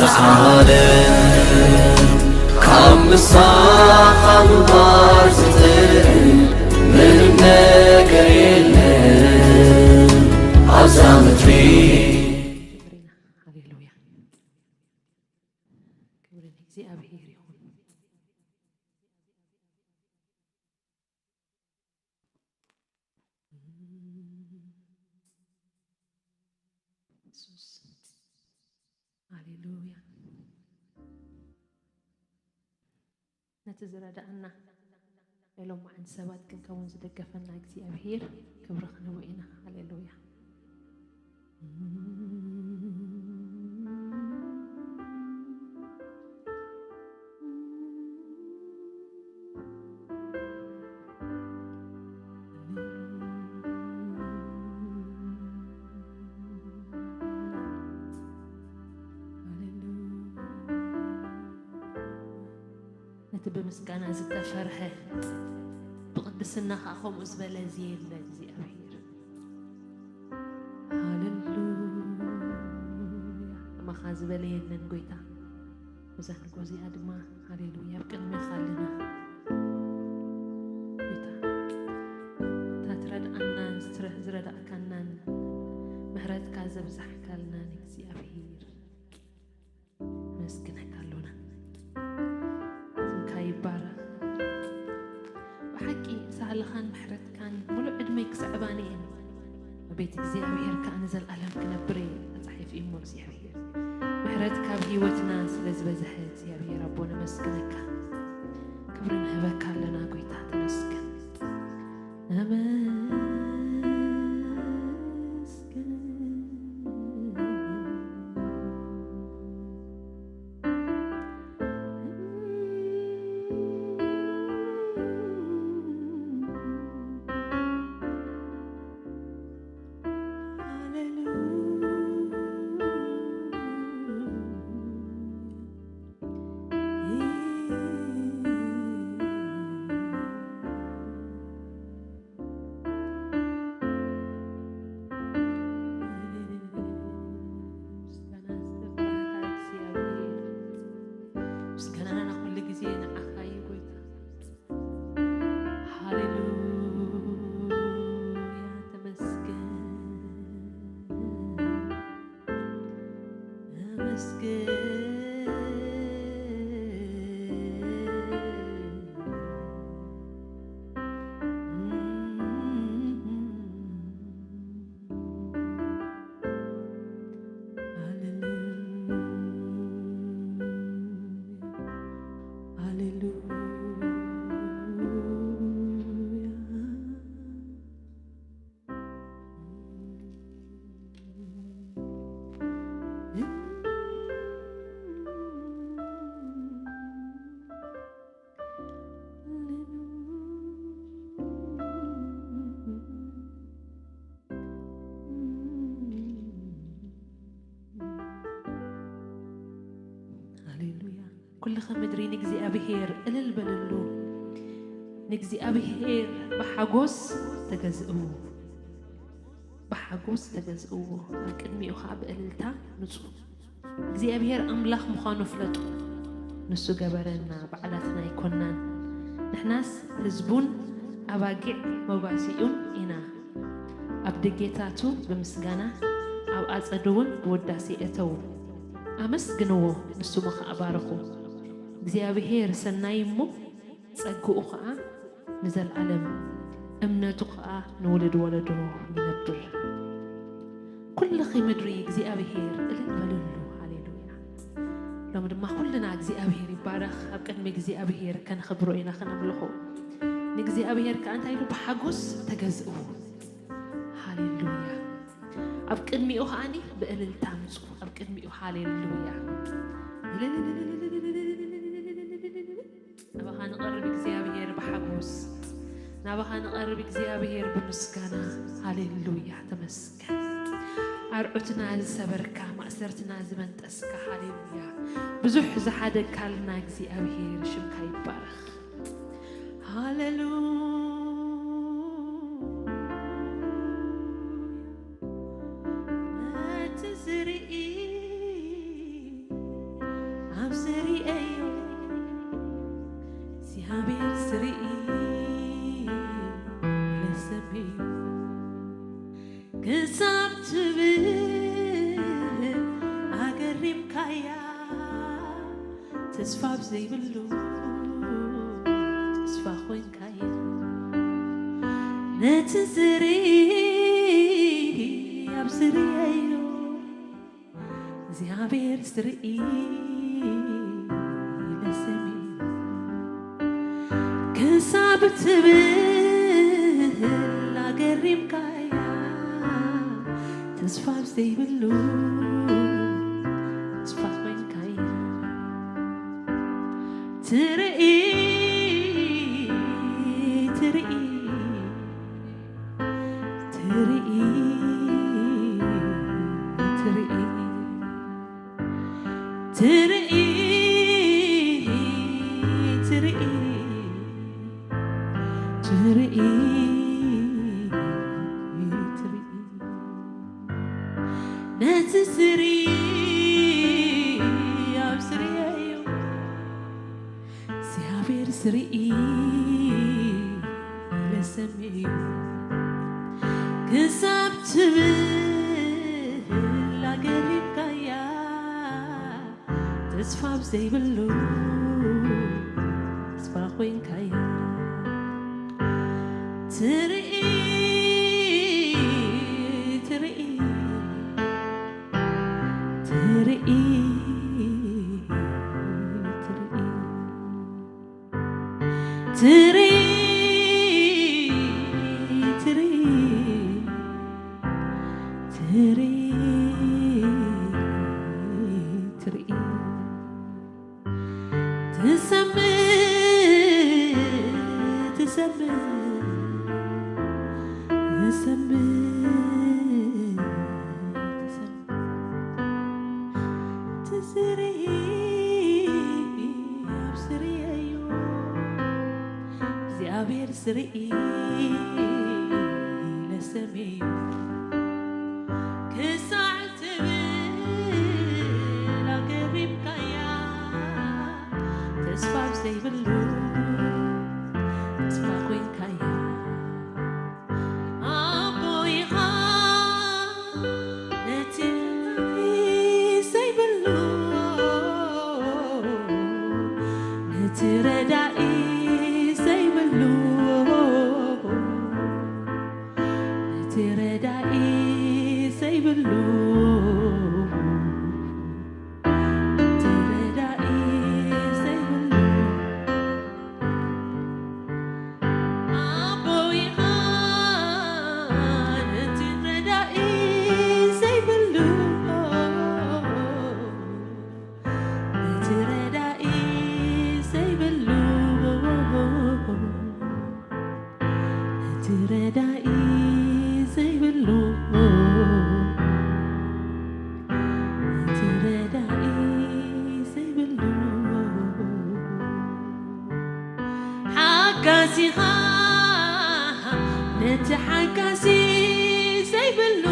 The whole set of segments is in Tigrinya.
ዓለም ካብ ምሳኻ ምንባር ዝጥዕም ምንም ነገር የለን ኣብዛ ምድሪ። ሃሌሉያ። ክብሪ ንእግዚኣብሔር ይኹን። የሱስ። ሃሌሉያ። ነቲ ዝረዳእና፣ ናይ ሎማዓንቲ ሰባት ክንከውን ዝደገፈና እግዚኣብሔር ክብሪ ክንህቦ ኢና። ሃሌሉያ። ነቲ ብምስጋና ዝተፈርሀ፣ ብቕድስና ኸዓ ከምኡ ዝበለ ዝየለ እግዚኣብሔር። ሃሌሉያ። ከማኻ ዝበለ የለን ጎይታ። እዛ ንጎ እዚኣ ድማ ሃሌሉያ ኣብ ቅድሜኻ ኣለና። ጎይታ፣ እታ ትረድኣናን ዝትረ-፣ ዝረዳእካናን ምሕረትካ ዘብዛሕካልናን እግዚኣብሔር ነመስግነካ ኣሎና። ስምካ ይባረኽ። ብሓቂ ሳህልኻን ምሕረትካን ሙሉእ ዕድመይ ክስዕባኒ እየን። ኣብ ቤት እግዚኣብሔር ከኣ ንዘለኣለም ክነብር እየ ተጻሒፉ እዩ እሞ እግዚኣብሔር። ምሕረትካ ኣብ ህይወትና ስለ ዝበዝሐ እግዚኣብሔር ኣቦ ነመስግነካ። ክብሪ ንህበካ ኣለና ጎይታ ተመስገን። ተመስገን። ምስጋና ዝግባእካ እግዚኣብሔር፣ ምስጋናና ኩሉ ግዜ ንዓኻ እዩ ጎይታ። ሃሌሉያ፣ ተመስገን፣ ተመስገን። ሃሌሉያ። ኩልኸ ምድሪ ንእግዚኣብሔር እልል በልሉ። ንእግዚኣብሔር ብሓጎስ ተገዝእዎ። ብሓጎስ ተገዝእዎ። ኣብ ቅድሚኡ ኸዓ ብእልልታ ምጹ። እግዚኣብሔር ኣምላኽ ምዃኑ ፍለጡ። ንሱ ገበረና፣ ባዕላትና ኣይኮናን። ንሕናስ ህዝቡን ኣባጊዕ መጓሲኡን ኢና። ኣብ ደጌታቱ ብምስጋና፣ ኣብ ኣጸዱ እውን ብውዳሴ እተዉ። ኣመስግንዎ፣ ንስሙ ኸኣ ባርኹ። እግዚኣብሔር ሰናይ እሞ፣ ጸግኡ ኸኣ ንዘለኣለም፣ እምነቱ ኸኣ ንውሉድ ወለዶ ይነብር። ኩልኺ ምድሪ እግዚኣብሔር እልል በልሉ። ሃሌሉያ። ሎሚ ድማ ኩልና እግዚኣብሔር ይባረኽ። ኣብ ቅድሚ እግዚኣብሔር ከነኽብሮ ኢና ከነምልኾ። ንእግዚኣብሔር ከኣ እንታይ ኢሉ? ብሓጎስ ተገዝእዎ። ሃሌሉያ። ኣብ ቅድሚኡ ከኣኒ ብእልልታ ምጹ። ኣብ ቅድሚኡ ሃሌሉያ። ናባኻ ንቐርብ እግዚኣብሔር ብሓጎስ፣ ናባኻ ንቐርብ እግዚኣብሔር ብምስጋና። ሃሌሉያ፣ ተመስገን። ኣርዑትና ዝሰበርካ፣ ማእሰርትና ዝበንጠስካ፣ ሃሌሉያ። ብዙሕ ዝሓደግካልና እግዚኣብሔር ሽምካ ይባረኽ። ሃሌሉያ። ነቲ ዝርኢ እያ፣ ተስፋ ኣብ ዘይብሉ ተስፋ ኮይንካያ። ነቲ ዝርኢ ኣብ ዝርእዮ እግዚኣብሔር ዝርኢ ለሰሚ ክሳብ ትብል ኣገሪምካያ። ተስፋ ኣብ ዘይብሉ ተስፋ ኮይንካያ። ትርኢ ትርኢ ትርኢ ትርኢ ትርኢ ትርኢ ትርኢ ትርኢ ነቲ ዝርኢ ኣብ ዝርእዮ እግዚኣብሔር ዝርኢ ለሰሚዩ ክሳብ ትብል ኣገሪምካያ። ተስፋ ኣብ ዘይብሉ ተስፋ ኮይንካያ። ትርኢ ትርኢ ትርኢ ትርኢ ትርኢ ትርኢ ትርኢ ትርኢ ትሰምዕ ትሰምዕ ትሰምዕ ትሰምዕ ትዝርኢ ኣብ ዝርእዮ እግዚኣብሔር ዝርኢ ለሰሚዩ ክሳዕ ትብል ኣገሪምካያ። ተስፋ ኣብ ዘይብሉ ተስፋ ኮይንካያ። ኣቦ ኢኻ ነቲ ዘይብሉ ነቲ ረዳኢ ዘይብሉ ነቲ ረዳኢ ዘይብሉ ነቲ ረዳኢ ዘይብሉ ኣቦ ኢኻ ነቲ ረዳኢ ዘይብሉ ነቲ ረዳኢ ዘይብሉ ነቲ ረዳኢ ዘይብሉ ነቲ ረዳኢ ዘይብሉ ሓጋዚኻ ነቲ ሓጋዚ ዘይብሉ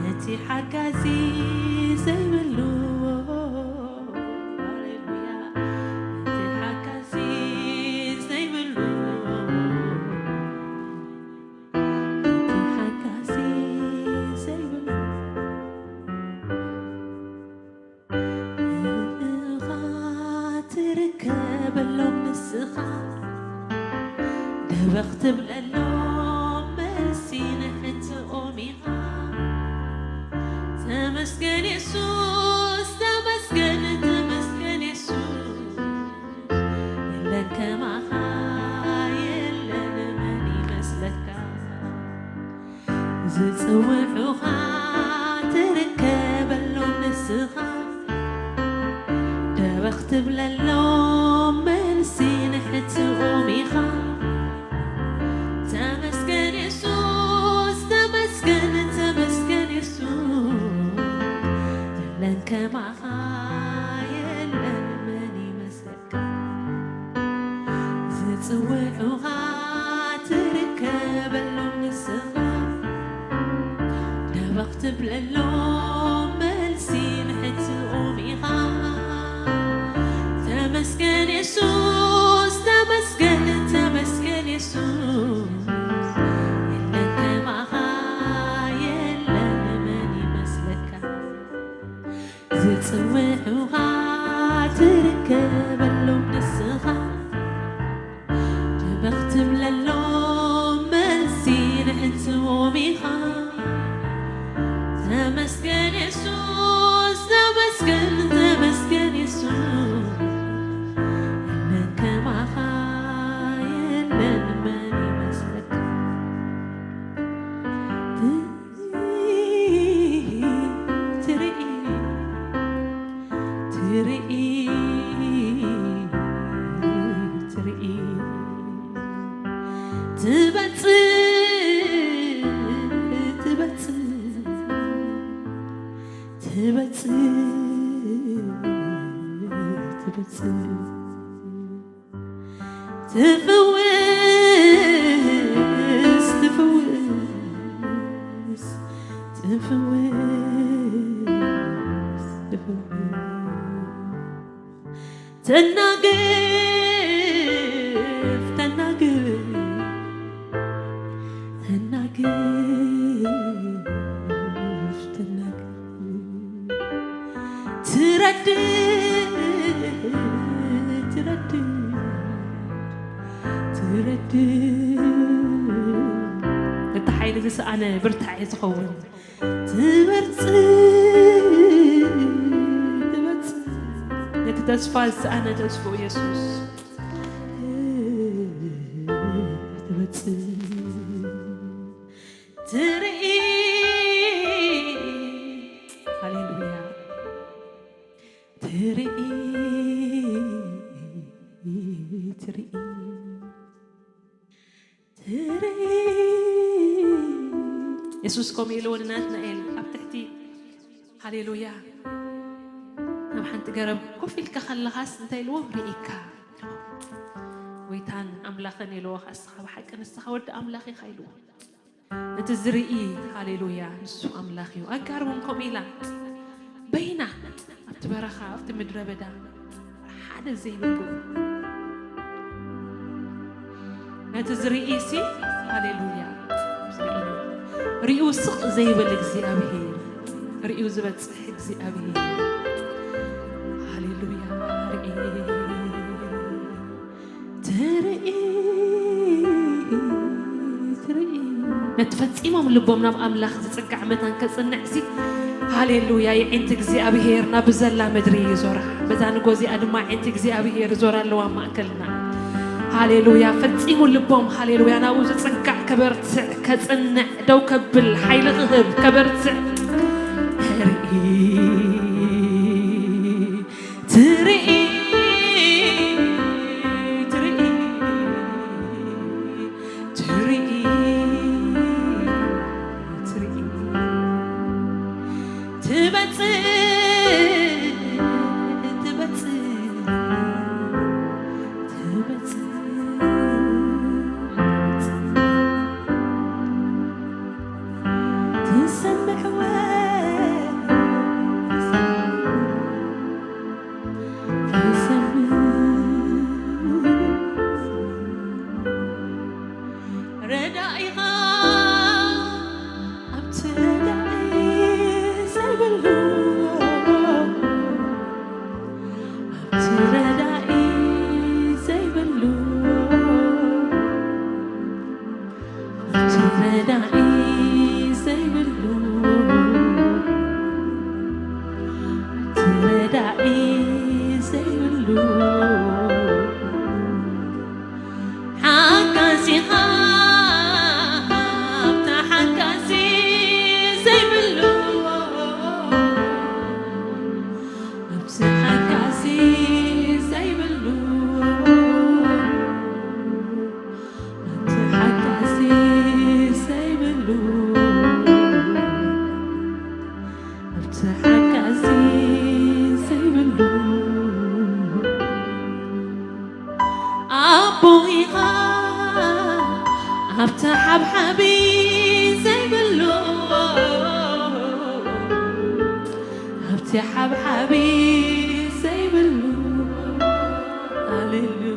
ነቲ ሓጋዚ ዘይብሉ ሃሌሉያ ነቲ ሓጋዚ ዘይብሉ ነቲ ሓጋዚ ዘይብሉ ንስኻ ትርከበሎም ንስኻ ደበኽ ትብለሎም መልሲ ንሕትኦም ኢኻ ተመስገን የሱስ ተመስገን ተመስገን የሱስ የለን ከማኻ የለን መን ይመስለካ ዝጽውዑኻ ትርከበሎም ንስኻ ደበኽ ትብለሎም መልሲ ንሕትኦም ኢኻ ተመስገን የሱስ ተመስገን ተመስገን የሱስ የለን ከማኻ የለን መን ይመስለካ ዝጽውዑኻ ትርከበሎም ንስኻ ደበኽ ትብለሎም መልሲ ንሕትኦም ኢኻ ተመስገን የሱስ ተመስገን ተመስገን የሱስ የለን ከማኻ የለን መን ይመስለካ ጽውዑኻ ትርከበሎም ንስኻ፣ ደበኽ ትብለሎም መልሲ ንዕንትዎም ኢኻ። ተመስገን የሱስ፣ ተመስገን፣ ተመስገን የሱስ፣ መን ከማኻ የለን፣ መን ይመስለካ? ትርኢ፣ ትርኢ፣ ትበጽሕ፣ ትበጽሕ፣ ትበጽሕ፣ ትበጽሕ። ትፍውስ፣ ትፍውስ፣ ትፍውስ፣ ትፍውስ። ተናግፍ፣ ተናግፍ፣ ተናግፍ፣ ተናግፍ። ትረድእ፣ ትረድእ፣ ትረድእ። እቲ ሓይሊ ዝሰኣነ ብርታዐ ዝኸውን። ትበርጽ፣ ትበርጽ። ነቲ ተስፋ ዝሰኣነ ተስፍኡ የሱስ። ትበርጽ። ትርኢ። ሃሌሉያ። ትርኢ፣ ትርኢ፣ ትርኢ። የሱስ ከምኡ ኢልዎ ንናትናኤል ኣብ ትሕቲ፣ ሃሌሉያ፣ ናብ ሓንቲ ገረብ ኮፍ ኢልካ ከለኻስ እንታይ ኢልዎ? ርኢካ። ጎይታን ኣምላኽን ኢልዎ፣ "እስኻ ብሓቂ ንስኻ ወዲ ኣምላኽ ኢኻ" ኢልዎ። ነቲ ዝርኢ፣ ሃሌሉያ፣ ንሱ ኣምላኽ እዩ። ኣጋር እውን ከምኡ ኢላ፣ በይና ኣብቲ በረኻ፣ ኣብቲ ምድረ በዳ፣ ሓደ ዘይብሉ፣ ነቲ ዝርኢ ሲ፣ ሃሌሉያ፣ ዝርኢ፣ ሪኡ ስቕ ዘይብል እግዚኣብሄር፣ ሪኡ ዝበጽሕ እግዚኣብሄር፣ ሃሌሉያ፣ ርኢ። ትርኢ፣ ትርኢ። ነቲ ፈጺሞም ልቦም ናብ ኣምላኽ ዝጽጋዕ መታን ከጽንዕ ሲ፣ ሃሌሉያ፣ የዒንቲ እግዚኣብሄር ናብ ዘላ ምድሪ ይዞራ። በዛ ንጎ እዚኣ ድማ የዒንቲ እግዚኣብሄር ይዞራ ኣለዋ ኣብ ማእከልና። ሃሌሉያ፣ ፈጺሙ ልቦም፣ ሃሌሉያ፣ ናብኡ ዝጽጋዕ ከበርትዕ፣ ከጽንዕ፣ ደው ከብል፣ ሓይሊ ክህብ፣ ከበርትዕ። ትርኢ፣ ትርኢ፣ ትርኢ፣ ትርኢ፣ ትርኢ። ትበጽሕ፣ ትበጽሕ፣ ትበጽሕ። ትሰምዕ ወይ ትሰምዕ? ረዳኢኻ ኣብቲ ረዳኢ ዘይብሉ፣ ኣብቲ ረዳኢ ዘይብሉ፣ ኣብቲ ረዳኢ ዘይብሉ፣ ኣብቲ ረዳኢ ዘይብሉ፣ ሓጋዚኻ ኣብታ ሓጋዚ ዘይብሉ፣ ኣብቲ ሓጋዚ ዘይብሉ፣ ኣብቲ ሓጋዚ ዘይብሉ፣ ኣብቲ ሓጋዚ ዘይብሉ፣ ኣቦ ኢኻ ኣብቲ ሓብሓቢ ዘይብሉ፣ ኣብቲ ሓብሓቢ ዘይብሉ። ሃሌሉያ።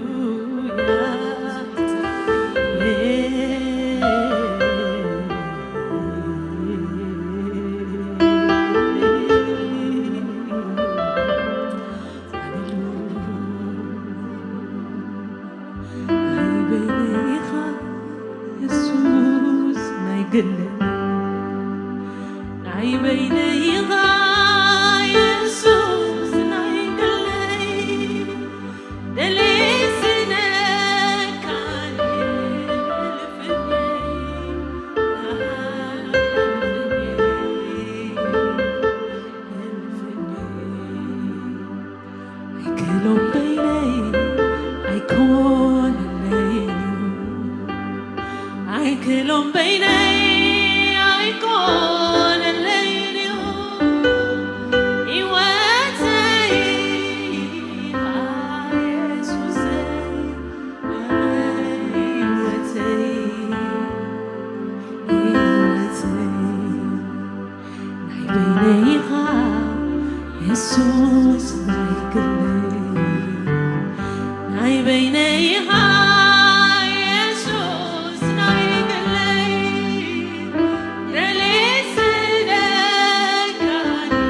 ናይ በይነይ ኢኻ የሱስ ናይ ግለይ፣ ደልየ ስእነካ እየ፣ ህልፍነይ፣ ህልፍነይ፣ ህልፍነይ። ኣይክእሎም በይነይ ኣይኮነለይን እዩ። ኣይክእሎም በይነይ ኣይኮነለይን እዩ። ህይወተይ ኢኻ የሱሰይ፣ ህይወተይ፣ ህይወተይ። ናይ በይነይ ኢኻ የሱስ ናይ ግለይ፣ ናይ በይነይ ኢኻ የሱስ ናይ ግለይ፣ ደልየ ስእነካ እየ፣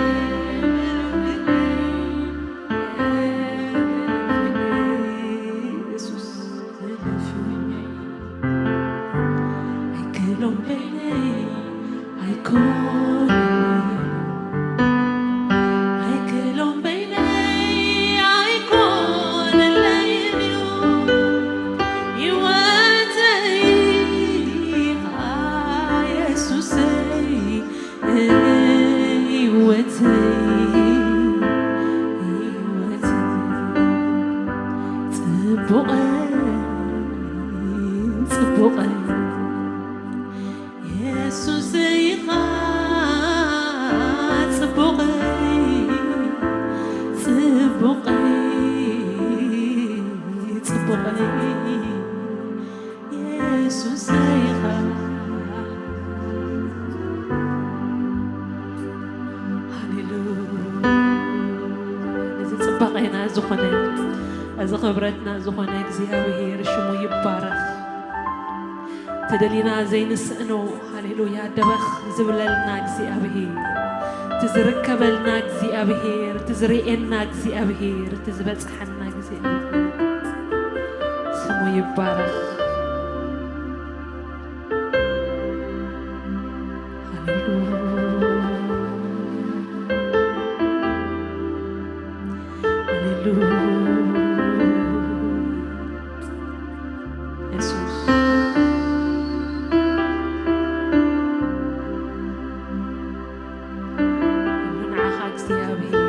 የሱስ ኣይክእሎም በይነይ ኣይኮነለይን፣ ኣይክእሎም በይነይ ኣይኮነለይን እዩ። ህይወተይ ኢኻ የሱሰይ፣ ህይወተይ፣ ህይወተይ። ጽቡቐይ፣ ጽቡቐይ፣ የሱሰይ ኢኻ ጽቡቐይ፣ ጽቡቐይ፣ ጽቡቐይ፣ የሱሰይ ኢኻ። ሃሌሉያ። እዚ ጽባቐና ዝኾነ፣ እዚ ክብረትና ዝኾነ እግዚኣብሔር ሽሙ ይባረኽ። ተደሊና ዘይንስእኖ፣ ሃሌሉያ፣ ደበኽ ዝብለልና እግዚኣብሔር፣ እቲ ዝርከበልና እግዚኣብሔር፣ እቲ ዝርእየና እግዚኣብሔር፣ እቲ ዝበጽሓና እግዚኣብሔር ስሙ ይባረኽ። ሃሌሉያ። ሃሌሉያ። የሱስ። ንዓኻ እግዚኣብሔር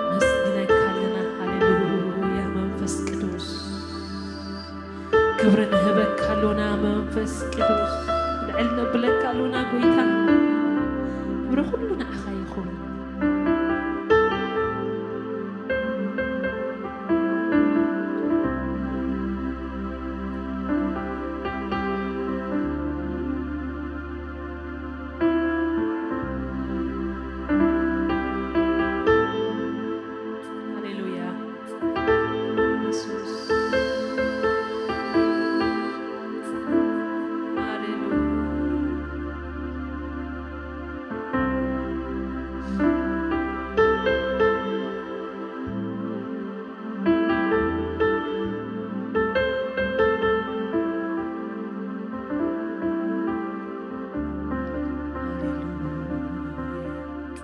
ነመስግነካ ኣለና። ሃሌሉያ መንፈስ ቅዱስ። ክብሪ ንህበካ ኣሎና መንፈስ ቅዱስ። ልዕል ነብለካ ኣሎና ጎይታ። ክብሪ ኩሉ ንዓኻ ይኹን። ሃሌሉያ። የሱስ። ሃሌሉያ።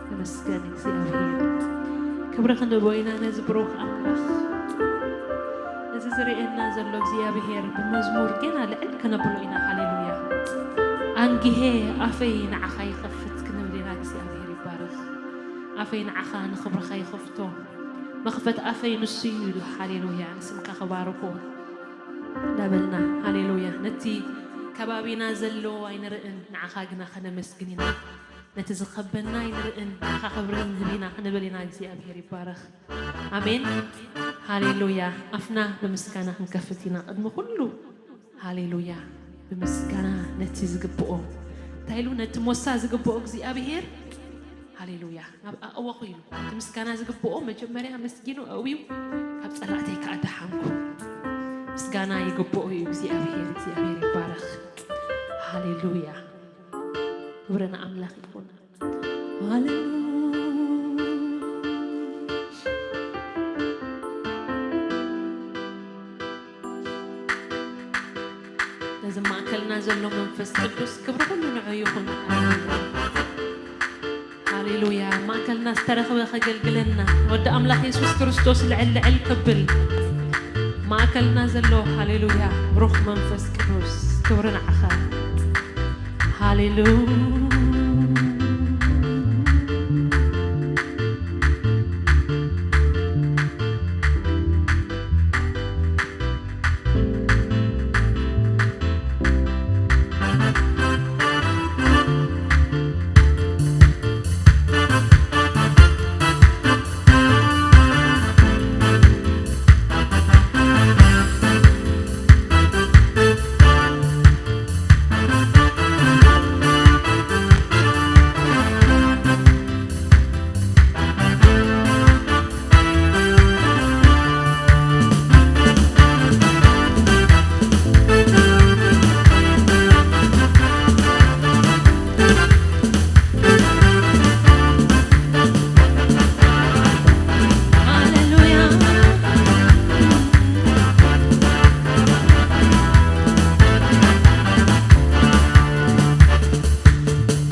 ተመስገን እግዚኣብሔር። ክብሪ ክንህቦ ኢና ነዚ ብሩኽ ኣምላኽ። ነዚ ዝርእየና ዘሎ እግዚኣብሔር ብመዝሙር ጌና ልዕል ከነብሎ ኢና። ሃሌሉያ። ኣንጊሄ ኣፈይ ንዓኻ ይኸፍት ክንብል ኢና። እግዚኣብሔር ይባረኽ። ኣፈይ ንዓኻ ንኽብርኻ ይኸፍቶ። መኽፈት ኣፈይ ንሱ እዩ ኢሉ። ሃሌሉያ። ንስምካ ክባርኮ እንዳበልና፣ ሃሌሉያ። ነቲ ከባቢና ዘሎ ኣይንርእን፣ ንዓኻ ግና ከነመስግን ኢና። ነቲ ዝኸበና ኣይንርእን፣ ንዓኻ ክብሪ ንህብ ኢና ክንብል ኢና። እግዚኣብሔር ይባረኽ። ኣሜን። ሃሌሉያ። ኣፍና ብምስጋና ክንከፍት ኢና። ቅድሚ ኩሉ፣ ሃሌሉያ፣ ብምስጋና ነቲ ዝግብኦ፣ እንታይ ኢሉ? ነቲ ሞሳ ዝግብኦ እግዚኣብሔር፣ ሃሌሉያ፣ ናብ ኣእወኹ ኢሉ። እቲ ምስጋና ዝግብኦ መጀመርያ ኣመስጊኑ ኣእውዩ፣ ካብ ጸላእተይ ከኣ ደሓንኩ። ምስጋና ይግብኦ እዩ እግዚኣብሔር። እግዚኣብሔር ይባረኽ። ሃሌሉያ። ክብሪ ንኣምላኽ ይኹን። ሃሌሉያ። ነዚ ማእከልና ዘሎ መንፈስ ቅዱስ ክብሪ ኩሉ ንዑ ይኹን። ሃሌሉያ። ሃሌሉያ። ማእከልና ዝተረኽበ ከገልግለና ወዲ ኣምላኽ የሱስ ክርስቶስ ልዕል ልዕል ክብል ማእከልና ዘሎ። ሃሌሉያ። ብሩኽ መንፈስ ቅዱስ ክብሪ ንዓኻ። ሃሌሉያ።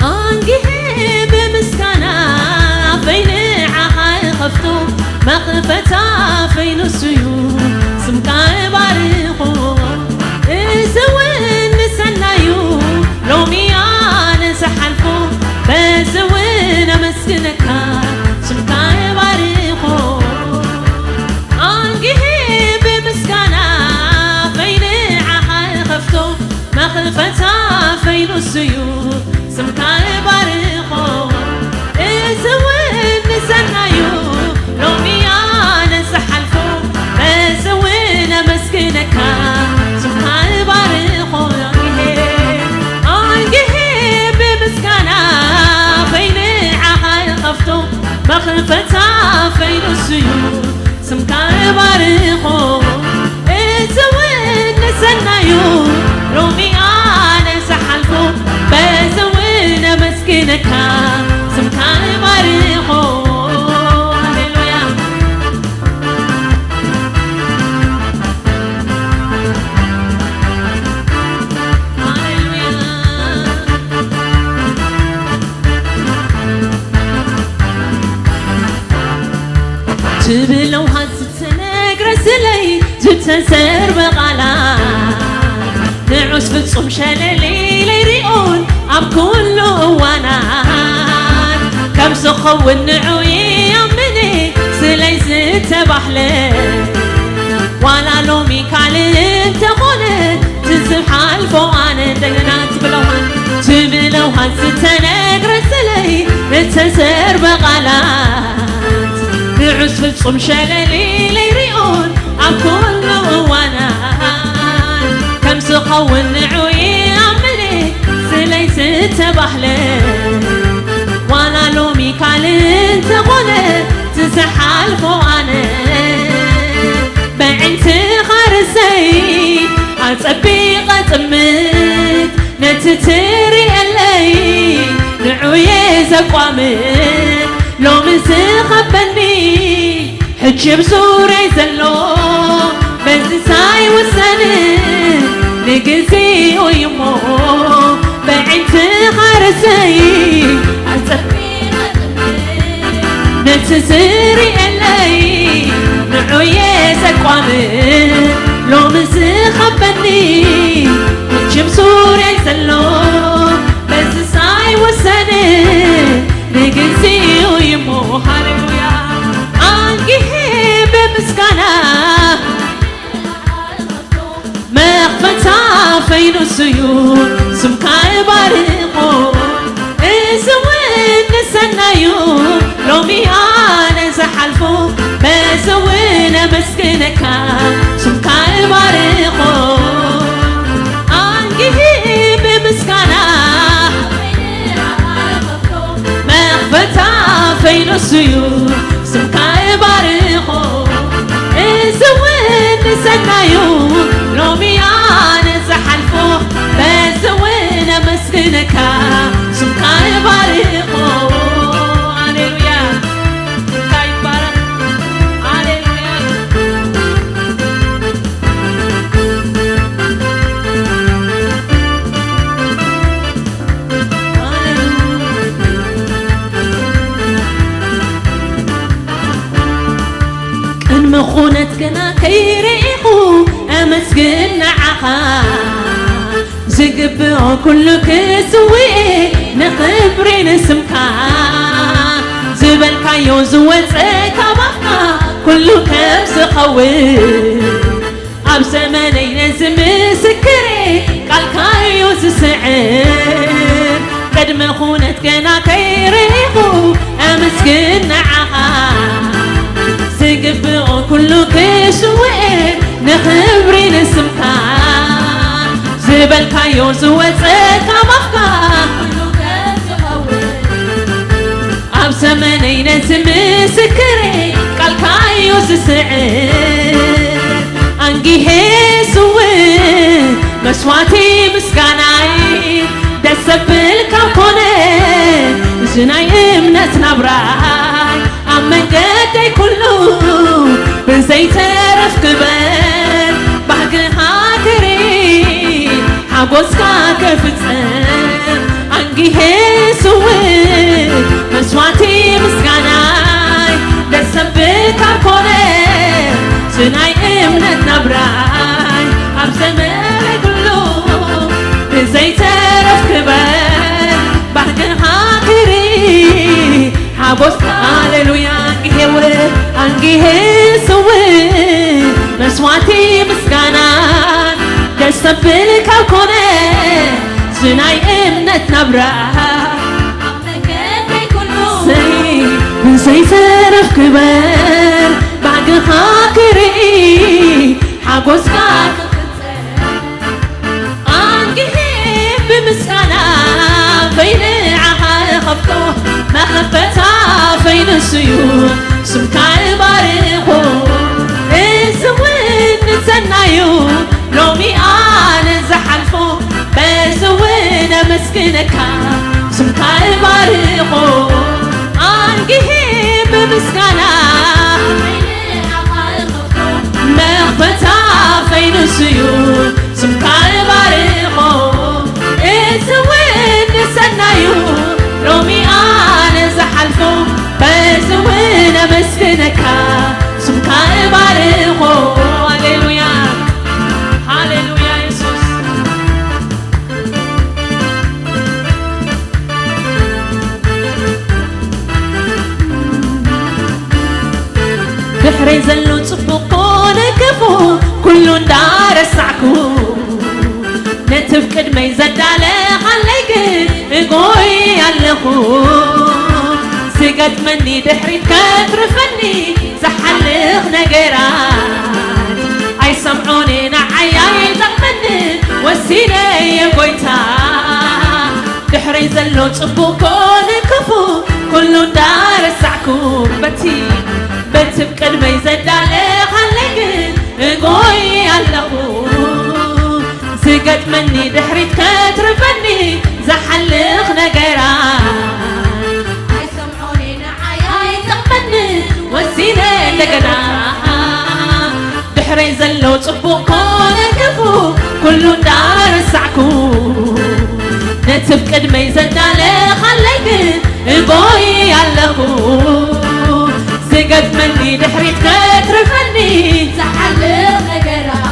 ኣንጊሄ ብምስጋና ኣፈይ ንዓኻ እኸፍቶ፣ መኽፈታ ኣፈይ ንሱ እዩ፣ ስምካ እባርኾ። እዚ እውን ንሰናዩ ሎሚ ኣነ ዝሓልፎ፣ በዚ እውን ኣመስግነካ፣ ስምካ እባርኾ። ኣንጊሄ ብምስጋና ኣፈይ ንዓኻ እኸፍቶ፣ መኽፈታ ኣፈይ ንሱ እዩ፣ ስምካ እባርኾ። እዚ እውን ንሰናዩ ሎሚ ኣነ ዝሓልፎ፣ በዚ እውን ኣመስግነካ፣ ስምካ እባርኾ። ኣንጊሄ፣ ኣንጊሄ ብምስጋና ኣፈይ ንዓኻ እኸፍቶ፣ መኽፈታ ኣፈይ ንሱ እዩ፣ ስምካ እባርኾ። እዚ እውን ንሰናዩ ሎሚ ኣነ ዝሓልፎ፣ በዚ እውን ኣመስግነካ፣ ስምካ እባርኾ። ሃሌሉያ። ሃሌሉያ። ትብለው ሃንስ ተነግረ ስለይ ዝተሰርበ ቃላት፣ ንዑስ ፍጹም ሸለል ኢለ ይሪኦን ኣብ ኩሉ እዋናት፣ ከም ዝኸውን ንዑ ይኣምነ ስለይ ዝተባህለ፣ ዋላ ሎሚ ካልእ እንተኾነ ትዝብ ሓልፎ ኣነ እንደገና ትብለውሃን፣ ትብለውሃን ዝተነግረ ስለይ እተሰርበ ቃላት፣ ንዑስ ፍጹም ሸለል ኢለ ይሪኦን ኣብ ኩሉ እዋናት፣ ከም ዝኸውን ንዑ ይኣምነ ስለይ ዝተባህለ፣ ዋላ ሎሚ ካልእ እንተኾነ ትዝሓልፎ ኣነ፣ በዕንትኻ ርእሰይ ኣጸቢቐ ጥምት፣ ነቲ ትርእየለይ ንዑየ ዘቋምት፣ ሎሚ ዝኸበኒ ሕጂ ብዙርያይ ዘሎ፣ በዚ ሳይውሰን ንግዚኡ እዩሞ፣ በዕንትኻ ርእሰይ ኣጸቢቐ ጥምት፣ ነቲ ዝርእየለይ ንዑየ ዘቋምት፣ ሎሚ ዝኸበኒ ሕጂ ብዙርያይ ዘሎ፣ በዚ ሳይውሰን ንግዚኡ እዩሞ። ሃሌሉያ። ኣንጊሄ ብምስጋና መኽፈታ ኣፈይ ንሱ እዩ፣ ስምካ እባርኾ። እዚ እውን ንሰናዩ ሎሚ ኣነ ዝሓልፎ፣ በዚ እውን ኣመስግነካ፣ ስምካ እባርኾ። ኣንጊሂ ብምስጋና መኽፈታ ኣፈይ ንሱ እዩ፣ ስምካ እባርኾ። እዚ እውን ንሰናዩ ሎሚ ኣነ ዝሓልፎ፣ በዚ እውን ኣመስግነካ፣ ስምካ እባርኾ። ሃሌሉያ፣ ስምካ ይባረኽ። ሃሌሉያ። ብኹነት ገና ከይርኢኹ ኣመስግን ንዓኻ። ዝግብኦ ኩሉ ክስውእ ንኽብሪ ንስምካ። ዝበልካዮ ዝወፀ ካብ ኣፍካ ኩሉ ከም ዝኸውን ኣብ ዘመነይ ነዚ ምስክሬ ቃልካዮ ዝስዕር። ቅድሚ ኹነት ገና ከይርኢኹ ኣመስግን ንዓኻ። ዝግብኦ ኩሉ ክስውእ ንኽብሪ ንስምካ። ዝበልካዮ ዝወፀ ካብ ኣፍካ ኣብ ዘመነይ ነዚ ምስክሬ ቃልካዮ ዝስዕር። ኣንጊሄ ስውእ መስዋዕቲ ምስጋናይ ደስ ዘብል ካብ ኮነ እዚ ናይ እምነት ናብራይ ኣብ መንገደይ ኩሉ ብዘይተረፍ ክበር ባህግኻ ክርኢ ሓጎስካ ክፍጽም ኣንጊሄ ስውእ መስዋዕቲ ምስጋናይ ደስ ዘብል ካብ ኮነ እዚ ናይ እምነት ናብራይ ኣብ ዘመነይ ኩሉ ብዘይተረፍ ክበር ባህግኻ ክርኢ ሓጎስ ሃሌሉያ ኣንጊሄ ው ኣንጊሄ ስውእ መስዋዕቲ ምስጋና ደስ ዘብል ካብ ኮነ እዚ ናይ እምነት ናብራ ኣብ መንገደይ ኩሉ ሰይ ብዘይተረፍ ክበር ባህግኻ ክርኢ ሓጎስካ ክፍጸም ኣንጊሄ ብምስጋና ኣፈይ ንዓኻ እኸፍቶ መኸፈታ ኣፈይ ንሱ እዩ ስምካ እባርኾ እዚ እውን ንሰናዩ ሎሚ ኣነ ዝሓልፎ በዚ እውን ኣመስግነካ ስምካ እባርኾ ኣንጊሄ ብምስጋና መኽፈታ ኣፈይ ንሱ እዩ ስምካ እባርኾ እዚ እውን ንሰናዩ ሎሚ ኣነ ዝሓልፎ በዚ እውን ኣመስግነካ ስምካ እባርኾ ሃሌሉያ ሃሌሉያ የሱስ ድሕረይ ዘሎ ጽቡቕ ኮነ ክፉ ኩሉ እንዳረሳዕኩ ነቲ ብ ቅድመይ ዘዳለኻለይ ግን እጎይ ኣለኹ ዝገጥመኒ ድሕሪት ከትርፈኒ ዝሓልኽ ነገራት ኣይሰምዖን ንዓይ ኣይጠቕመኒ ወሲነ እየ ጎይታ ድሕረይ ዘሎ ጽቡቕ ኮነ ክፉ ኩሉ እንዳረሳዕኩ በቲ በቲ ብ ቅድመይ ዘዳለኻለይ ግን እጎይ ኣለኹ ዝገጥመኒ ድሕሪት ከትርፈኒ ዝሓልኽ ነገራት ኣይሰምዖን ንዓይ ኣይጠቕመኒ ወሲነ እንደገና ድሕረይ ዘሎ ጽቡቕ ኮነ ክፉ ኩሉ እንዳረሳዕኩ ነቲ ብ ቅድመይ ዘዳለኻለይ ግን እጎይ ኣለኹ ዝገጥመኒ ድሕሪት ከትርፈኒ ዝሓልፍ ነገራት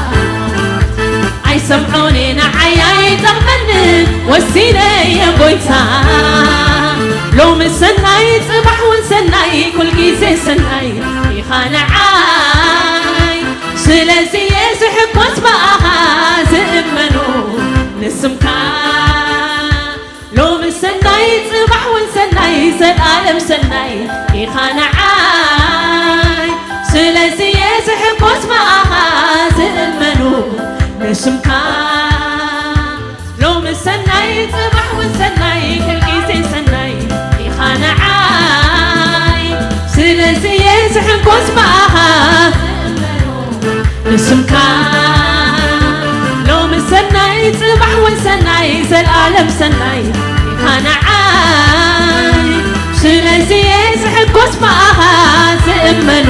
ኣይሰምዖን ንዓይ ኣይጠቕመኒ ወሲነ እየ ጎይታ ሎሚ ሰናይ ጽባሕ እውን ሰናይ ኩል ግዜ ሰናይ ኢኻ ንዓይ ስለዚ እየ ዝሕጎስ ብኣኻ ዝእመኑ ንስምካ ሎሚ ሰናይ ጽባሕ እውን ሰናይ ዘልኣለም ሰናይ ኢኻ ንዓይ ስለዚ እየ ዝሕጎስ ብኣኻ ዝእመኑ ንስምካ ሎሚ ሰናይ ጽባሕ እውን ሰናይ ኩል ግዜ ሰናይ ኢኻ ንዓይ ስለዚ እየ ዝሕጎስ ብኣኻ ዝእመኑ ንስምካ ሎሚ ሰናይ ጽባሕ እውን ሰናይ ዘልኣለም ሰናይ ኢኻ ንዓይ ስለዚ እየ ዝሕጎስ ብኣኻ ዝእመኑ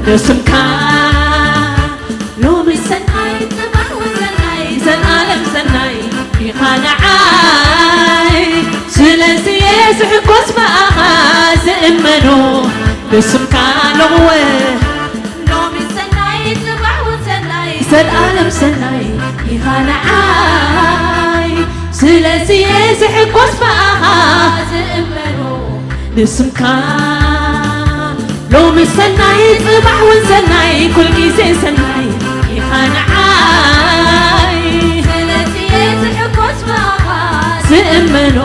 ንስምካ ሎሚ ሰናይ ጽባሕ እውን ሰናይ ዘልኣለም ሰናይ ኢኻ ንዓይ ስለዚ እየ ዝሕጎስ ብኣኻ ዝእመኑ ንስምካ ሎሚ እውን ሎሚ ዓለም ሰናይ ኢኻ ንዓይ፣ ስለዚ እየ ዝሕጎስ ብኣኻ ዝእመኖ ንስምካ። ሎሚ ሰናይ ጽባሕ እውን ሰናይ፣ ኩል ግዜ ሰናይ ኢኻ ንዓይ፣ ስለዚ እየ ዝሕጎስ ብኣኻ ዝእመኖ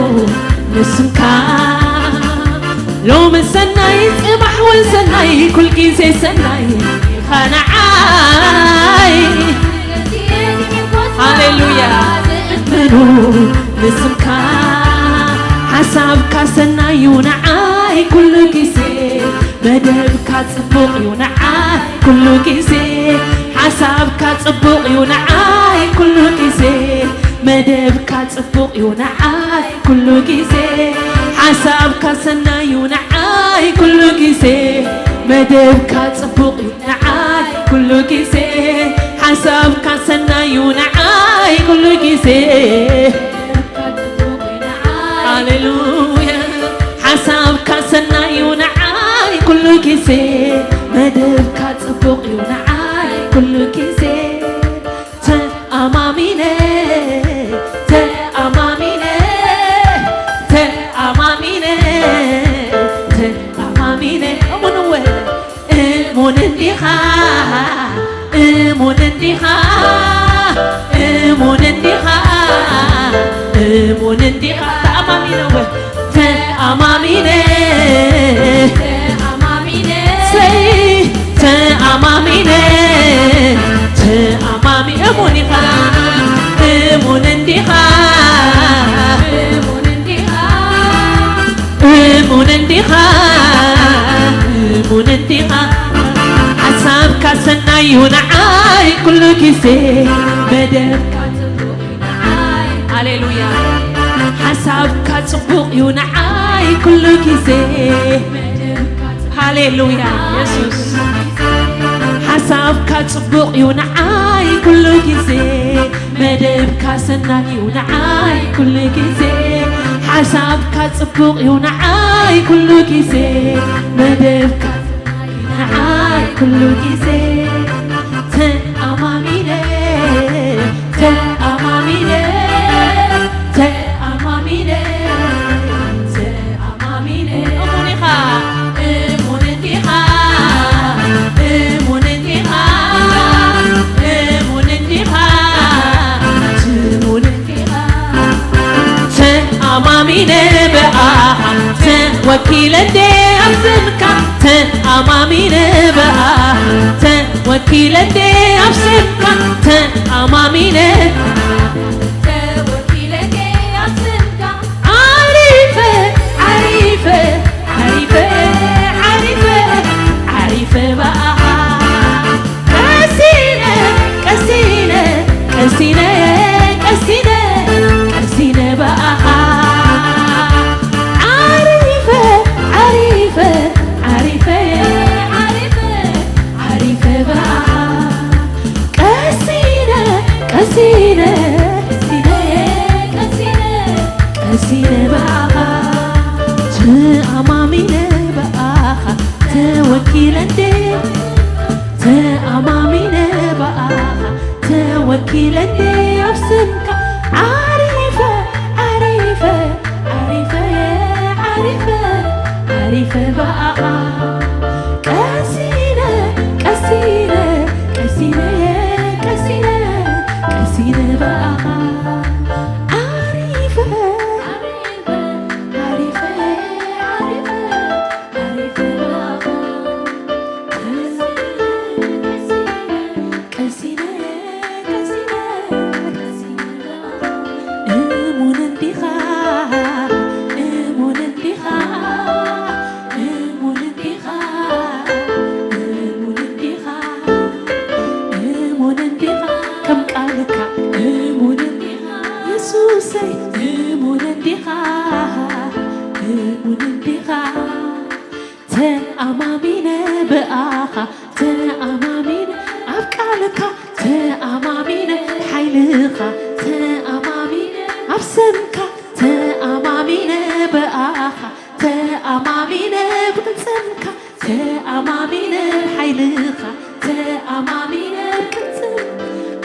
ንስምካ። ሎሚ ሰናይ ጽባሕ እውን ሰናይ፣ ኩል ግዜ ሰናይ ኢኻ ንዓይ። ሃሌሉያ። ምኑ ንስምካ። ሓሳብካ ሰናዩ ንዓይ ኩሉ ግዜ፣ መደብካ ጽቡቕ እዩ ንዓይ ኩሉ ግዜ። ሓሳብካ ጽቡቕ እዩ ንዓይ ኩሉ ግዜ፣ መደብካ ጽቡቕ እዩ ንዓይ ኩሉ ግዜ። ሓሳብካ ሰናዩ ንዓይ ኩሉ ግዜ፣ መደብካ ጽቡቕ እዩ ንዓይ ኩሉ ግዜ። ሓሳብካ ሰናዩ ንዓይ ኩሉ ግዜ። ሃሌሉያ። ሓሳብካ ሰናዩ ንዓይ ኩሉ ግዜ፣ መደብካ ጽቡቕ እዩ ንዓይ ኩሉ ግዜ። ተኣማሚነ፣ ተኣማሚነ፣ ተኣማሚነ፣ ተኣማሚነ። እሙን እወ፣ እሙን እንዲኻ፣ እሙን እንዲኻ፣ እሙን እንዲኻ፣ እሙን እንዲኻ። ተኣማሚነ እወ፣ ተኣማሚነ፣ ተኣማሚነ፣ ሰይ፣ ተኣማሚነ፣ ተኣማሚ-፣ እሙን ኢኻ፣ እሙን እንዲኻ፣ እሙን እንዲኻ፣ እሙን እንዲኻ፣ እሙን እንዲኻ። ሓሳብካ ሰናዩ ንዓይ ኩሉ ግዜ፣ መደብካ ጽቡቕ እዩ ንዓይ። ሃሌሉያ። ሓሳብካ ጽቡቕ እዩ ንዓይ ኩሉ ግዜ። ሃሌሉያ የሱስ። ሓሳብካ ጽቡቕ እዩ ንዓይ ኩሉ ግዜ፣ መደብካ ሰናይ እዩ ንዓይ ኩሉ ግዜ። ሓሳብካ ጽቡቕ እዩ ንዓይ ኩሉ ግዜ፣ መደብካ ሰናይ እዩ ንዓይ ኩሉ ግዜ። ተኣማሚነ፣ ተኣማሚነ፣ ተኣማሚነ፣ ተኣማሚነ። እሙን ኢኻ። እሙን እንዲኻ፣ እሙን እንዲኻ፣ እሙን እንዲኻ፣ እሙን እንዲኻ። ተኣማሚነ ብኣኻ ተወኪለ እንደ ኣብ ስምካ፣ ተኣማሚነ ብኣኻ ተወኪለ እንደ ኣብ ስምካ፣ ተኣማሚነ ተወኪለ እንደ ኣብ ስምካ። ዓሪፈ፣ ዓሪፈ፣ ዓሪፈ፣ ዓሪፈ፣ ዓሪፈ ብኣኻ። ቀሲነ፣ ቀሲነ፣ ቀሲነ፣ ቀሲነ፣ ቀሲነ ብኣኻ። ዓሪፈ፣ ዓሪፈ፣ ዓሪፈ፣ ዓሪፈ፣ ዓሪፈ ብኣኻ። ቀሲነ፣ ቀሲነ፣ ቀሲነ፣ ቀሲነ፣ ቀሲነ ብኣኻ። ተኣማሚነ ብኣኻ ተወኪለ እንደ፣ ተኣማሚነ ብኣኻ ተወኪለ እንደ ኣብ ስምካ። ዓሪፈ፣ ዓሪፈ፣ ዓሪፈ፣ ዓሪፈ፣ ዓሪፈ ብኣኻ። ቀሲነ፣ ቀሲነ፣ ቀሲነ፣ ቀሲነ፣ ቀሲነ ብኣኻ። ዓሪፈ፣ ዓሪፈ፣ ዓሪፈ፣ ዓሪፈ፣ ዓሪፈ ብኣኻ። ቀሲነ፣ ቀሲነ፣ ቀሲነ፣ ቀሲነ፣ እሙን እንዲኻ፣ እሙን እንዲኻ፣ እሙን እንዲኻ፣ እሙን እንዲኻ፣ እሙን እንዲኻ፣ ከም ቃልካ እሙን እንዲኻ፣ የሱሰይ እሙን እንዲኻ፣ እሙን እንዲኻ። ተኣማሚነ ብኣኻ፣ ተኣማሚነ ኣብ ቃልካ፣ ተኣማሚነ ሓይልኻ፣ ተኣማሚነ ኣብ ስምካ፣ ተኣማሚነ ብኣኻ፣ ተኣማሚነ ብቅልጽምካ፣ ተኣማሚነ ሓይልኻ፣ ተኣማሚነ ብቅልጽም-፣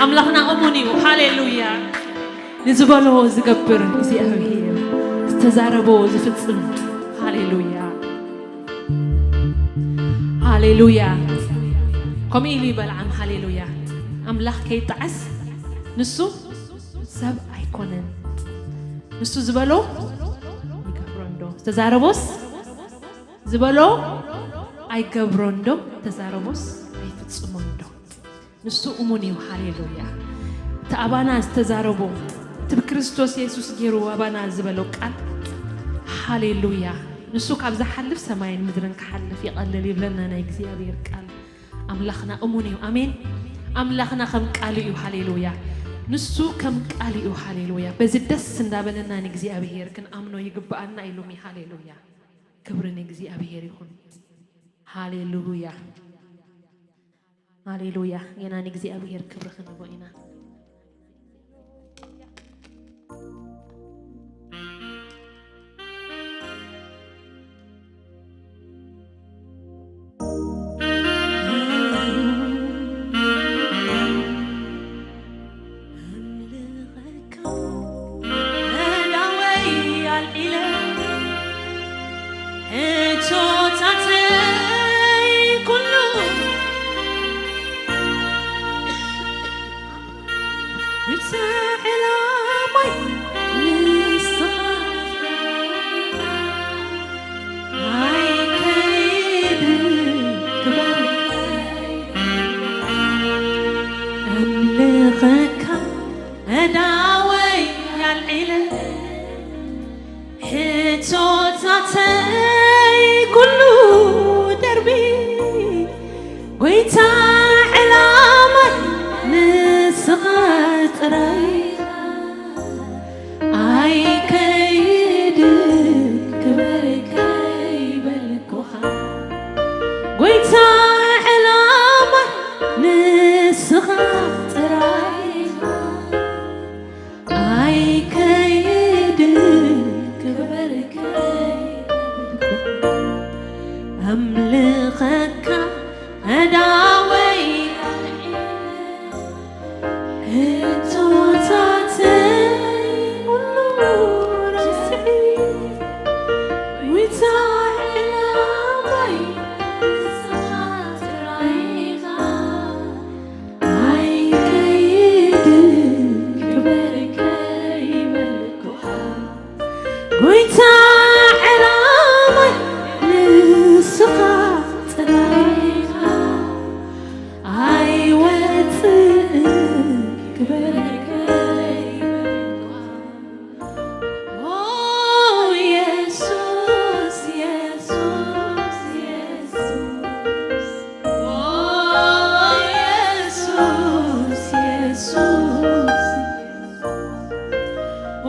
ኣምላኽና እሙን እዩ። ሃሌሉያ። ንዝበሎ ዝገብር እግዚኣብሔር፣ ዝተዛረቦ ዝፍጽም። ሃሌሉያ፣ ሃሌሉያ። ከምኡ ኢሉ እዩ በልዓም። ሃሌሉያ። ኣምላኽ ከይጠዓስ ንሱ ሰብ ኣይኮነን። ንሱ ዝበሎ ይገብሮ እንዶ፣ ዝተዛረቦስ ዝበሎ ኣይገብሮ እንዶ፣ ዝተዛረቦስ ኣይፍጽሞ እንዶ። ንሱ እሙን እዩ። ሃሌሉያ። እቲ ኣባና ዝተዛረቦ፣ እቲ ብክርስቶስ የሱስ ገይሩ ኣባና ዝበሎ ቃል፣ ሃሌሉያ። ንሱ ካብ ዝሓልፍ ሰማይን ምድርን ክሓልፍ ይቐልል ይብለና ናይ እግዚኣብሔር ቃል። ኣምላኽና እሙን እዩ። ኣሜን። ኣምላኽና ከም ቃሉ እዩ። ሃሌሉያ። ንሱ ከም ቃሉ እዩ። ሃሌሉያ። በዚ ደስ እንዳበለና ንእግዚኣብሔር ክንኣምኖ ይግብኣና እዩ ሎሚ። ሃሌሉያ። ክብሪ ንእግዚኣብሔር ይኹን። ሃሌሉያ፣ ሃሌሉያ። ጌና ንእግዚኣብሔር ክብሪ ክንቦ ኢና። ሕቶታተይ ኩሉ ውሳዕ ዕላማይ ንስኻ ኣይከይድ ክበርከይ ኣምልኸካ ኣዳወይ ኣልዒለ ሕቶታተይ ኩሉ ደርቢ ጎይታ ዕላማይ ንስኻ ጥራይ ኣይከይድ ክበርከይ በልኩኻ ጎይታ ዕላማይ ንስኻ ጥራይ ኣይከይድ ክበርከይ ኣምልኸካ ኣዳወይ ሕቶታተይ ኩሉ ረስዒ ዊታ ዕላማይ ንስኻ ጥራይኻ ኣይከይድ ክበርከይ በልኩኻ ጎይታ ዕላማይ ንስኻ ጥራይኻ ኣይወፅእ ክበርከይ በልኩኻ ኦ የሱስ የሱስ የሱስ ኦ የሱስ የሱስ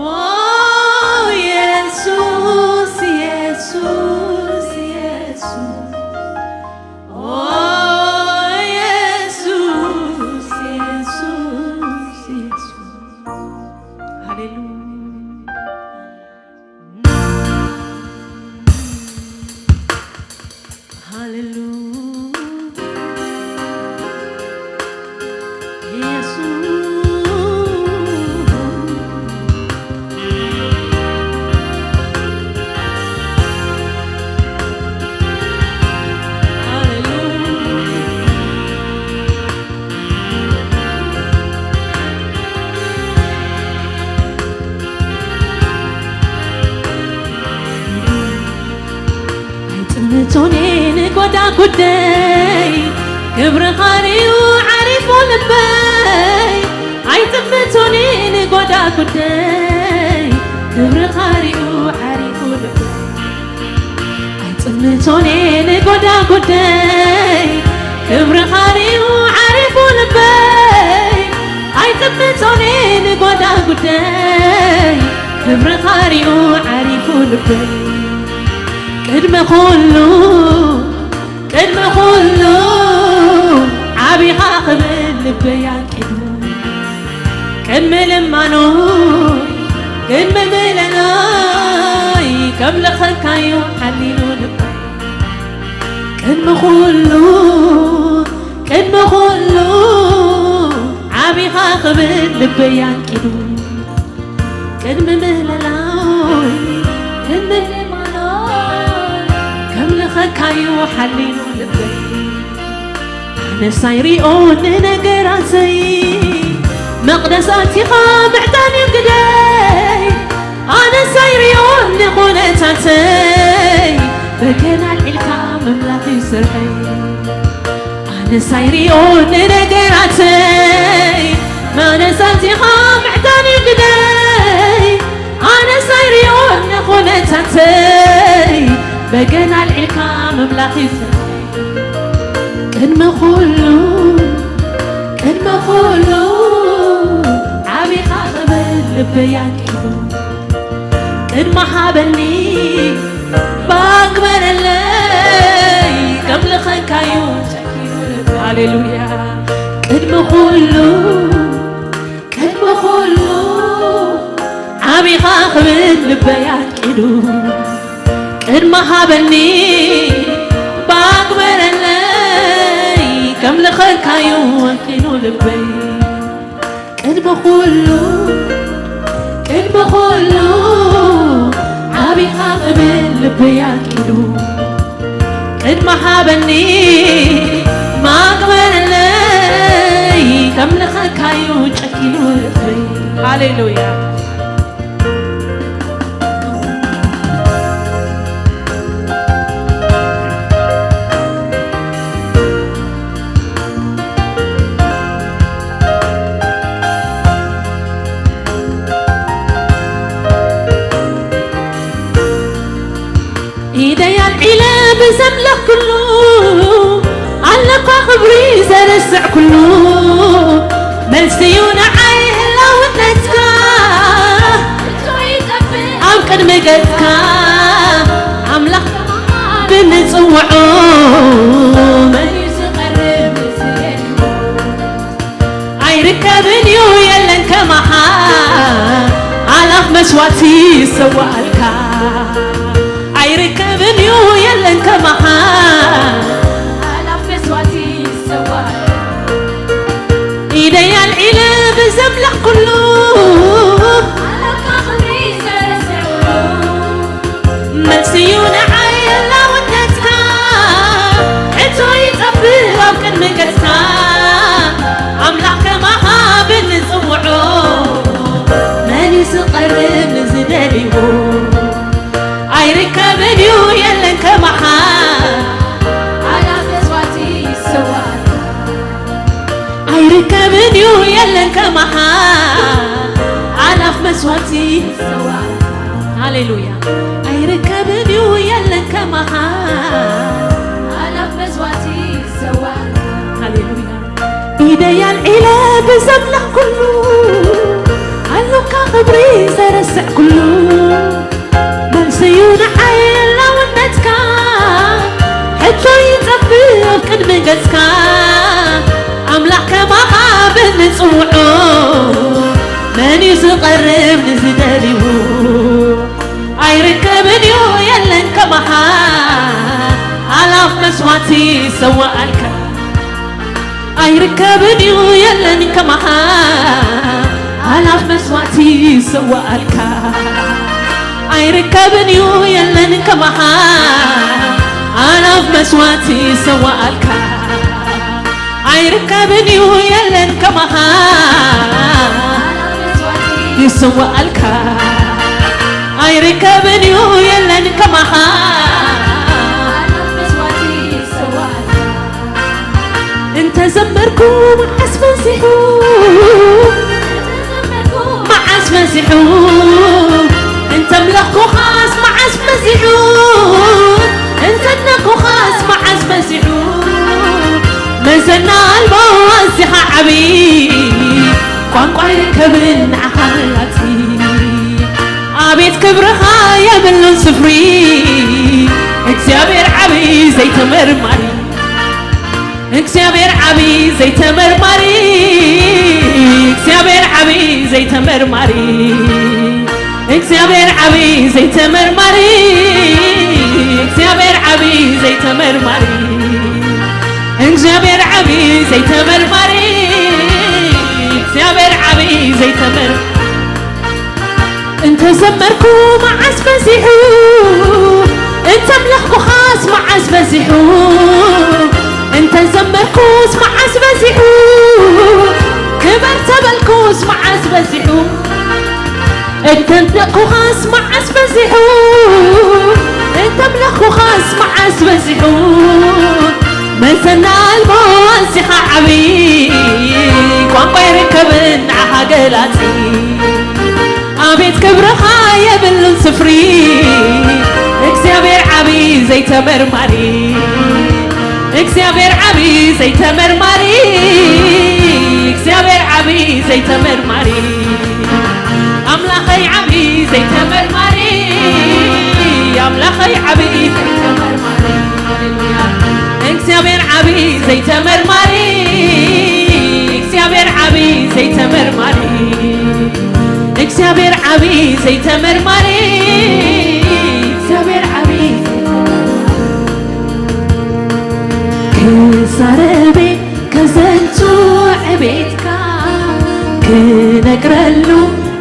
ኦ የሱስ የሱስ የሱስ ኦ የሱስ የሱስ የሱስ ሃሌሉያ ሃሌሉያ ኢየሱስ ሃሌሉያ ኣይጥምቶኔ ንጎዳ ጉደይ ክብርኻ ርዩ ዓሪፉ ልበይ ኣይጥምቶኔ ንጎዳ ጉደይ ክብርኻ ርዩ ዓሪፉ ልበይ ኣይጥምቶኔ ንጎዳ ጉደይ ክብርኻ ርዩ ዓሪፉ ልበይ ኣይጥምቶኔ ንጎዳ ጉደይ ክብርኻ ርዩ ዓሪፉ ልበይ ቅድሚ ኩሉ ቅድሚ ኩሉ ዓቢኻ ክብል ልበይ ኣንቂዱ ቅድሚ ልማኖ ቅድሚ ምለናይ ከምልኸካዮ ሓሊሉ ልበይ ቅድሚ ኩሉ ቅድሚ ኩሉ ዓቢኻ ክብል ልበይ ኣንቂዱ ቅድሚ ምህለላይ፣ ቅድሚ ምህለላይ ከምልኸካዩ ሓሊኑ ልበይ። ኣነስ ኣይሪኦ ንነገራተይ፣ መቕደስ ኣቲኻ ምዕጣን እዩ ግደይ። ኣነስ ኣይሪኦ ንኹነታተይ፣ በገና ኣልዒልካ ምምላኽ እዩ ስርሐይ። ኣነስ ኣይሪኦ ንነገራተይ፣ መቕደስ ኣቲኻ ምዕጣን እዩ ግደይ። ኣነስ ኣይሪኦ ንኹነታተይ፣ በገና ኣልዒልካ ምምላኽ እዩ ስርሐይ። ቅድሚ ኩሉ፣ ቅድሚ ኩሉ ዓቢኻ ክብል ልበይ ኣንቂዱ፣ ቅድሚ ሃበኒ ባግበረለይ ከምልኸካዩ ጨኪኑ ልበይ። ሃሌሉያ። ቅድሚ ኩሉ፣ ቅድሚ ኩሉ ዓቢኻ ክብል ልበይ ኣንቂዱ፣ ቅድሚ ሃበኒ ባግበረለይ ከምልኸካዩ ወኪኑ ልበይ። ቅድሚ ኩሉ፣ ቅድሚ ኩሉ ዓቢኻ ክብል ልበይ ኣንቂዱ፣ ቅድሚ ሃበኒ ማግበረለይ ከምልኸካዩ ጨኪኑ ልበይ። ሃሌሉያ። ኢደይ ኣልዒለ ብዘምለኽ ኩሉ፣ ኣለኳ ክብሪ ዘርስዕ ኩሉ፣ መልስዩ ንዓይ ህላውነትካ። ኣብ ቅድሚ ገጽካ ኣምላኽ ብንጽውዖ፣ መን እዩ ዝቐርብ ንዝደልዮ? ኣይርከብን እዩ የለን ከማኻ፣ ኣላፍ መስዋዕቲ ይሰዋኣልካ። ኣይርከብን እዩ የለን ከማኻ፣ ኣላፍ መስዋዕቲ ይሰዋኣልካ። ኢደይ ኣልዒለ ብዘምለኽ ኩሉ፣ ኣላካ ክብሪ ዘረስዕ ኩሉ፣ መልስዩ ንዓይ ህላውነትካ። ሕቶ ይጠፍእ ኣብ ቅድሚ ገጽካ። ኣምላኽ ከማኻ ብንጽውዖ፣ መን እዩ ዝቐርብ ንዝደልይዎ? ኣይርከብን እዩ የለን ከማኻ፣ ኣላፍ መስዋዕቲ ይሰዋኣልካ። ኣይርከብን እዩ የለን ከማኻ፣ ኣላፍ መስዋዕቲ ይሰዋኣልካ። ሃሌሉያ። ኣይርከብን እዩ የለን ከማኻ፣ ኣላፍ መስዋዕቲ ይሰዋኣልካ። ሃሌሉያ። ኢደይ ኣልዒለ ብዘምለኽ ኩሉ፣ ኣሉካ ክብሪ ዘረስዕ ኩሉ፣ መልስዩ ንዓይ ህላውነትካ። ሕቶ ይጠፍእ ኣብ ቅድሚ ገጽካ፣ ኣምላኽ ከማኻ ብንጽውዖ፣ መን እዩ ዝቐርብ ንዝደልይዎ? ኣይርከብን እዩ የለን ከማኻ፣ ኣላፍ መስዋዕቲ ይሰዋኣልካ። ኣይርከብን እዩ የለን ከማኻ፣ ኣላፍ መስዋዕቲ ይሰዋኣልካ። ኣይርከብን እዩ የለን ከማኻ፣ ኣላፍ መስዋዕቲ ይሰዋኣልካ። ኣይርከብን እዩ የለን ከማኻ፣ ይሰዋኣልካ። ኣይርከብን እዩ የለን ከማኻ፣ እንተ ዘመርኩ መዓስ በዚሑ፣ መዓስ በዚሑ፣ እንተ ኣምለኽኩኻስ መዓስ በዚሑ፣ እንተ ኣድነኩኻስ መዓስ በዚሑ። መዘና ኣልቦ ኣዚኻ ዓቢ፣ ቋንቋ ይርከብን ንዓኻ መላጺ። ኣቤት ክብርኻ የብሉን ስፍሪ፣ እግዚኣብሔር ዓቢ ዘይተመርማሪ። እግዚኣብሔር ዓቢ ዘይተመርማሪ፣ እግዚኣብሔር ዓቢ ዘይተመርማሪ፣ እግዚኣብሔር ዓቢ ዘይተመርማሪ፣ እግዚኣብሔር ዓቢ ዘይተመርማሪ፣ እግዚኣብሔር ዓቢ ዘይተመርማሪ፣ እግዚኣብሔር ዘመርኩ መዓስ በዚሑ፣ እንተ ኣምለኽኩኻስ መዓስ በዚሑ፣ እንተ ዘመርኩስ መዓስ በዚሑ፣ ክበር ተበልኩስ መዓስ በዚሑ፣ እንተ ኣድነቕኩኻስ መዓስ በዚሑ፣ እንተ ኣምለኽኩኻስ መዓስ በዚሑ፣ መዘና ኣልቦ ኣዚኻ ዓብዪ፣ ቋንቋ ኣይርከብን ንዓኻ ገላጺ። ኣቤት ክብርኻ የብሉን ስፍሪ፣ እግዚኣብሔር ዓብዪ ዘይተመርማሪ፣ እግዚኣብሔር ዓብዪ ዘይተመርማሪ፣ እግዚኣብሔር ዓብዪ ዘይተመርማሪ፣ ኣምላኸይ ዓብዪ ዘይተመርማሪ፣ ኣምላኸይ ዓብዪ ዘይተመርማሪ፣ ሃሌሉያ። እግዚኣብሔር ዓብዪ ዘይተመርማሪ፣ እግዚኣብሔር ዓብዪ ዘይተመርማሪ፣ እግዚኣብሔር ዓብዪ ዘይተመርማሪ፣ እግዚኣብሔር ዓብዪ ዘይተመርማሪ። ክዛረብ ከዘንቱ ዕቤትካ፣ ክነግረሉ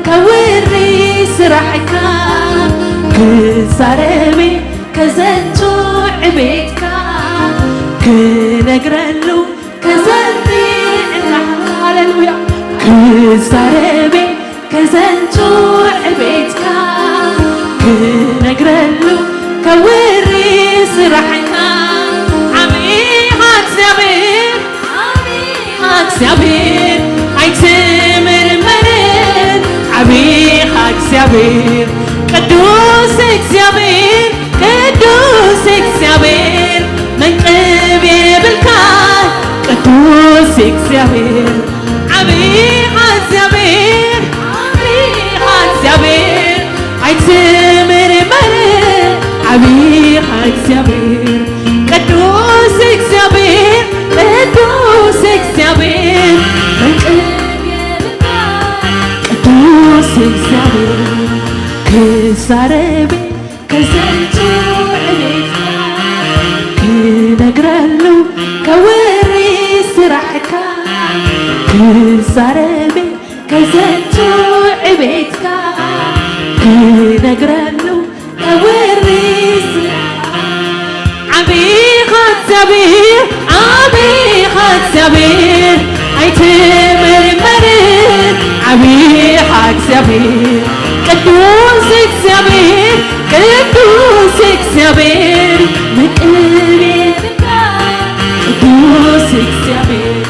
ከውሪ ስራሕካ። ክዛረብ ከዘንቱ ዕቤትካ፣ ክነግረሉ ከዘንቱ ዕቤትካ። ሃሌሉያ። ክዛረብ ከዘንቱ ዕቤትካ፣ ክነግረሉ ከውሪ ስራሕካ። ዓብዪኻ እግዚኣብሔር፣ ዓብዪኻ እግዚኣብሔር ኣይትምርመርን። ዓብዪኻ እግዚኣብሔር፣ ቅዱስ እግዚኣብሔር፣ ቅዱስ እግዚኣብሔር፣ መንቅብ የብልካ። ቅዱስ እግዚኣብሔር፣ ዓብዪኻ እግዚኣብሔር፣ ዓብዪኻ እግዚኣብሔር ኣይትምርመር። ዓብዪኻ እግዚኣብሔር፣ ቅዱስ እግዚኣብሔር፣ ቅዱስ እግዚኣብሔር፣ መንቅብ የብልካ። ቅዱስ እግዚኣብሔር፣ ክዛረብ ከዘንቱ ዕቤትካ፣ ክነግረሉ ከውሪ ስራሕካ። ክዛረብ ከዘንቱ ዕቤትካ፣ ክነግረሉ ከውሪ ስራሕካ። ዓብኻ እግዚኣብሔር፣ ዓብኻ እግዚኣብሔር ኣይትምርመር። ዓብኻ እግዚኣብሔር፣ ቅዱስ እግዚኣብሔር፣ ቅዱስ እግዚኣብሔር፣ መቅብ የብልካ። ቅዱስ እግዚኣብሔር፣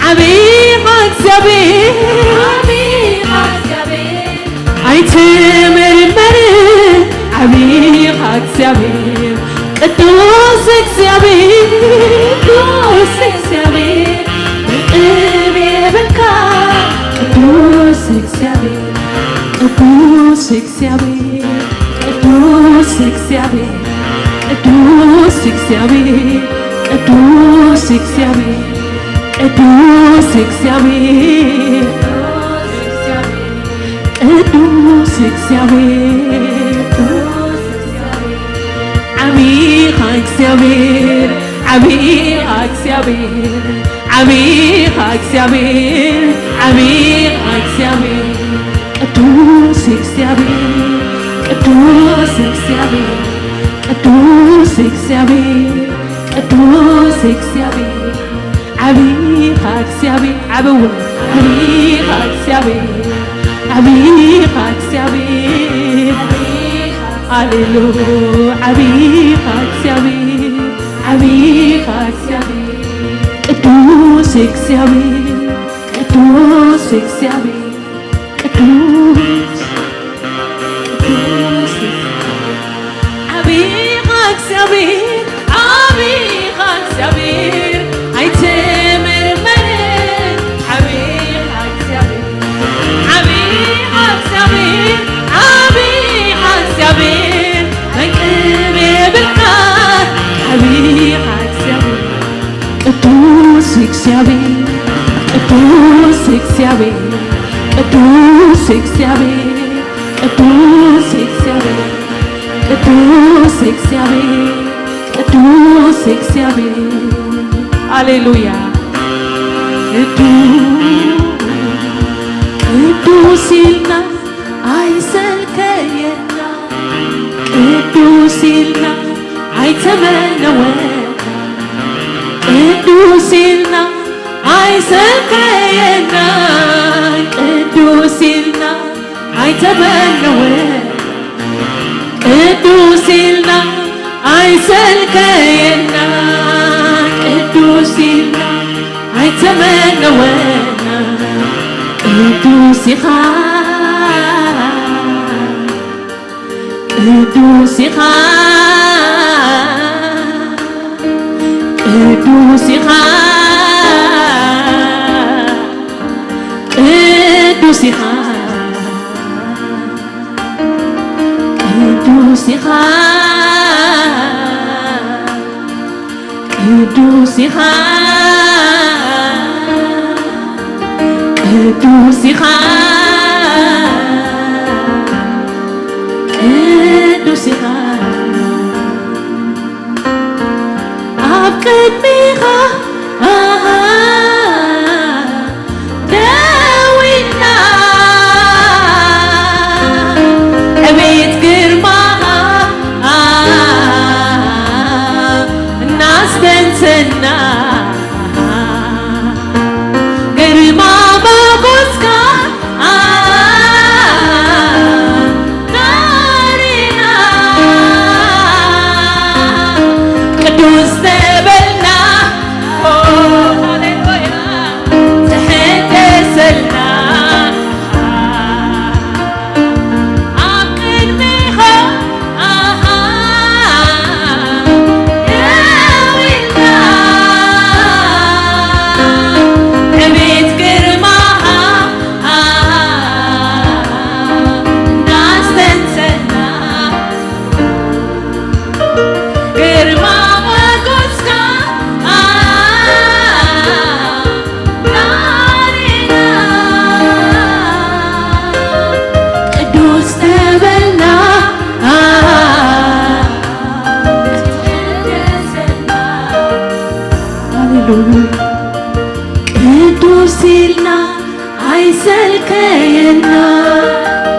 ዓብኻ እግዚኣብሔር፣ ዓብኻ እግዚኣብሔር ኣይትምርመር። ዓብኻ እግዚኣብሔር፣ ቅዱስ እግዚኣብሔር፣ ቅዱስ እግዚኣብሔር፣ መቅብ የብልካ። ቅዱስ እግዚኣብሔር፣ ቅዱስ እግዚኣብሔር፣ ቅዱስ እግዚኣብሔር፣ ቅዱስ እግዚኣብሔር፣ ቅዱስ እግዚኣብሔር፣ ቅዱስ እግዚኣብሔር፣ ቅዱስ እግዚኣብሔር፣ ዓብኻ እግዚኣብሔር፣ ዓብኻ እግዚኣብሔር፣ ዓብኻ እግዚኣብሔር፣ ዓብኻ እግዚኣብሔር፣ ቅዱስ እግዚኣብሔር፣ ቅዱስ እግዚኣብሔር፣ ቅዱስ እግዚኣብሔር፣ ቅዱስ እግዚኣብሔር፣ ዓብኻ እግዚኣብሔር፣ ዓብዋ፣ ዓብኻ እግዚኣብሔር፣ ዓብኻ እግዚኣብሔር፣ ሃሌሉ፣ ዓብኻ እግዚኣብሔር፣ ዓብኻ እግዚኣብሔር፣ ቅዱስ እግዚኣብሔር፣ ቅዱስ እግዚኣብሔር፣ ቅዱስ፣ ቅዱስ፣ ዓብኻ እግዚኣብሔር፣ ዓብኻ እግዚኣብሔር ኣይትምርመር። ዓብኻ እግዚኣብሔር፣ ዓብኻ እግዚኣብሔር፣ ዓብኻ እግዚኣብሔር መንቅብ የብልካ። ዓብኻ እግዚኣብሔር፣ ቅዱስ እግዚኣብሔር፣ ቅዱስ እግዚኣብሔር፣ ቅዱስ እግዚኣብሔር፣ ቅዱስ እግዚኣብሔር፣ ቅዱስ እግዚኣብሔር፣ ቅዱስ እግዚኣብሔር። ሃሌሉያ። ቅዱስ፣ ቅዱስ ኢልና ኣይሰልከየና ቅዱስ ኢልና ኣይተመነወና ቅዱስ ኢልና ኣይሰልከየና ቅዱስ ኢልና ኣይተመነወና ቅዱስ ኢልና ኣይሰልከየና ቅዱስ ኢልና ኣይተመነወና ቅዱስ ኢኻ ቅዱስ ኢኻ ቅዱስ ኢኻ ቅዱስ ኢኻ ቅዱስ ኢኻ ቅዱስ ኢኻ ቅዱስ ኢኻ ቅዱስ ኢኻ ኣብ ቅድሚኻ ኣሃ ደው ኢልና ዕቤት ግርማኻ እናስተንተና ግርማ ሞገስካ ናሪና ቅዱስ ተበልና ተሐደሰልና ኣብ ቅድሜኻ ኣሃ ደው ኢልና ዕቤት ግርማኻ ኣሃ እናስተንተና ግርማ ሞገስካ ናሪና ቅዱስ ተበልና ሃሌሉያ ቅዱስ ኢልና ኣይሰልከየና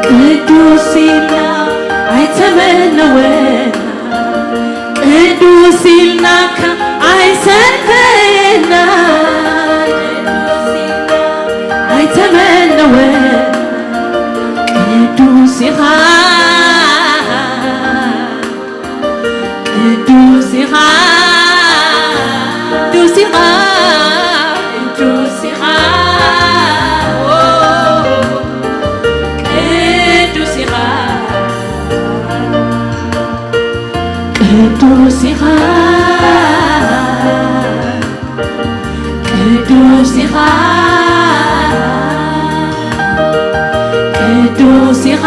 ቅዱስ ኢልና ኣይተመነወና ቅዱስ ኢልናካ ኣይሰልከየና ኣይተመነወና ቅዱስ ኢኻ ቅዱስ ኢኻ ቅዱስ ኢኻ ቅዱስ ኢኻ ኦ፣ ቅዱስ ኢኻ ቅዱስ ኢኻ ቅዱስ ኢኻ ቅዱስ ኢኻ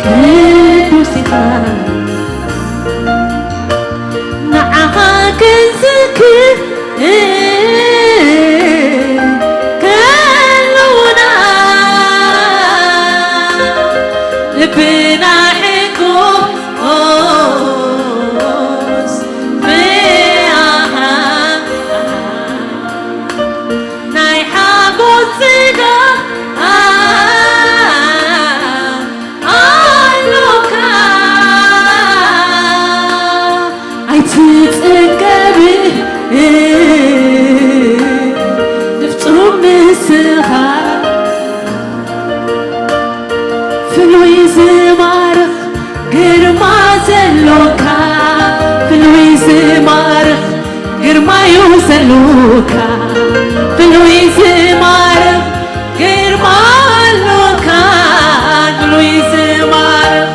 ቅዱስ ኢኻ ንዓኻ ክንዝክር ከለውና ልብና ሕጉስ ብኣኻ ናይ ሓጎስ ጽጋ ኣሎካ ኣይትጽገብን ንፍጹም ንስኻ ፍሉይ ዝማርኽ ግርማ ዘሎካ ፍሉይ ዝማርኽ ግርማዩ ዘሎካ ፍሉይ ዝማርኽ ግርማ ኣሎካ ፍሉይ ዝማርኽ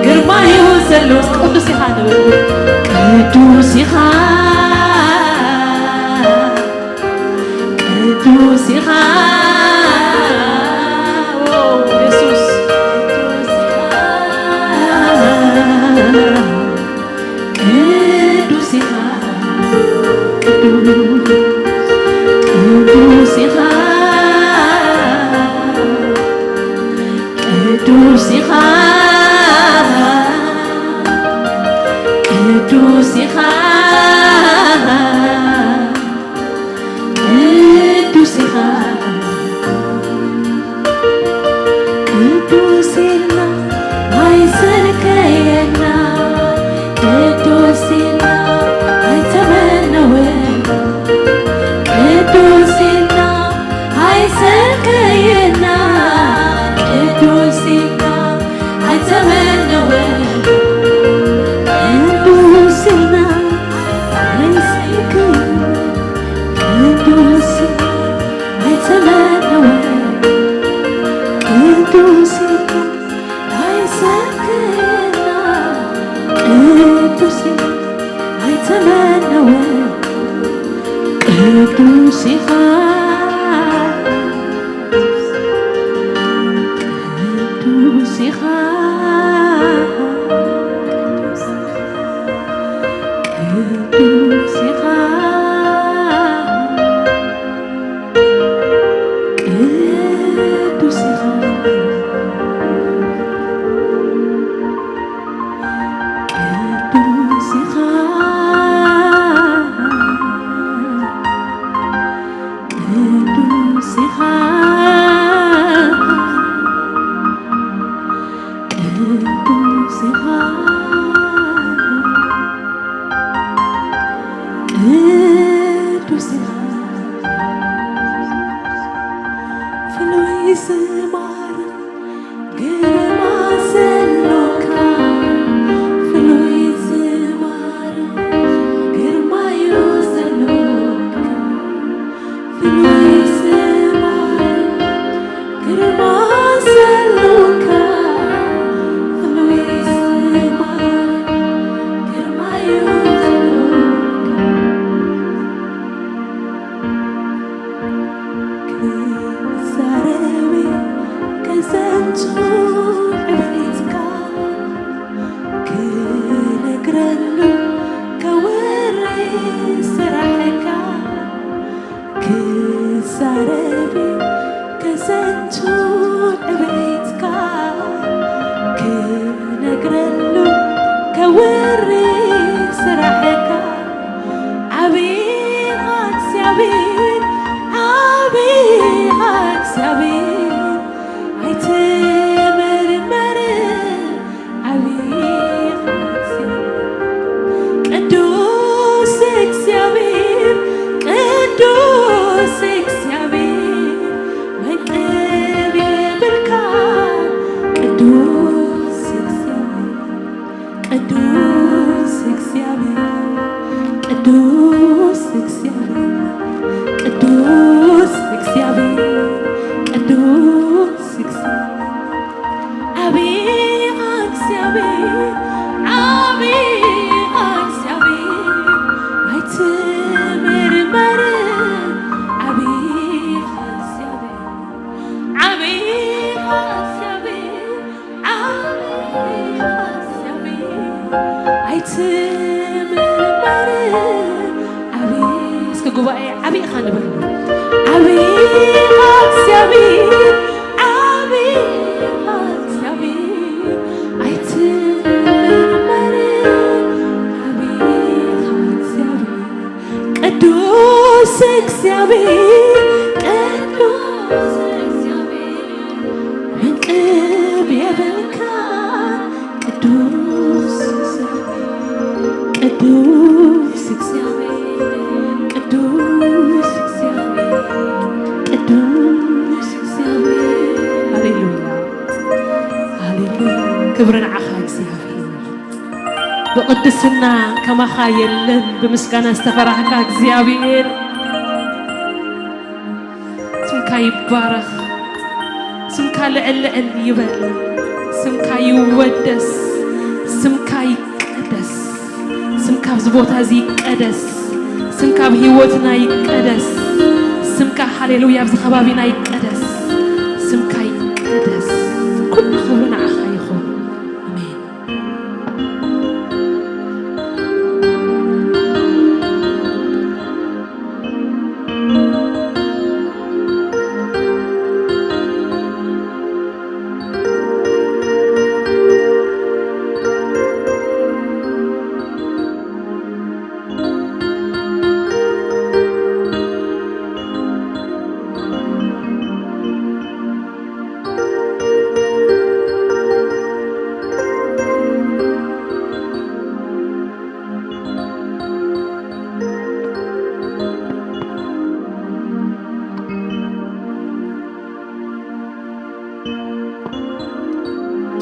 ግርማዩ ዘሎስ ቅዱስ ኢኻ ንብል ቅዱስ ኢኻ ቅዱስ ኢኻ ኦ የሱስ ቅዱስ ኢኻ ቅዱስ ኢኻ ቅዱስ ኢኻ ቅዱስ ኢኻ ቅዱስ ኢኻ ቅዱስ ኢኻ ኢኻ፣ ቅዱስ ኢኻ፣ ቅዱስ ኢኻ፣ ፍሉይ ዝማሬ ግርማ ዘሎካ፣ ፍሉይ ዝማሬ ግርማ'ዩ ዘሎካ፣ ፍሉይ ዝማሬ ግርማ ዘሎካ፣ ፍሉይ ዝማሬ ግርማ'ዩ ዘሎካ። ክዛረብ ከዘንቱ ዕቤትካ፣ ክነግረሉ ከወሪ ስራሕካ፣ ክዛረብ ከዘንቱ ዕቤትካ፣ ክነግረሉ ከወሪ ስራሕካ። ዓቢኻ እግዚኣብሔር፣ ዓቢኻ እግዚኣብሔር፣ ኣይትምርመርን፣ ዓቢኻ እግዚኣብሔር። ቅዱስ እግዚኣብሔር፣ ቅዱስ እግዚኣብሔር፣ መንቅብ የብልካ፣ ቅዱስ እግዚኣብሔር። ቅዱስ እግዚኣብሔር፣ ቅዱስ እግዚኣብሔር፣ ቅዱስ እግዚኣብሔር፣ ቅዱስ እግዚኣብሔር። ዓቢኻ እግዚኣብሔር፣ ዓቢኻ እግዚኣብሔር፣ ኣይትምርመርን፣ ዓቢኻ እግዚኣብሔር፣ ዓቢኻ እግዚኣብሔር፣ ዓቢኻ እግዚኣብሔር፣ ኣይትምርመርን። ዓቢ-፣ እስከ ጉባኤ ዓቢኻ ንበል። ዓቢኻ እግዚኣብሔር፣ ዓቢኻ እግዚኣብሔር፣ ኣይትምርመርን። ዓቢኻ እግዚኣብሔር፣ ቅዱስ እግዚኣብሔር፣ ቅዱስ እግዚኣብሔር፣ መንቅብ የብልካ፣ ቅዱስ እግዚኣብሔር፣ ቅዱስ እግዚኣብሔር፣ ቅዱስ እግዚኣብሔር፣ ቅዱስ እግዚኣብሔር። ሃሌሉያ፣ ሃሌሉያ። ክብሪ ንዓኻ እግዚኣብሔር። ብቕድስና ከማኻ የለን፣ ብምስጋና ዝተፈራህካ እግዚኣብሔር። ስምካ ይባረኽ፣ ስምካ ልዕል ልዕል ይበል፣ ስምካ ይወደስ፣ ስምካ ይቀደስ፣ ስምካ ኣብዚ ቦታ እዚ ይቀደስ፣ ስምካ ኣብ ህይወትና ይቀደስ፣ ስምካ ሃሌሉያ ኣብዚ ከባቢና ይቀደስ፣ ስምካ ይቀደስ። ኩሉ ክብሪ ንዓኻ ይኹን። ኣሜን።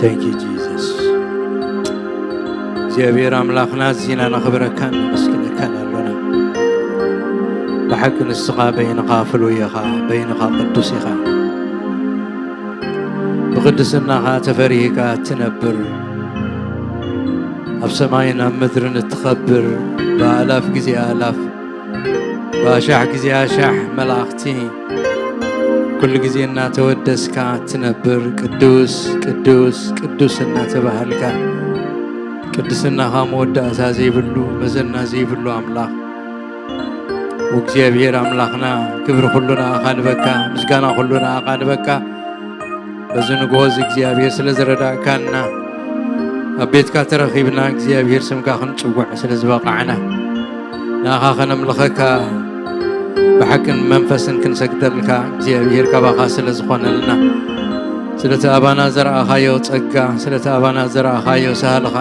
Thank you, Jesus. እግዚኣብሔር ኣምላኽና፣ እዚና ነኽብረካን ነመስግነካን ኣሎና። ብሓቂ ንስኻ በይንኻ ፍሉይ ኢኻ፣ በይንኻ ቅዱስ ኢኻ። ብቕድስናኻ ተፈሪህካ እትነብር፣ ኣብ ሰማይን ኣብ ምድርን እትኸብር፣ ብኣላፍ ግዜ ኣላፍ፣ ብኣሻሕ ግዜ ኣሻሕ መላእኽቲ ኩሉ ግዜ እናተወደስካ እትነብር፣ ቅዱስ፣ ቅዱስ፣ ቅዱስ እናተባህልካ፣ ቅድስናኻ መወዳእታ ዘይብሉ፣ መዘና ዘይብሉ ኣምላኽ፣ እግዚኣብሔር ኣምላኽና፣ ክብሪ ኩሉ ንኣኻ ንበካ፣ ምስጋና ኩሉ ንኣኻ ንበካ። በዚ ንግሆ እዚ እግዚኣብሔር ስለ ዝረዳእካና፣ ኣብ ቤትካ ተረኺብና እግዚኣብሔር ስምካ ክንጽውዕ ስለ ዝበቓዕና፣ ንኣኻ ከነምልኸካ፣ ብሓቅን መንፈስን ክንሰግደልካ እግዚኣብሔር ካባኻ ስለ ዝኾነልና፣ ስለቲ ኣባና ዘርኣኻዮ ጸጋ፣ ስለቲ ኣባና ዘርኣኻዮ ሳህልኻ፣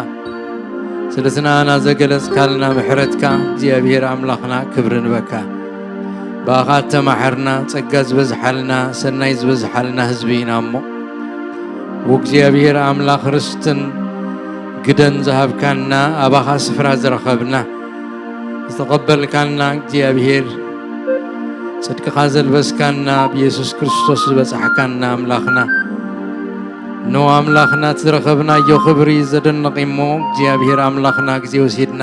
ስለቲ ንኣና ዘገለጽካልና ምሕረትካ እግዚኣብሔር ኣምላኽና ክብሪ ንበካ። ብኣኻ እተማሓርና፣ ጸጋ ዝበዝሓልና፣ ሰናይ ዝበዝሓልና ህዝቢ ኢና እሞ፣ እግዚኣብሔር ኣምላኽ ርስትን ግደን ዝሃብካና፣ ኣባኻ ስፍራ ዝረኸብና፣ ዝተቐበልካና እግዚኣብሔር፣ ጽድቅኻ ዘልበስካና፣ ብየሱስ ክርስቶስ ዝበጻሕካና ኣምላኽና፣ ኖ ኣምላኽና፣ እቲ ዝረኸብናዮ ክብሪ ዘደንቕ እሞ፣ እግዚኣብሔር ኣምላኽና፣ ግዜ ወሲድና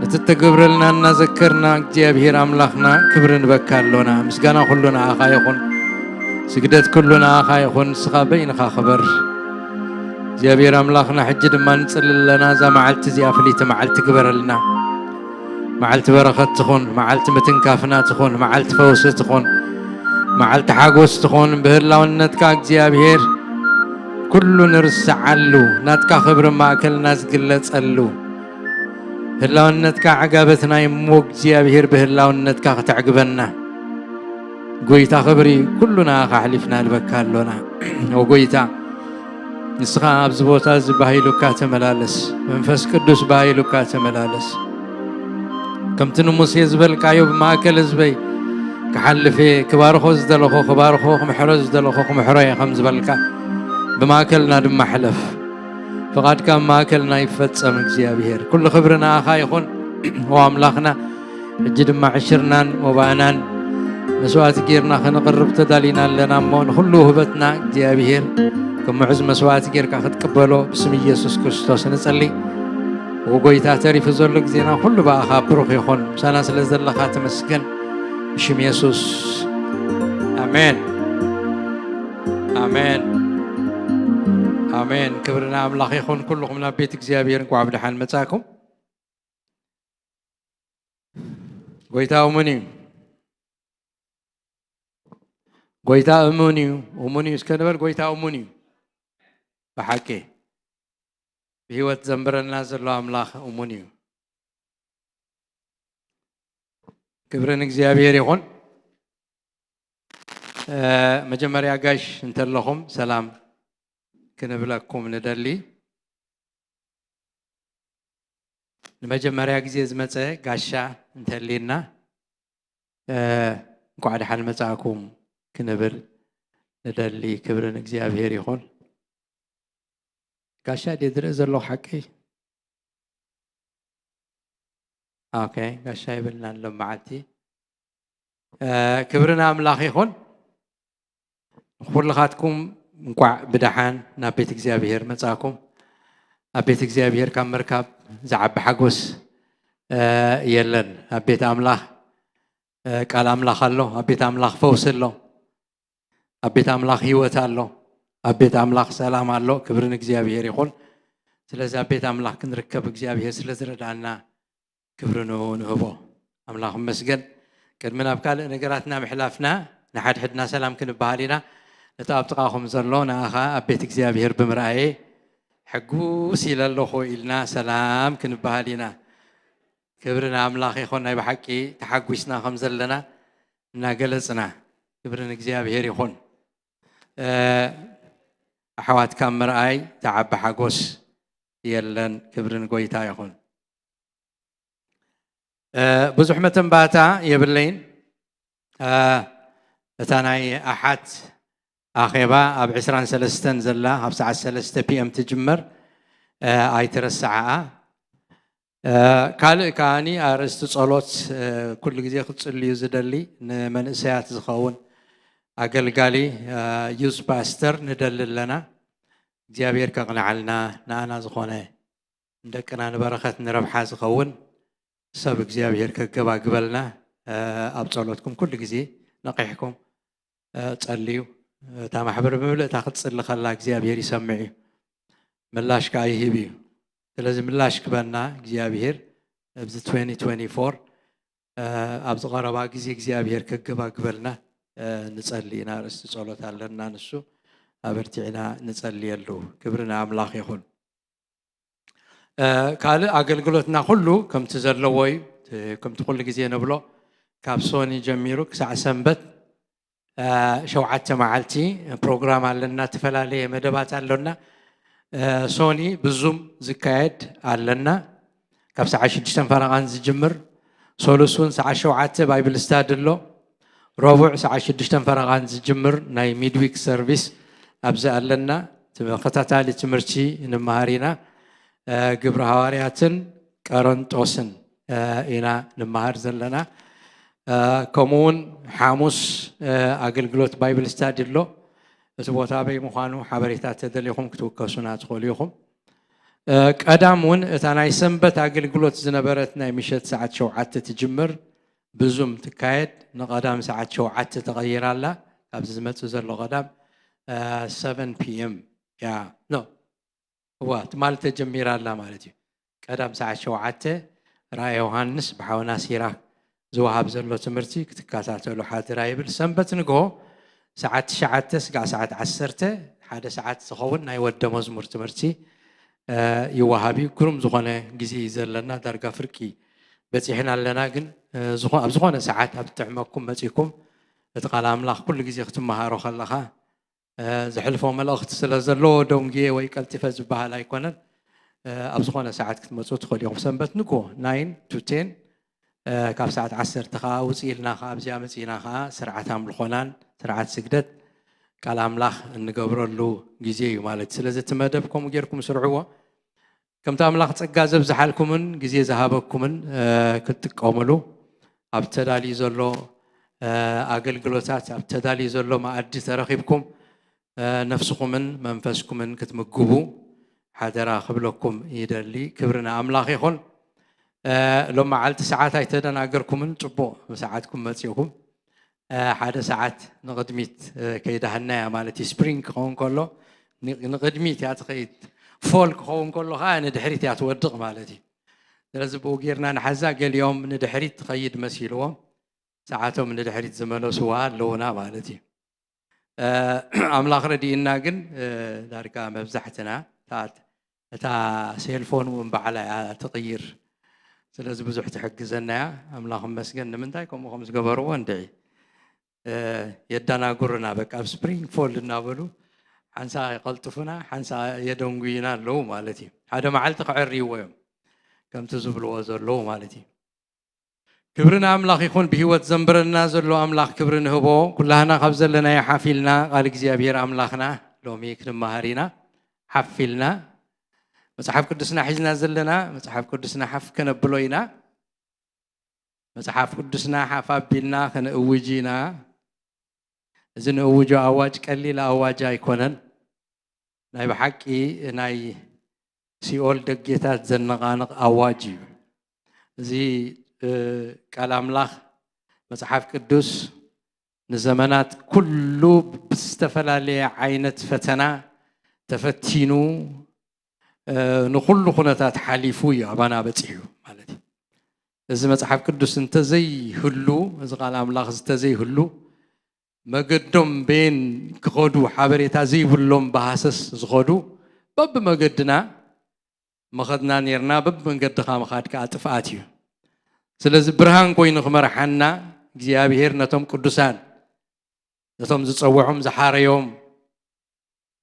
ነቲ እተገብረልና እናዘከርና፣ እግዚኣብሔር ኣምላኽና፣ ክብሪ ንበካ ኣሎና። ምስጋና ኩሉ ንኣኻ ይኹን፣ ስግደት ኩሉ ንኣኻ ይኹን። ንስኻ በይንኻ ክበር እግዚኣብሔር ኣምላኽና። ሕጂ ድማ ንጽሊ ኣለና፣ እዛ መዓልቲ እዚኣ ፍልይቲ መዓልቲ ግበረልና። መዓልቲ በረኸት ትኹን፣ መዓልቲ ምትንካፍና ትኹን፣ መዓልቲ ፈውሲ ትኹን፣ መዓልቲ ሓጎስ ትኹን። ብህላውነትካ እግዚኣብሔር ኩሉ ንርስዓሉ፣ ናትካ ክብሪ ማእከልና ዝግለጸሉ፣ ህላውነትካ ዕጋበትና እሞ እግዚኣብሔር ብህላውነትካ ክተዕግበና። ጎይታ ክብሪ ኩሉ ንኣኻ ኣሕሊፍና ንበካ ኣሎና። ኦ ጎይታ፣ ንስኻ ኣብዚ ቦታ እዚ ባሂሉካ ተመላለስ። መንፈስ ቅዱስ ባሂሉካ ተመላለስ። ከምቲ ንሙሴ ዝበልካዮ፣ "ብማእከል ህዝበይ ክሓልፍ እየ፣ ክባርኾ ዝደለኹ ክባርኾ፣ ክምሕሮ ዝደለኹ ክምሕሮ እየ" ከም ዝበልካ፣ ብማእከልና ድማ ሕለፍ። ፍቓድካ ኣብ ማእከልና ይፈጸም እግዚኣብሔር። ኩሉ ክብሪ ንኣኻ ይኹን፣ ኦ ኣምላኽና። ሕጂ ድማ ዕሽርናን መባእናን መስዋእቲ ጌርና ከነቕርብ ተዳሊና ኣለና እሞ፣ ንኹሉ ውህበትና እግዚኣብሔር ከም ምዑዝ መስዋእቲ ጌርካ ክትቅበሎ ብስም ኢየሱስ ክርስቶስ ንጸሊ። ኦ ጎይታ፣ ተሪፉ ዘሎ ግዜና ኩሉ ብኣኻ ብሩኽ ይኹን። ምሳና ስለ ዘለኻ ተመስገን። ብሽም የሱስ፣ ኣሜን፣ ኣሜን፣ ኣሜን። ክብሪ ንኣምላኽ ይኹን። ኩልኹም ናብ ቤት እግዚኣብሔር እንኳዕ ብደሓን መጻእኩም። ጎይታ እሙን እዩ። ጎይታ እሙን እዩ። እሙን እዩ እስከ ንበል። ጎይታ እሙን እዩ። ብሓቂ ብህይወት ዘንብረና ዘሎ ኣምላኽ እሙን እዩ። ክብሪ ንእግዚኣብሔር ይኹን። እ፣ መጀመርያ ጋሽ እንተለኹም ሰላም ክንብለኩም ንደሊ። ንመጀመርያ ግዜ ዝመጸ ጋሻ እንተሊና፣ እ፣ እንኳዕ ደሓን መጻእኩም ክንብል ንደሊ። ክብሪ ንእግዚኣብሔር ይኹን። ጋሻ ድየ ዝርኢ ዘለኹ ሓቀይ? ኦኬ፣ ጋሻ ይብልናን ሎም መዓልቲ። እ፣ ክብሪ ንኣምላኽ ይኹን። ንኹልኻትኩም እንቋዕ ብደሓን ናብ ቤት እግዚኣብሔር መጻእኩም። ኣብ ቤት እግዚኣብሔር ካብ ምርካብ ዝዓቢ ሓጎስ፣ እ፣ የለን። ኣብ ቤት ኣምላኽ፣ እ፣ ቃል ኣምላኽ ኣሎ። ኣብ ቤት ኣምላኽ ፈውሲ ኣሎ። ኣብ ቤት ኣምላኽ ህይወት ኣሎ። ኣብ ቤት ኣምላኽ ሰላም ኣሎ። ክብሪ ንእግዚኣብሔር ይኹን። ስለዚ ኣብ ቤት ኣምላኽ ክንርከብ እግዚኣብሔር ስለ ዝረድኣና ክብሪ ንኡ ንህቦ። ኣምላኽ ይመስገን። ቅድሚ ናብ ካልእ ነገራትና ምሕላፍና ንሓድሕድና ሰላም ክንበሃል ኢና። ነቲ ኣብ ጥቓኹም ዘሎ ንኣኻ ኣብ ቤት እግዚኣብሔር ብምርኣየ ሕጉስ ኢለ ኣለኹ ኢልና ሰላም ክንበሃል ኢና። ክብሪ ንኣምላኽ ይኹን። ናይ ብሓቂ ተሓጒስና ከም ዘለና እናገለጽና፣ ክብሪ ንእግዚኣብሔር ይኹን። እ፣ ኣሕዋትካ ምርኣይ ዝዓቢ ሓጎስ የለን። ክብሪ ንጎይታ ይኹን። እ፣ ብዙሕ መተንባታ የብለይን። እ፣ እታ ናይ ኣሓት ኣኼባ ኣብ ዕስራን ሰለስተን ዘላ፣ ኣብ ሰዓት ሰለስተ ፒ ኤም ትጅመር፣ እ፣ ኣይትረስዓኣ። እ፣ ካልእ ከኣኒ ኣርእስቲ ጸሎት፣ እ፣ ኩሉ ግዜ ክትጽልዩ ዝደሊ ንመንእሰያት ዝኸውን ኣገልጋሊ፣ እ፣ ዩዝ ፓስተር ንደሊ ኣለና። እግዚኣብሔር ከቕንዓልና፣ ንኣና ዝኾነ ንደቅና ንበረኸት ንረብሓ ዝኸውን ሰብ እግዚኣብሔር ከገባግበልና፣ እ፣ ኣብ ጸሎትኩም ኩሉ ግዜ ነቒሕኩም፣ እ፣ ጸልዩ። እታ ማሕበር ብምልእታ ክትጽሊ ከላ እግዚኣብሔር ይሰምዕ እዩ፣ ምላሽ ከኣ ይህብ እዩ። ስለዚ ምላሽ ክበና እግዚኣብሔር ኣብዚ ትዌንቲ ትዌንቲ ፎር፣ እ፣ ኣብዚ ቀረባ ግዜ እግዚኣብሔር ከገባግበልና፣ እ፣ ንጸሊ ኢና። ኣርእስቲ ጸሎት ኣለና፣ ንሱ ኣበርቲዕና ንጸልየሉ። ክብሪ ንኣምላኽ ይኹን። እ፣ ካልእ ኣገልግሎትና ኩሉ ከምቲ ዘለዎ እዩ። እቲ፣ ከምቲ ኩሉ ግዜ ንብሎ፣ ካብ ሶኒ ጀሚሩ ክሳዕ ሰንበት ሸውዓተ መዓልቲ ፕሮግራም ኣለና፣ ዝተፈላለየ መደባት ኣሎና። ሶኒ ብዙም ዝካየድ ኣለና፣ ካብ ሰዓት ሽዱሽተ ፈረቓን ዝጅምር። ሶሉስ እውን ሰዓት ሸውዓተ ባይብል ስታዲ ኣሎ። ረቡዕ ሰዓት ሽዱሽተ ፈረቓን ዝጅምር ናይ ሚድዊክ ሰርቪስ ኣብዚ ኣለና። ተኸታታሊ ትምህርቲ ንምሃር ኢና። ግብሪ ሃዋርያትን ቀረንጦስን ኢና ንምሃር ዘለና። ከምኡውን ሓሙስ ኣገልግሎት ባይብል ስታዲ ኣሎ። እቲ ቦታ ኣበይ ምዃኑ ሓበሬታ ተደሊኹም ክትውከሱና ትኽእሉ ኢኹም። ቀዳም እውን እታ ናይ ሰንበት ኣገልግሎት ዝነበረት ናይ ምሸት ሰዓት ሸውዓተ ትጅምር ብዙም ትካየድ ንቐዳም ሰዓት ሸውዓተ ተቐይራ ኣላ። ካብዚ ዝመጽእ ዘሎ ቀዳም ሰቨን ፒ ኤም እያ። ኖ፣ እዋ ትማሊ ተጀሚራ ኣላ ማለት እዩ። ቀዳም ሰዓት ሸውዓተ ራእየ ዮሃንስ ብሓውና ሲራክ ዝወሃብ ዘሎ ትምህርቲ ክትከታተሉ ሓደራ ይብል። ሰንበት ንግሆ ሰዓት ትሽዓተ ስጋዕ ሰዓት ዓሰርተ ሓደ ሰዓት ዝኸውን ናይ ወደ መዝሙር ትምህርቲ ይወሃብ እዩ። ግሩም ዝኾነ ግዜ እዩ ዘለና። ዳርጋ ፍርቂ በፂሕና ኣለና። ግን ኣብ ዝኾነ ሰዓት ኣብ ትጥዕመኩም መፂኩም እቲ ቃል ኣምላኽ ኩሉ ግዜ ክትመሃሮ ከለኻ ዘሕልፎ መልእኽቲ ስለ ዘለዎ ደንጉየ ወይ ቀልጢፈ ዝበሃል ኣይኮነን። ኣብ ዝኾነ ሰዓት ክትመፁ ትኽእሉ ኢኹም። ሰንበት ንግሆ ናይን ቱ ቴን፣ ካብ ሰዓት ዓሰርተ ከዓ ውፅእ ኢልና ከዓ ኣብዚኣ መፂእና ከዓ ስርዓት ኣምልኾናን ስርዓት ስግደት ቃል ኣምላኽ እንገብረሉ ግዜ እዩ ማለት እዩ። ስለዚ እቲ መደብ ከምኡ ጌርኩም ስርዕዎ። ከምቲ ኣምላኽ ጸጋ ዘብዝሓልኩምን ግዜ ዝሃበኩምን ክትጥቀሙሉ ኣብ ተዳልዩ ዘሎ ኣገልግሎታት ኣብ ተዳልዩ ዘሎ መኣዲ ተረኺብኩም ነፍስኹምን መንፈስኩምን ክትምግቡ ሓደራ ክብለኩም ይደሊ። ክብሪ ንኣምላኽ ይኹን። ሎም መዓልቲ ሰዓት ኣይተደናገርኩምን፣ ጽቡቕ ሰዓትኩም መጺእኩም። ሓደ ሰዓት ንቕድሚት ከይዳሃና እያ ማለት እዩ። ስፕሪንግ ክኸውን ከሎ ንቕድሚት እያ ትኸይድ፣ ፎል ክኸውን ከሎ ከዓ ንድሕሪት እያ ትወድቕ ማለት እዩ። ስለዚ ብኡ ጌርና ንሓዛ። ገሊኦም ንድሕሪት ትኸይድ መሲልዎም ሰዓቶም ንድሕሪት ዝመለስዋ ኣለውና ማለት እዩ። ኣምላኽ ረድእና ግን ዳርጋ መብዛሕትና እታ ሴልፎን እውን ባዕላ እያ ትቕይር። ስለዚ ብዙሕ ትሕግዘና እያ። ኣምላኽ መስገን። ንምንታይ ከምኡ ከም ዝገበርዎ እንድዒ የዳናግሩና። በቃ ኣብ ስፕሪንግፎልድ እናበሉ ሓንሳ የቐልጥፉና፣ ሓንሳ የደንጉዩና ኣለዉ ማለት እዩ። ሓደ መዓልቲ ክዕርይዎ እዮም ከምቲ ዝብልዎ ዘለዉ ማለት እዩ። ክብሪ ንኣምላኽ ይኹን። ብህይወት ዘንብረና ዘሎ ኣምላኽ ክብሪ ንህቦ። ኩላህና ካብ ዘለናዮ ሓፊልና ቃል እግዚኣብሔር ኣምላኽና ሎሚ ክንመሃር ኢና። ሓፊልና መጽሓፍ ቅዱስና ሒዝና ዘለና መጽሓፍ ቅዱስና ሓፍ ከነብሎ ኢና። መጽሓፍ ቅዱስና ሓፍ ኣቢልና ከነእውጅ ኢና። እዚ ንእውጆ ኣዋጅ ቀሊል ኣዋጅ ኣይኮነን። ናይ ብሓቂ ናይ ሲኦል ደጌታት ዘነቓንቕ ኣዋጅ እዩ። እዚ ቃል ኣምላኽ መጽሓፍ ቅዱስ ንዘመናት ኩሉ ብዝተፈላለየ ዓይነት ፈተና ተፈቲኑ ንኹሉ ኩነታት ሓሊፉ እዩ ኣባና በጺሑ ማለት እዩ። እዚ መጽሓፍ ቅዱስ እንተዘይህሉ፣ እዚ ቃል ኣምላኽ እንተዘይህሉ መገዶም ቤን ክኸዱ ሓበሬታ ዘይብሎም ብሃሰስ ዝኸዱ በብመገድና መኸድና ኔርና። በብመንገድኻ ምኻድ ከዓ ጥፍኣት እዩ። ስለዚ ብርሃን ኮይኑ ክመርሓና እግዚኣብሔር ነቶም ቅዱሳን ነቶም ዝጸውዖም ዝሓረዮም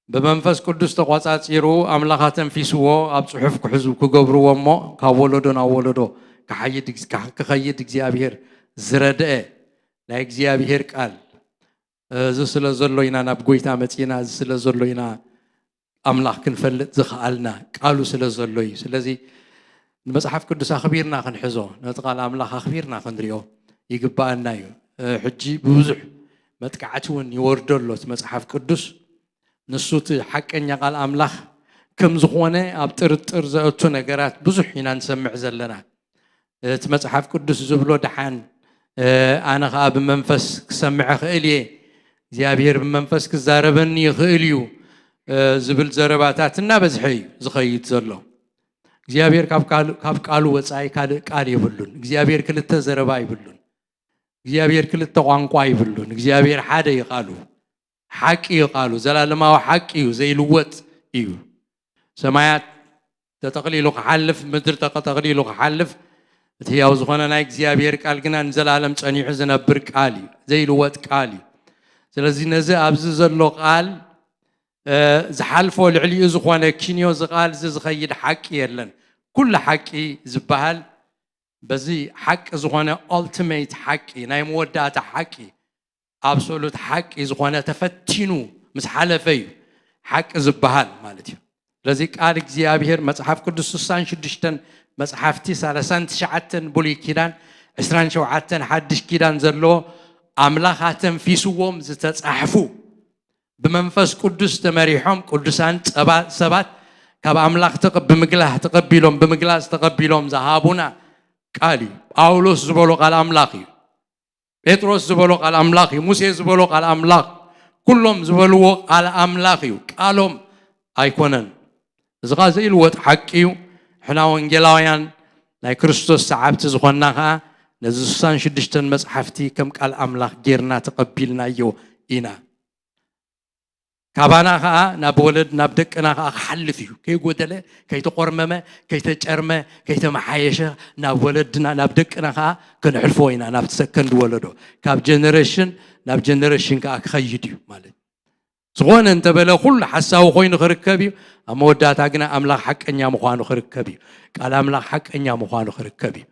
ብመንፈስ ቅዱስ ተቖጻጺሩ ኣምላኽ ኣተንፊስዎ ኣብ ጽሑፍ ክሕዙ ክገብርዎ እሞ ካብ ወለዶ ናብ ወለዶ ክሓይድ ክኸይድ እግዚኣብሔር ዝረድአ ናይ እግዚኣብሔር ቃል እዚ ስለ ዘሎ ኢና ናብ ጎይታ መጺና። እዚ ስለ ዘሎ ኢና ኣምላኽ ክንፈልጥ ዝኸኣልና ቃሉ ስለ ዘሎ እዩ። ስለዚ ንመጽሓፍ ቅዱስ ኣኽቢርና ክንሕዞ፣ ነቲ ቃል ኣምላኽ ኣኽቢርና ክንሪኦ ይግብኣና እዩ። ሕጂ ብብዙሕ መጥቃዕቲ እውን ይወርዶ ኣሎ እቲ መጽሓፍ ቅዱስ። ንሱ እቲ ሓቀኛ ቃል ኣምላኽ ከም ዝኾነ ኣብ ጥርጥር ዘእቱ ነገራት ብዙሕ ኢና ንሰምዕ ዘለና። እቲ መጽሓፍ ቅዱስ ዝብሎ ደሓን ኣነ ኸዓ ብመንፈስ ክሰምዕ እኽእል እየ፣ እግዚኣብሔር ብመንፈስ ክዛረበኒ ይኽእል እዩ ዝብል ዘረባታት እናበዝሐ እዩ ዝኸይድ ዘሎ። እግዚኣብሔር ካብ ቃሉ ወፃኢ ካልእ ቃል የብሉን። እግዚኣብሔር ክልተ ዘረባ ይብሉን። እግዚኣብሔር ክልተ ቋንቋ ይብሉን። እግዚኣብሔር ሓደ እዩ ቃሉ። ሓቂ እዩ ቃሉ። ዘላለማዊ ሓቂ እዩ፣ ዘይልወጥ እዩ። ሰማያት ተጠቕሊሉ ክሓልፍ፣ ምድሪ ተጠቕሊሉ ክሓልፍ፣ እቲ ህያው ዝኾነ ናይ እግዚኣብሔር ቃል ግና ንዘለኣለም ጸኒሑ ዝነብር ቃል እዩ፣ ዘይልወጥ ቃል እዩ። ስለዚ ነዚ ኣብዚ ዘሎ ቃል ዝሓልፎ ልዕሊኡ ዝኾነ ኪንዮ ዝቓል እዚ ዝኸይድ ሓቂ የለን። ኩሉ ሓቂ ዝበሃል በዚ ሓቂ ዝኾነ ኦልቲሜት ሓቂ፣ ናይ መወዳእታ ሓቂ፣ ኣብሶሉት ሓቂ ዝኾነ ተፈቲኑ ምስ ሓለፈ እዩ ሓቂ ዝበሃል ማለት እዩ። ስለዚ ቃል እግዚኣብሔር መጽሓፍ ቅዱስ ስሳን ሽዱሽተን መጽሓፍቲ፣ ሰላሳን ትሽዓተን ብሉይ ኪዳን፣ ዕስራን ሸውዓተን ሓድሽ ኪዳን ዘለዎ ኣምላኽ ኣተንፊስዎም ዝተጻሕፉ ብመንፈስ ቅዱስ ተመሪሖም ቅዱሳን ጸባ ሰባት ካብ ኣምላኽ ተቐ- ብምግላህ ተቐቢሎም ብምግላጽ ተቐቢሎም ዝሃቡና ቃል እዩ። ጳውሎስ ዝበሎ ቃል ኣምላኽ እዩ። ጴጥሮስ ዝበሎ ቃል ኣምላኽ እዩ። ሙሴ ዝበሎ ቃል ኣምላኽ፣ ኩሎም ዝበልዎ ቃል ኣምላኽ እዩ። ቃሎም ኣይኮነን። እዚ ኸዓ ዘይልወጥ ሓቂ እዩ። ሕና ወንጌላውያን ናይ ክርስቶስ ሰዓብቲ ዝኾንና ኸዓ ነዚ ስሳን ሽዱሽተን መጽሓፍቲ ከም ቃል ኣምላኽ ጌርና ተቐቢልናዮ ኢና። ካባና ኸዓ ናብ ወለድ ናብ ደቅና ኸዓ ክሓልፍ እዩ። ከይጎደለ፣ ከይተቆርመመ፣ ከይተጨርመ፣ ከይተመሓየሸ ናብ ወለድና ናብ ደቅና ኸዓ ከነሕልፎ ኢና። ናብቲ ሰከንድ ወለዶ ካብ ጀነሬሽን ናብ ጀነሬሽን ከዓ ክኸይድ እዩ ማለት እዩ። ዝኾነ እንተበለ ኩሉ ሓሳዊ ኮይኑ ክርከብ እዩ። ኣብ መወዳእታ ግና ኣምላኽ ሓቀኛ ምዃኑ ክርከብ እዩ። ቃል ኣምላኽ ሓቀኛ ምዃኑ ክርከብ እዩ።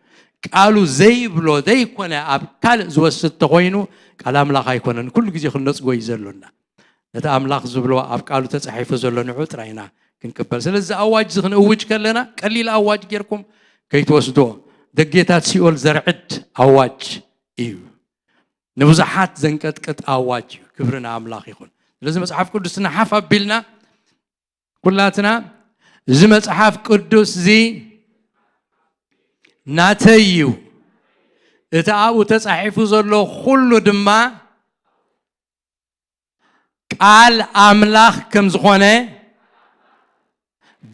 ቃሉ ዘይብሎ ዘይኮነ ኣብ ካልእ ዝወስድ ተኾይኑ ቃል ኣምላኽ ኣይኮነን። ኩሉ ግዜ ክንነጽጎ እዩ ዘሎና። ነቲ ኣምላኽ ዝብሎ ኣብ ቃሉ ተጻሒፉ ዘሎ ንዑ ጥራይ ኢና ክንቅበል። ስለዚ እዚ ኣዋጅ እዚ ክንእውጅ ከለና ቀሊል ኣዋጅ ጌርኩም ከይትወስዶ። ደጌታት ሲኦል ዘርዕድ ኣዋጅ እዩ። ንብዙሓት ዘንቀጥቅጥ ኣዋጅ እዩ። ክብሪ ንኣምላኽ ይኹን። ስለዚ መጽሓፍ ቅዱስና ሓፍ ኣቢልና ኩላትና እዚ መጽሓፍ ቅዱስ እዚ ናተይ እዩ፣ እቲ ኣብኡ ተጻሒፉ ዘሎ ኩሉ ድማ ቃል ኣምላኽ ከም ዝኾነ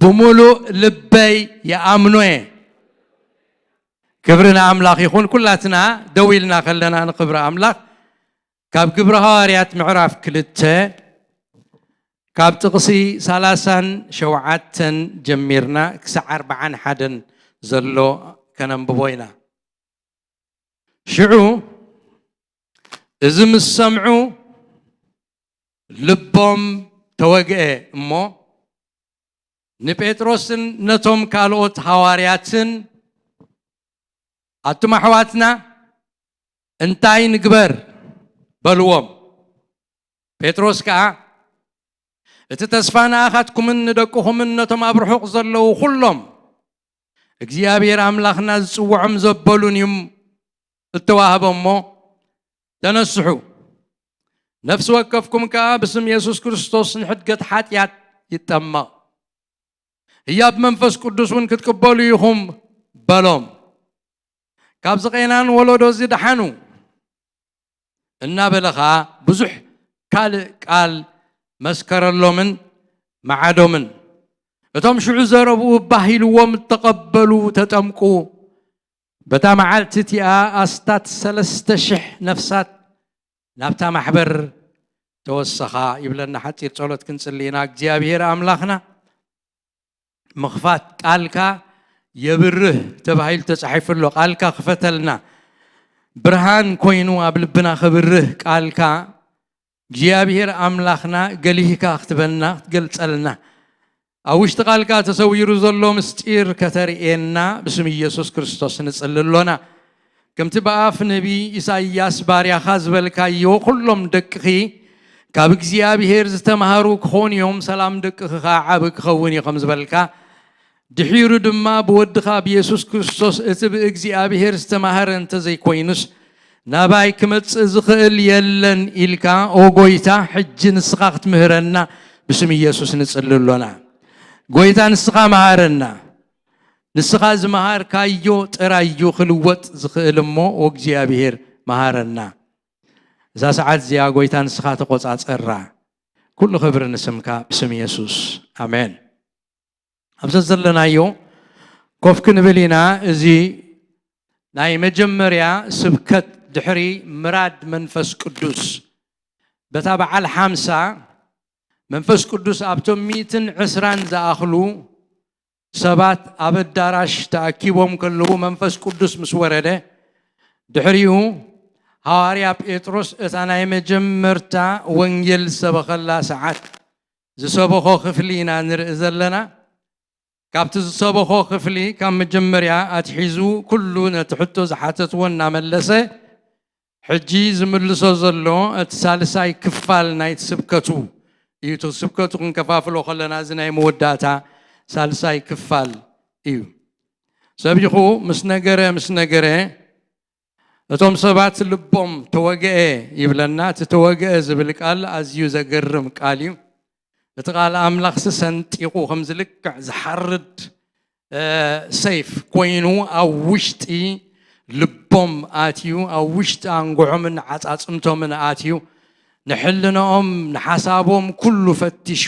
ብምሉእ ልበይ ይኣምኖ እየ። ክብሪ ንኣምላኽ ይኹን። ኩላትና ደው ኢልና ከለና ንኽብሪ ኣምላኽ ካብ ግብሪ ሃዋርያት ምዕራፍ ክልተ ካብ ጥቕሲ ሰላሳን ሸውዓተን ጀሚርና ክሳዕ ኣርብዓን ሓደን ዘሎ ከነንብቦ ኢና። ሽዑ እዚ ምስ ሰምዑ ልቦም ተወግአ እሞ ንጴጥሮስን ነቶም ካልኦት ሃዋርያትን ኣቱም ኣሕዋትና እንታይ ንግበር በልዎም። ጴጥሮስ ከኣ እቲ ተስፋ ንኣኻትኩምን ንደቅኹምን ነቶም ኣብ ርሑቕ ዘለዉ ኩሎም እግዚኣብሔር ኣምላኽና ዝጽውዖም ዘበሉን እዩም እተዋህበ እሞ ተነስሑ፣ ነፍሲ ወከፍኩም ከኣ ብስም የሱስ ክርስቶስ ንሕድገት ሓጢኣት ይጠመቕ፣ ህያብ መንፈስ ቅዱስ እውን ክትቅበሉ ኢኹም በሎም። ካብዚ ቄናን ወለዶ እዚ ደሓኑ እናበለ ኸዓ ብዙሕ ካልእ ቃል መስከረሎምን መዓዶምን። እቶም ሽዑ ዘረብኡ ባህ ኢልዎም እተቐበሉ ተጠምቁ። በታ መዓልቲ እቲኣ ኣስታት ሰለስተ ሽሕ ነፍሳት ናብታ ማሕበር ተወሰኻ ይብለና። ሓጺር ጸሎት ክንጽሊ ኢና። እግዚኣብሔር ኣምላኽና ምኽፋት ቃልካ የብርህ ተባሂሉ ተጻሒፉ ኣሎ። ቃልካ ክፈተልና፣ ብርሃን ኮይኑ ኣብ ልብና ክብርህ ቃልካ። እግዚኣብሔር ኣምላኽና ገሊህካ ክትበና ክትገልጸልና፣ ኣብ ውሽጢ ቃልካ ተሰዊሩ ዘሎ ምስጢር ከተርእየና ብስም ኢየሱስ ክርስቶስ ንጽሊ ኣሎና። ከምቲ ብኣፍ ነቢ ኢሳይያስ ባርያኻ ዝበልካዮ፣ ኩሎም ደቅኺ ካብ እግዚኣብሔር ዝተማሃሩ ክኾኑ እዮም፣ ሰላም ደቅኺ ኸዓ ዓቢ ክኸውን እዩ ከም ዝበልካ፣ ድሒሩ ድማ ብወድኻ ብየሱስ ክርስቶስ እቲ ብእግዚኣብሔር ዝተማህረ እንተዘይኮይኑስ ናባይ ክመጽእ ዝኽእል የለን ኢልካ፣ ኦ ጎይታ፣ ሕጂ ንስኻ ክትምህረና ብስም ኢየሱስ ንጽሊ ኣሎና። ጎይታ፣ ንስኻ መሃረና። ንስኻ ዝመሃርካዮ ጥራይ እዩ ክልወጥ ዝኽእል እሞ፣ ኦ እግዚኣብሔር፣ መሃረና። እዛ ሰዓት እዚኣ ጎይታ ንስኻ ተቖጻጸራ። ኩሉ ክብሪ ንስምካ ብስም የሱስ። ኣሜን። ኣብ ዘዘለናዮ ኮፍ ክንብል ኢና። እዚ ናይ መጀመርያ ስብከት ድሕሪ ምራድ መንፈስ ቅዱስ በታ በዓል ሓምሳ መንፈስ ቅዱስ ኣብቶም ሚእትን ዕስራን ዝኣኽሉ ሰባት ኣብ ኣዳራሽ ተኣኪቦም ከለዉ መንፈስ ቅዱስ ምስ ወረደ፣ ድሕሪኡ ሃዋርያ ጴጥሮስ እታ ናይ መጀመርታ ወንጌል ዝሰበኸላ ሰዓት ዝሰበኾ ክፍሊ ኢና ንርኢ ዘለና። ካብቲ ዝሰበኾ ክፍሊ ካብ መጀመርያ ኣትሒዙ ኩሉ ነቲ ሕቶ ዝሓተትዎ እናመለሰ ሕጂ ዝምልሶ ዘሎ እቲ ሳልሳይ ክፋል ናይቲ ስብከቱ እዩ። እቲ ስብከቱ ክንከፋፍሎ ከለና እዚ ናይ መወዳእታ ሳልሳይ ክፋል እዩ። ሰቢኹ ምስ ነገረ ምስ ነገረ እቶም ሰባት ልቦም ተወግአ ይብለና። እቲ ተወግአ ዝብል ቃል ኣዝዩ ዘገርም ቃል እዩ። እቲ ቃል ኣምላኽሲ ሰንጢቑ ከም ዝልክዕ ዝሓርድ ሰይፍ ኮይኑ ኣብ ውሽጢ ልቦም ኣትዩ፣ ኣብ ውሽጢ ኣንጎሖምን ዓጻጽምቶምን ኣትዩ፣ ንሕልናኦም ንሓሳቦም ኩሉ ፈቲሹ፣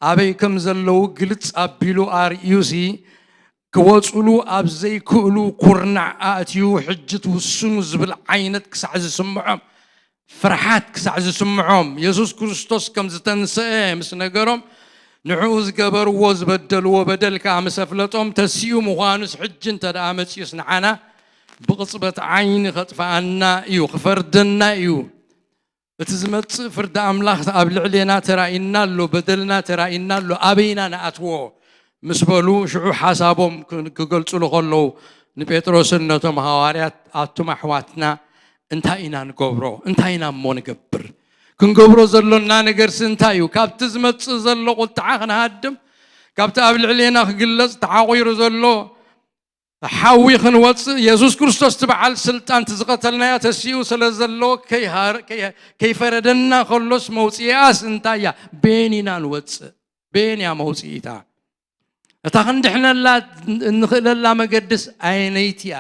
ኣበይ ከም ዘለዉ ግልጽ ኣቢሉ ኣርእዩሲ ክወጽሉ ኣብ ዘይክእሉ ኩርናዕ ኣእትዩ ሕጂ ትውስኑ ዝብል ዓይነት ክሳዕ ዝስምዖም፣ ፍርሓት ክሳዕ ዝስምዖም፣ የሱስ ክርስቶስ ከም ዝተንስአ ምስ ነገሮም፣ ንዕኡ ዝገበርዎ ዝበደልዎ በደል ከኣ ምስ ኣፍለጦም፣ ተሲኡ ምዃኑስ ሕጂ እንተ ደኣ መጺኡስ ንዓና ብቕጽበት ዓይኒ ኸጥፍኣና እዩ፣ ክፈርደና እዩ። እቲ ዝመጽእ ፍርዲ ኣምላኽ ኣብ ልዕሌና ተራእዩና ኣሎ፣ በደልና ተራእዩና ኣሎ፣ ኣበይና ንኣትዎ ምስ በሉ፣ ሽዑ ሓሳቦም ክገልጹሉ ከለዉ ንጴጥሮስን ነቶም ሃዋርያት፣ ኣቱም ኣሕዋትና እንታይ ኢና ንገብሮ? እንታይ ኢና እሞ ንገብር? ክንገብሮ ዘሎና ነገርሲ እንታይ እዩ? ካብቲ ዝመጽእ ዘሎ ቁጥዓ ክንሃድም፣ ካብቲ ኣብ ልዕሌና ክግለጽ ተዓቑሩ ዘሎ ሓዊ ክንወጽእ፣ የሱስ ክርስቶስ እቲ በዓል ስልጣን እቲ ዝቐተልናዮ ተሲኡ ስለ ዘሎ ከይሃር-፣ ከይ-፣ ከይፈረደና ከሎስ መውጽኢኣስ እንታይ እያ? ቤን ኢና ንወጽእ? ቤን እያ መውጽኢታ? እታ ክንድሕነላ እንኽእለላ መገድስ ኣየነይቲ እያ?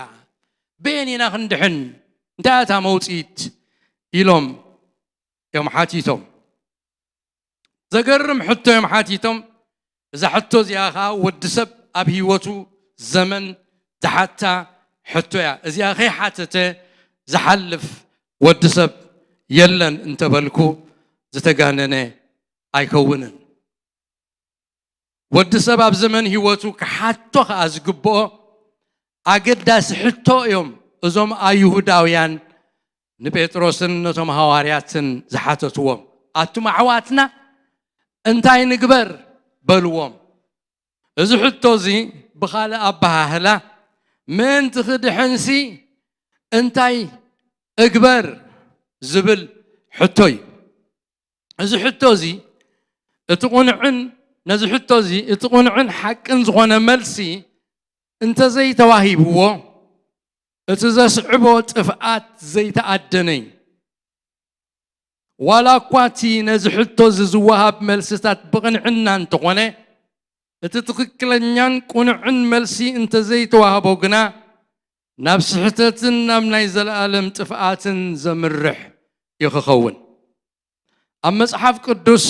ቤን ኢና ክንድሕን? እንታይ እያ እታ መውጽኢት? ኢሎም እዮም ሓቲቶም። ዘገርም ሕቶ እዮም ሓቲቶም። እዛ ሕቶ እዚኣ ኸዓ ወዲ ሰብ ኣብ ህይወቱ ዘመን ዝሓታ ሕቶ እያ። እዚኣ ከይሓተተ ዝሓልፍ ወዲ ሰብ የለን እንተበልኩ ዝተጋነነ ኣይከውንን። ወዲ ሰብ ኣብ ዘመን ህይወቱ ክሓቶ ኸዓ ዝግብኦ ኣገዳሲ ሕቶ እዮም እዞም ኣይሁዳውያን ንጴጥሮስን ነቶም ሃዋርያትን ዝሓተትዎም። ኣቱም ኣሕዋትና እንታይ ንግበር? በልዎም። እዚ ሕቶ እዚ ብኻልእ ኣበሃህላ ምእንቲ ክድሕንሲ እንታይ እግበር ዝብል ሕቶ እዩ። እዚ ሕቶ እዚ እቲ ቁኑዕን ነዚ ሕቶ እዚ እቲ ቁኑዕን ሓቅን ዝኾነ መልሲ እንተዘይተዋሂብዎ እቲ ዘስዕቦ ጥፍኣት ዘይተኣደነ እዩ። ዋላ እኳ እቲ ነዚ ሕቶ እዚ ዝወሃብ መልስታት ብቕንዕና እንተኾነ እቲ ትኽክለኛን ቁኑዕን መልሲ እንተዘይተዋህቦ ግና ናብ ስሕተትን ናብ ናይ ዘለኣለም ጥፍኣትን ዘምርሕ እዩ ክኸውን። ኣብ መጽሓፍ ቅዱስ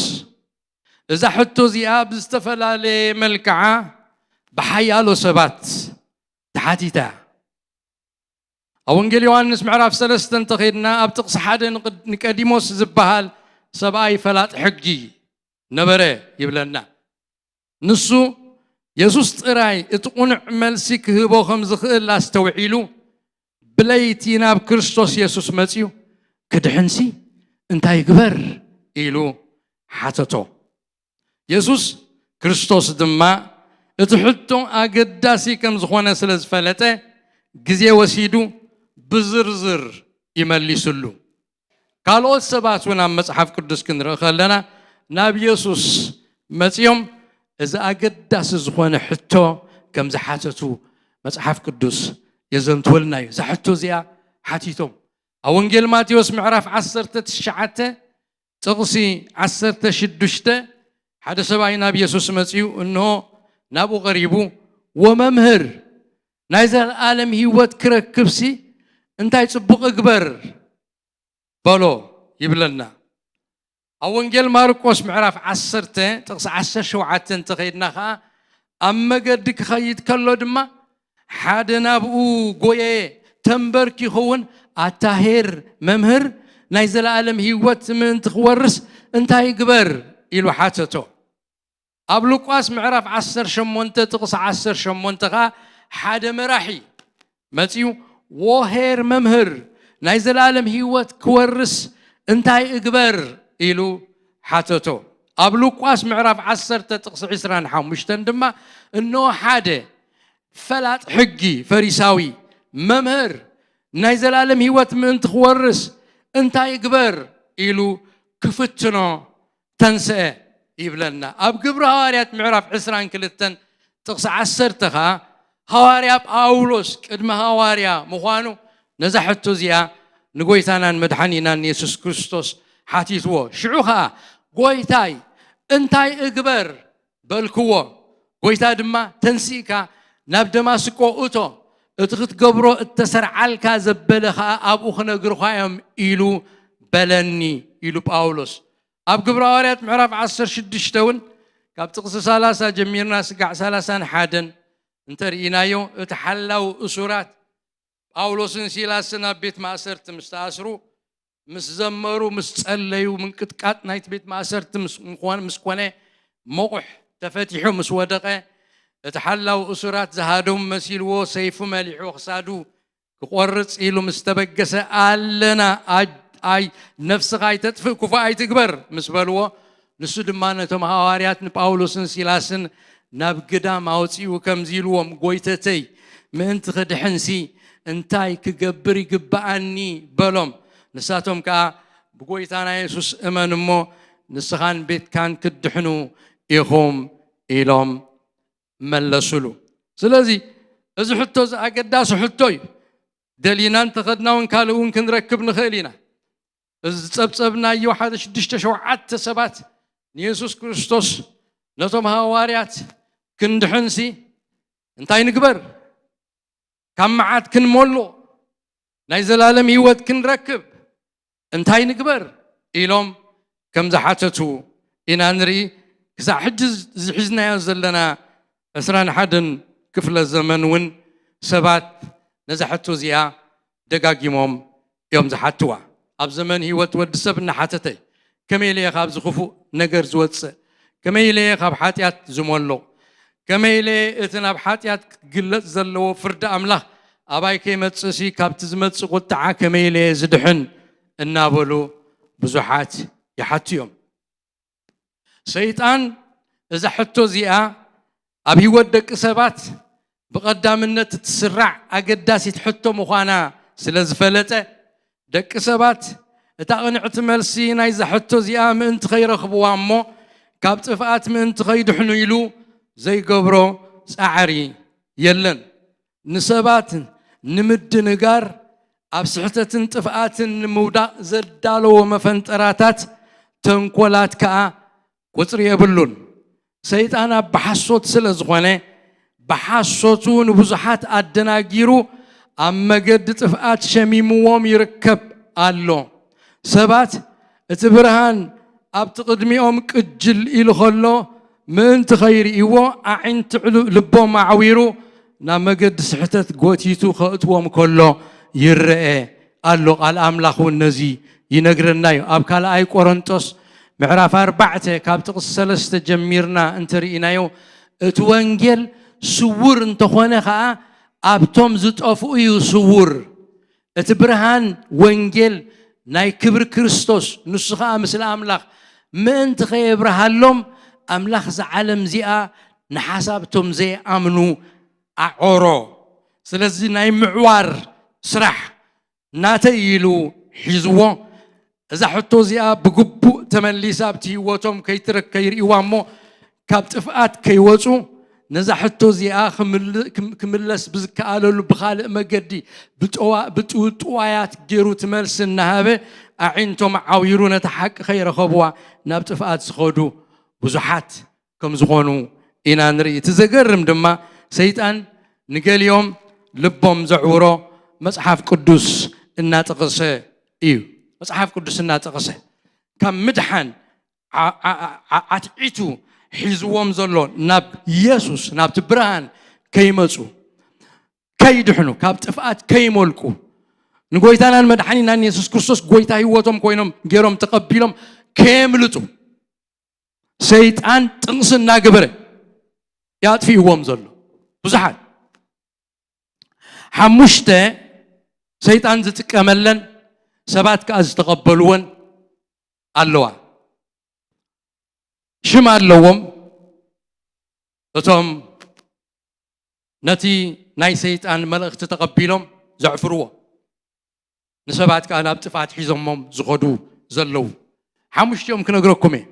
እዛ ሕቶ እዚኣ ብዝተፈላለየ መልክዓ ብሓያሎ ሰባት ተሓቲታ እያ። ኣብ ወንጌል ዮሃንስ ምዕራፍ ሰለስተ እንተኸይድና ኣብ ጥቕሲ ሓደ ንቀዲሞስ ዝበሃል ሰብኣይ ፈላጥ ሕጊ ነበረ ይብለና። ንሱ የሱስ ጥራይ እቲ ቁኑዕ መልሲ ክህቦ ከም ዝኽእል ኣስተውዒሉ ብለይቲ ናብ ክርስቶስ የሱስ መጺኡ ክድሕንሲ እንታይ ግበር ኢሉ ሓተቶ። የሱስ ክርስቶስ ድማ እቲ ሕቶ ኣገዳሲ ከም ዝኾነ ስለ ዝፈለጠ ግዜ ወሲዱ ብዝርዝር ይመሊስሉ። ካልኦት ሰባት እውን ኣብ መጽሓፍ ቅዱስ ክንርኢ ከለና ናብ የሱስ መጺኦም እዚ ኣገዳሲ ዝኾነ ሕቶ ከም ዝሓተቱ መጽሓፍ ቅዱስ የዘንትወልና እዩ። እዛ ሕቶ እዚኣ ሓቲቶም ኣብ ወንጌል ማቴዎስ ምዕራፍ ዓሰርተ ትሽዓተ ጥቕሲ ዓሰርተ ሽዱሽተ ሓደ ሰብኣይ ናብ የሱስ መጺኡ እንሆ ናብኡ ቀሪቡ ወመምህር ናይ ዘለኣለም ህይወት ክረክብሲ እንታይ ጽቡቕ እግበር በሎ ይብለና። ኣብ ወንጌል ማርቆስ ምዕራፍ ዓሰርተ ጥቕሲ ዓሰርተ ሸውዓተ እንተኸይድና ኸዓ ኣብ መገዲ ክኸይድ ከሎ ድማ ሓደ ናብኡ ጎየ ተንበርኪኹ እውን ኣታ ሄር መምህር ናይ ዘለኣለም ህይወት ምእንቲ ክወርስ እንታይ ግበር ኢሉ ሓተቶ። ኣብ ሉቃስ ምዕራፍ ዓሰርተ ሸሞንተ ጥቕሲ ዓሰርተ ሸሞንተ ኸኣ ሓደ መራሒ መጺኡ፣ "ዎ ኄር መምህር፣ ናይ ዘላለም ህይወት ክወርስ እንታይ እግበር?" ኢሉ ሓተቶ። ኣብ ሉቃስ ምዕራፍ ዓሰርተ ጥቕሲ ዕስራን ሓሙሽተን ድማ፣ እንሆ ሓደ ፈላጥ ሕጊ ፈሪሳዊ፣ "መምህር፣ ናይ ዘላለም ህይወት ምእንቲ ክወርስ እንታይ እግበር?" ኢሉ ክፍትኖ ተንስአ ይብለና። ኣብ ግብሪ ሃዋርያት ምዕራፍ ዕስራን ክልተን ጥቕሲ ዓሰርተ ኸኣ፣ ሃዋርያ ጳውሎስ ቅድሚ ሃዋርያ ምዃኑ ነዛ ሕቶ እዚኣ ንጎይታናን መድሓኒናን የሱስ ክርስቶስ ሓቲትዎ። ሽዑ ኸኣ፣ "ጎይታይ፣ እንታይ እግበር?" በልክዎ። ጎይታ ድማ፣ "ተንሲእካ ናብ ደማስቆ እቶ፣ እቲ ክትገብሮ እተሰርዓልካ ዘበለ ኸኣ ኣብኡ ክነግሩኻ እዮም ኢሉ በለኒ" ኢሉ ጳውሎስ። ኣብ ግብረ ሃዋርያት ምዕራፍ ዓሰርተ ሽዱሽተ እውን ካብ ጥቕሲ ሰላሳ ጀሚርና ስጋዕ ሰላሳን ሓደን እንተርኢናዮ፣ እቲ ሓላው እሱራት ጳውሎስን ሲላስን ኣብ ቤት ማእሰርቲ ምስ ተኣስሩ፣ ምስ ዘመሩ፣ ምስ ጸለዩ፣ ምንቅጥቃጥ ናይቲ ቤት ማእሰርቲ ምስ ምኾን-፣ ምስ ኮነ፣ መቑሕ ተፈቲሑ ምስ ወደቐ፣ እቲ ሓላው እሱራት ዝሃደሙ መሲልዎ፣ ሰይፉ መሊሑ ክሳዱ ክቖርጽ ኢሉ ምስ ተበገሰ፣ "ኣለና፣ ኣይ-፣ ኣይ-፣ ነፍስኻ ኣይተጥፍእ፣ ክፉእ ኣይትግበር" ምስ በልዎ፣ ንሱ ድማ ነቶም ሃዋርያት ንጳውሎስን ሲላስን ናብ ግዳም ኣውጺኡ ከምዚ ኢልዎም፣ "ጎይተተይ፣ ምእንቲ ክድሕንሲ እንታይ ክገብር ይግብኣኒ?" በሎም። ንሳቶም ከኣ፣ "ብጎይታና የሱስ እመን እሞ ንስኻን ቤትካን ክትድሕኑ ኢኹም" ኢሎም መለሱሉ። ስለዚ እዚ ሕቶ እዚ ኣገዳሲ ሕቶ እዩ። ደሊና እንተኸድና እውን ካልእ እውን ክንረክብ ንኽእል ኢና። እዚ ዝጸብጸብናዮ ሓደ ሽዱሽተ ሸውዓተ ሰባት ንየሱስ ክርስቶስ ነቶም ሃዋርያት ክንድሕንሲ እንታይ ንግበር? ካብ መዓት ክንመልቕ፣ ናይ ዘላለም ህይወት ክንረክብ እንታይ ንግበር? ኢሎም ከም ዝሓተቱ ኢና ንርኢ። ክሳዕ ሕጂ ዝሒዝናዮ ዘለና ዕስራን ሓደን ክፍለ ዘመን እውን ሰባት ነዛ ሕቶ እዚኣ ደጋጊሞም እዮም ዝሓትዋ። ኣብ ዘመን ህይወት ወዲ ሰብ እናሓተተ፣ "ከመይ ኢለ እየ ካብዚ ክፉእ ነገር ዝወጽእ? ከመይ ኢለ እየ ካብ ሓጢኣት ዝመልቕ? ከመይ ኢለ እየ እቲ ናብ ሓጢኣት ክግለጽ ዘለዎ ፍርዲ ኣምላኽ ኣባይ ከይመጽእሲ ካብቲ ዝመጽእ ቁጥዓ ከመይ ኢለ እየ ዝድሕን?" እናበሉ ብዙሓት ይሓቱ እዮም። ሰይጣን እዛ ሕቶ እዚኣ ኣብ ህይወት ደቂ ሰባት ብቐዳምነት እትስራዕ ኣገዳሲት ሕቶ ምዃና ስለ ዝፈለጠ፣ ደቂ ሰባት እታ ቅንዕቲ መልሲ ናይዛ ሕቶ እዚኣ ምእንቲ ኸይረኽብዋ እሞ ካብ ጥፍኣት ምእንቲ ኸይድሕኑ ኢሉ ዘይገብሮ ጻዕሪ የለን። ንሰባት ንምድንጋር፣ ኣብ ስሕተትን ጥፍኣትን ንምውዳቕ ዘዳለዎ መፈንጠራታት፣ ተንኮላት ከኣ ቁጽሪ የብሉን። ሰይጣን ኣብ ብሓሶት ስለ ዝኾነ፣ ብሓሶቱ ንብዙሓት ኣደናጊሩ ኣብ መገዲ ጥፍኣት ሸሚምዎም ይርከብ ኣሎ። ሰባት እቲ ብርሃን ኣብቲ ቅድሚኦም ቅጅል ኢሉ ኸሎ፣ ምእንቲ ኸይርእይዎ፣ ኣዒንቲ ዕሉ-፣ ልቦም ኣዕዊሩ ናብ መገዲ ስሕተት ጎቲቱ ኸእትዎም ከሎ ይረአ ኣሎ። ቃል ኣምላኽ እውን ነዚ ይነግረና እዩ። ኣብ ካልኣይ ቆሮንጦስ ምዕራፍ ኣርባዕተ ካብ ጥቕሲ ሰለስተ ጀሚርና እንተርኢናዮ፣ እቲ ወንጌል ስውር እንተኾነ ኸኣ፣ ኣብቶም ዝጠፍኡ እዩ ስውር። እቲ ብርሃን ወንጌል ናይ ክብሪ ክርስቶስ፣ ንሱ ኸኣ ምስሊ ኣምላኽ፣ ምእንቲ ኸየብርሃሎም፣ ኣምላኽ እዚ ዓለም እዚኣ ንሓሳብቶም ዘይኣምኑ ኣዖሮ። ስለዚ ናይ ምዕዋር ስራሕ ናተይ ኢሉ ሒዝዎ። እዛ ሕቶ እዚኣ ብግቡእ ተመሊሳ ኣብቲ ህይወቶም ከይትረ-፣ ከይርእይዋ እሞ ካብ ጥፍኣት ከይወጹ፣ ነዛ ሕቶ እዚኣ ክምል-፣ ክም-፣ ክምለስ ብዝከኣለሉ ብኻልእ መገዲ ብጠዋ-፣ ብጥውጥዋያት ገይሩ እቲ መልሲ እናሃበ ኣዒንቶም ዓዊሩ ነታ ሓቂ ከይረኸብዋ ናብ ጥፍኣት ዝኸዱ ብዙሓት ከም ዝኾኑ ኢና ንርኢ። እቲ ዘገርም ድማ ሰይጣን ንገሊኦም ልቦም ዘዕውሮ መጽሓፍ ቅዱስ እናጠቐሰ እዩ። መጽሓፍ ቅዱስ እናጠቐሰ ካብ ምድሓን ዓ-፣ ዓ-፣ ዓ-፣ ዓትዒቱ ሒዝዎም ዘሎ ናብ የሱስ፣ ናብቲ ብርሃን ከይመጹ፣ ከይድሕኑ፣ ካብ ጥፍኣት ከይመልቁ፣ ንጎይታናን መድሓኒናን የሱስ ክርስቶስ ጎይታ ህይወቶም ኮይኖም ገይሮም ተቐቢሎም ከየምልጡ፣ ሰይጣን ጥቕሲ እናገበረ ያጥፊእዎም ዘሎ ብዙሓት። ሓሙሽተ ሰይጣን ዝጥቀመለን ሰባት ከኣ ዝተቐበልወን ኣለዋ። ሽም ኣለዎም። እቶም ነቲ ናይ ሰይጣን መልእኽቲ ተቐቢሎም ዘዕፍርዎ፣ ንሰባት ከኣ ናብ ጥፍኣት ሒዞሞም ዝኸዱ ዘለዉ ሓሙሽቲኦም ክነግረኩም እየ።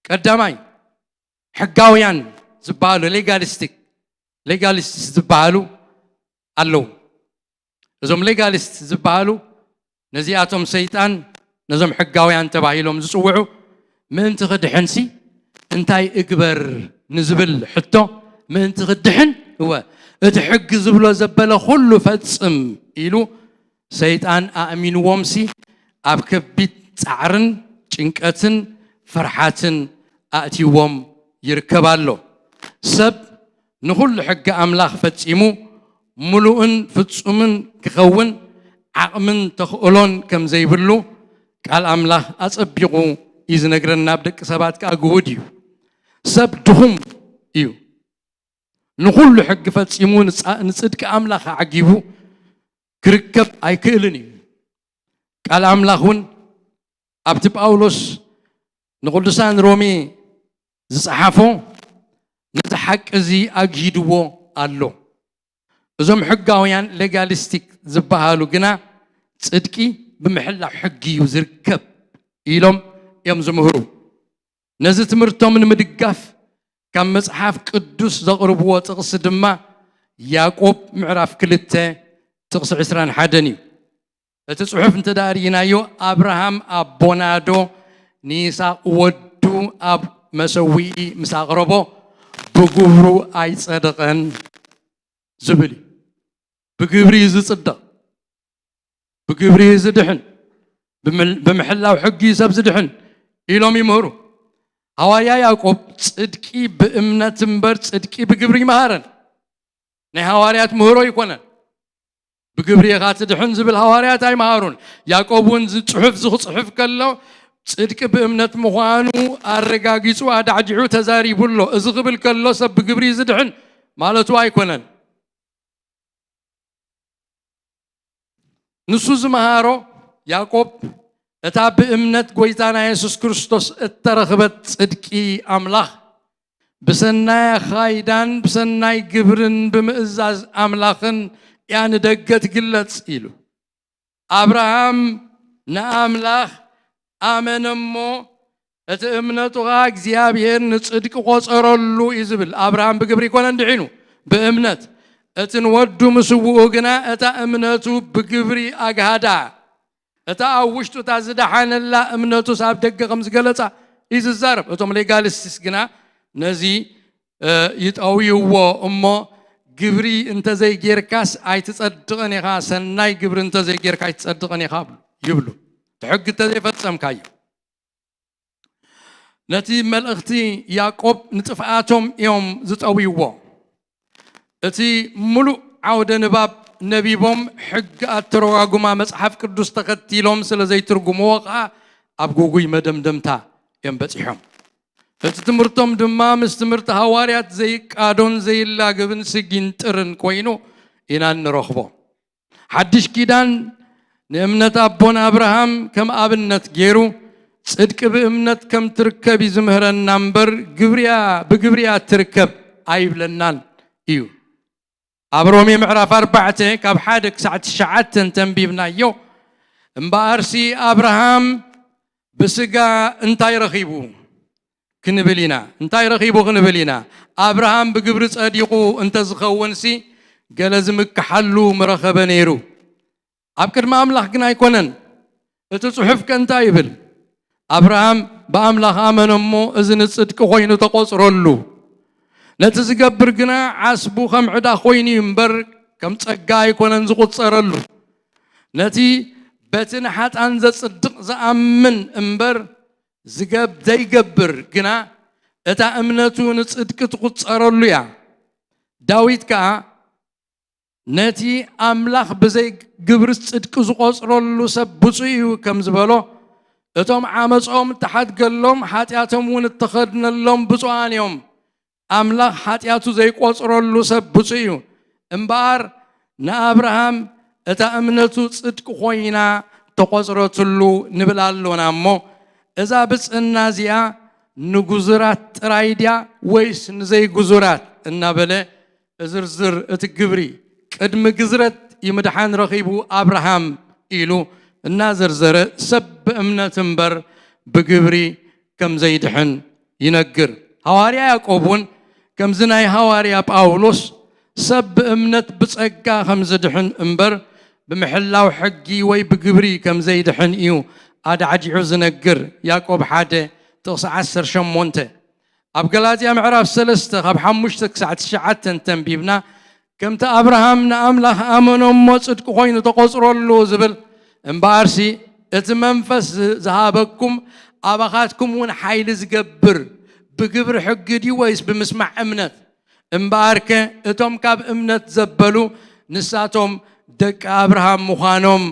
ቀዳማይ፣ ሕጋውያን ዝበሃሉ፣ ሌጋሊስቲክ፣ ሌጋሊስትስ ዝበሃሉ ኣለዉ። እዞም ሌጋሊስት ዝበሃሉ ነዚኣቶም ሰይጣን ነዞም ሕጋውያን ተባሂሎም ዝጽውዑ ምእንቲ ክድሕንሲ እንታይ እግበር ንዝብል ሕቶ ምእንቲ ክድሕን፣ እወ፣ እቲ ሕጊ ዝብሎ ዘበለ ኩሉ ፈጽም ኢሉ ሰይጣን ኣእሚንዎምሲ ኣብ ከቢድ ጻዕርን ጭንቀትን ፍርሓትን ኣእትይዎም ይርከብ ኣሎ። ሰብ ንኹሉ ሕጊ ኣምላኽ ፈጺሙ ምሉእን ፍጹምን ክኸውን ዓቕምን ተኽእሎን ከም ዘይብሉ ቃል ኣምላኽ ኣጸቢቑ እዩ ዝነግረና። ኣብ ደቂ ሰባት ከኣ ግሁድ እዩ። ሰብ ድኹም እዩ። ንኹሉ ሕጊ ፈጺሙ ንጻ-፣ ንጽድቂ ኣምላኽ ኣዕጊቡ ክርከብ ኣይክእልን እዩ። ቃል ኣምላኽ እውን ኣብቲ ጳውሎስ ንቅዱሳን ሮሜ ዝጸሓፎ ነዚ ሓቂ እዚ ኣግሂድዎ ኣሎ። እዞም ሕጋውያን ሌጋሊስቲክ ዝበሃሉ ግና ጽድቂ ብምሕላው ሕጊ እዩ ዝርከብ ኢሎም እዮም ዝምህሩ። ነዚ ትምህርቶም ንምድጋፍ ካብ መጽሓፍ ቅዱስ ዘቕርብዎ ጥቕሲ ድማ ያዕቆብ ምዕራፍ ክልተ ጥቕሲ ዕስራን ሓደን እዩ። እቲ ጽሑፍ እንተ ደኣ ርኢናዮ፣ ኣብርሃም ኣቦናዶ ንይስሐቅ ወዱ ኣብ መሰውኢ ምስ ኣቕረቦ ብግብሩ ኣይጸደቐን ዝብል እዩ። ብግብሪ እዩ ዝጽደቕ፣ ብግብሪ እዩ ዝድሕን፣ ብምል-፣ ብምሕላው ሕጊ እዩ ሰብ ዝድሕን ኢሎም ይምህሩ። ሃዋርያ ያዕቆብ ጽድቂ ብእምነት እምበር ጽድቂ ብግብሪ ይመሃረን። ናይ ሃዋርያት ምህሮ ኣይኮነን። ብግብሪ ኢኻ ትድሕን ዝብል ሃዋርያት ኣይመሃሩን። ያዕቆብ እውን እዚ ጽሑፍ እዚ ክጽሕፍ ከሎ ጽድቂ ብእምነት ምዃኑ ኣረጋጊጹ ኣዳዕዲዑ ተዛሪቡ ኣሎ። እዚ ክብል ከሎ ሰብ ብግብሪ እዩ ዝድሕን ማለቱ ኣይኮነን። ንሱ ዝመሃሮ ያዕቆብ እታ ብእምነት ጐይታና የሱስ ክርስቶስ እተረኽበት ጽድቂ ኣምላኽ ብሰናይ ኣኻይዳን ብሰናይ ግብርን ብምእዛዝ ኣምላኽን እያ ንደገ ትግለጽ ኢሉ። ኣብርሃም ንኣምላኽ ኣመነ እሞ እቲ እምነቱ ኸኣ እግዚኣብሔር ንጽድቂ ቖጸረሉ እዩ ዝብል። ኣብርሃም ብግብሪ ኣይኮነን ድሒኑ፣ ብእምነት። እቲ ንወዱ ምስውኡ ግና እታ እምነቱ ብግብሪ ኣግሃዳ። እታ ኣብ ውሽጡ እታ ዝደሓነላ እምነቱስ ኣብ ደገ ከም ዝገለጻ እዩ ዝዛረብ። እቶም ሌጋሊስትስ ግና ነዚ፣ እ፣ ይጠውይዎ እሞ ግብሪ እንተዘይጌርካስ ኣይትጸድቕን ኢኻ፣ ሰናይ ግብሪ እንተዘይጌርካ ኣይትጸድቕን ኢኻ ይብሉ። እቲ ሕጊ እንተዘይፈጸምካዮ። ነቲ መልእኽቲ ያዕቆብ ንጥፍኣቶም እዮም ዝጠውይዎ። እቲ ምሉእ ዓውደ ንባብ ነቢቦም ሕጊ ኣተረጓጉማ መጽሓፍ ቅዱስ ተኸቲሎም ስለ ዘይትርጉምዎ ኸኣ ኣብ ግጉይ መደምደምታ እዮም በጺሖም። እቲ ትምህርቶም ድማ ምስ ትምህርቲ ሃዋርያት ዘይቃዶን ዘይላገብን ስጊንጥርን ኮይኑ ኢና እንረኽቦ። ሓድሽ ኪዳን ንእምነት ኣቦና ኣብርሃም ከም ኣብነት ገይሩ ጽድቂ ብእምነት ከም ትርከብ እዩ ዝምህረና እምበር ግብርያ፣ ብግብርያ ትርከብ ኣይብለናን እዩ። ኣብ ሮሜ ምዕራፍ ኣርባዕተ ካብ ሓደ ክሳዕ ትሽዓተ እንተንቢብናዮ፣ እምበኣርሲ ኣብርሃም ብስጋ እንታይ ረኺቡ ክንብል ኢና? እንታይ ረኺቡ ክንብል ኢና? ኣብርሃም ብግብሪ ጸዲቑ እንተዝኸውንሲ፣ ገለ ዝምክሓሉ ምረኸበ ነይሩ። ኣብ ቅድሚ ኣምላኽ ግን ኣይኮነን። እቲ ጽሑፍ ከ እንታይ ይብል? ኣብርሃም ብኣምላኽ ኣመነ እሞ፣ እዚ ንጽድቂ ኮይኑ ተቖጽረሉ። ነቲ ዝገብር ግና ዓስቡ ከም ዕዳ ኮይኑ እዩ እምበር፣ ከም ጸጋ ኣይኮነን ዝቑጸረሉ። ነቲ በቲ ንሓጣን ዘጽድቕ ዝኣምን እምበር፣ ዝገብ-፣ ዘይገብር ግና፣ እታ እምነቱ ንጽድቂ ትቑጸረሉ እያ። ዳዊት ከኣ፣ ነቲ ኣምላኽ ብዘይ ግብሪ ጽድቂ ዝቖጽረሉ ሰብ ብፁዕ እዩ ከም ዝበሎ፣ እቶም ዓመጾም እተሓድገሎም፣ ሓጢኣቶም እውን እተኸድነሎም ብፁዓን እዮም። ኣምላኽ ሓጢኣቱ ዘይቆጽረሉ ሰብ ብፁዕ እዩ። እምበኣር ንኣብርሃም እታ እምነቱ ጽድቂ ኮይና ተቖጽረትሉ ንብል ኣሎና እሞ፣ እዛ ብጽእና እዚኣ ንግዙራት ጥራይ ድያ ወይስ ንዘይግዙራት? እናበለ ዝርዝር እቲ ግብሪ፣ ቅድሚ ግዝረት እዩ ምድሓን ረኺቡ ኣብርሃም ኢሉ እናዘርዘረ፣ ሰብ ብእምነት እምበር ብግብሪ ከም ዘይድሕን ይነግር። ሃዋርያ ያዕቆብ እውን ከምዚ ናይ ሃዋርያ ጳውሎስ ሰብ ብእምነት ብጸጋ ከም ዝድሕን እምበር ብምሕላው ሕጊ ወይ ብግብሪ ከም ዘይድሕን እዩ ኣዳዕዲዑ ዝነግር። ያዕቆብ ሓደ ጥቕሲ ዓሰርተ ሸሞንተ። ኣብ ገላትያ ምዕራፍ ሰለስተ ካብ ሓሙሽተ ክሳዕ ትሽዓተ እንተንቢብና፣ ከምቲ ኣብርሃም ንኣምላኽ ኣመኖ እሞ ጽድቂ ኮይኑ ተቖጽረሉ ዝብል፣ እምበኣርሲ እቲ መንፈስ ዝ-፣ ዝሃበኩም ኣባኻትኩም እውን ሓይሊ ዝገብር ብግብሪ ሕጊ ድዩ ወይስ ብምስማዕ እምነት? እምበኣርከ እቶም ካብ እምነት ዘበሉ ንሳቶም ደቂ ኣብርሃም ምዃኖም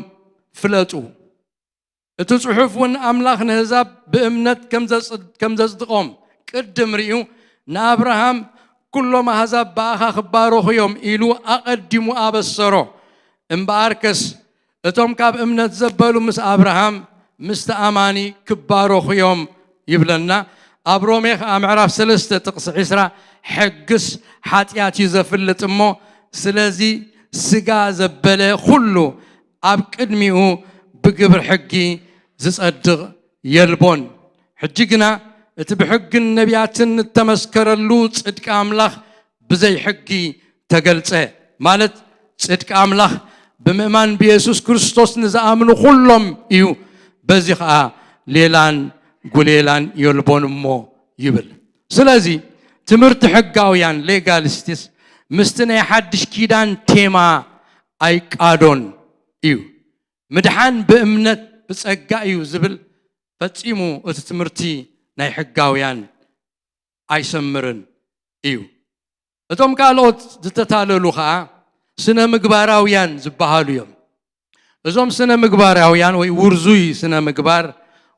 ፍለጡ። እቲ ጽሑፍ እውን ኣምላኽ ንህዛብ ብእምነት ከም ዘጽ-፣ ከም ዘጽድቖም ቅድም ርእዩ፣ ንኣብርሃም "ኩሎም ኣህዛብ ብኣኻ ክባረኹ እዮም" ኢሉ ኣቐዲሙ ኣበሰሮ። እምበኣርከስ እቶም ካብ እምነት ዘበሉ ምስ ኣብርሃም ምስቲ ኣማኒ ክባረኹ እዮም ይብለና። ኣብ ሮሜ ኸኣ ምዕራፍ ሰለስተ ጥቕሲ ዕስራ፣ "ሕግስ ሓጢኣት እዩ ዘፍልጥ እሞ፣ ስለዚ ስጋ ዘበለ ኹሉ ኣብ ቅድሚኡ ብግብሪ ሕጊ ዝጸድቕ የልቦን። ሕጂ ግና እቲ ብሕግን ነቢያትን እተመስከረሉ ጽድቂ ኣምላኽ ብዘይ ሕጊ ተገልጸ፣ ማለት ጽድቂ ኣምላኽ ብምእማን ብየሱስ ክርስቶስ ንዝኣምኑ ኩሎም እዩ። በዚ ኸኣ ሌላን ጉሌላን የልቦን እሞ" ይብል። ስለዚ ትምህርቲ ሕጋውያን፣ ሌጋሊስቲስ፣ ምስቲ ናይ ሓድሽ ኪዳን ቴማ ኣይቃዶን እዩ። ምድሓን ብእምነት ብጸጋ እዩ ዝብል ፈጺሙ እቲ ትምህርቲ ናይ ሕጋውያን ኣይሰምርን እዩ። እቶም ካልኦት ዝተታለሉ ኸኣ ስነ ምግባራውያን ዝበሃሉ እዮም። እዞም ስነ ምግባራውያን ወይ ውርዙይ ስነ ምግባር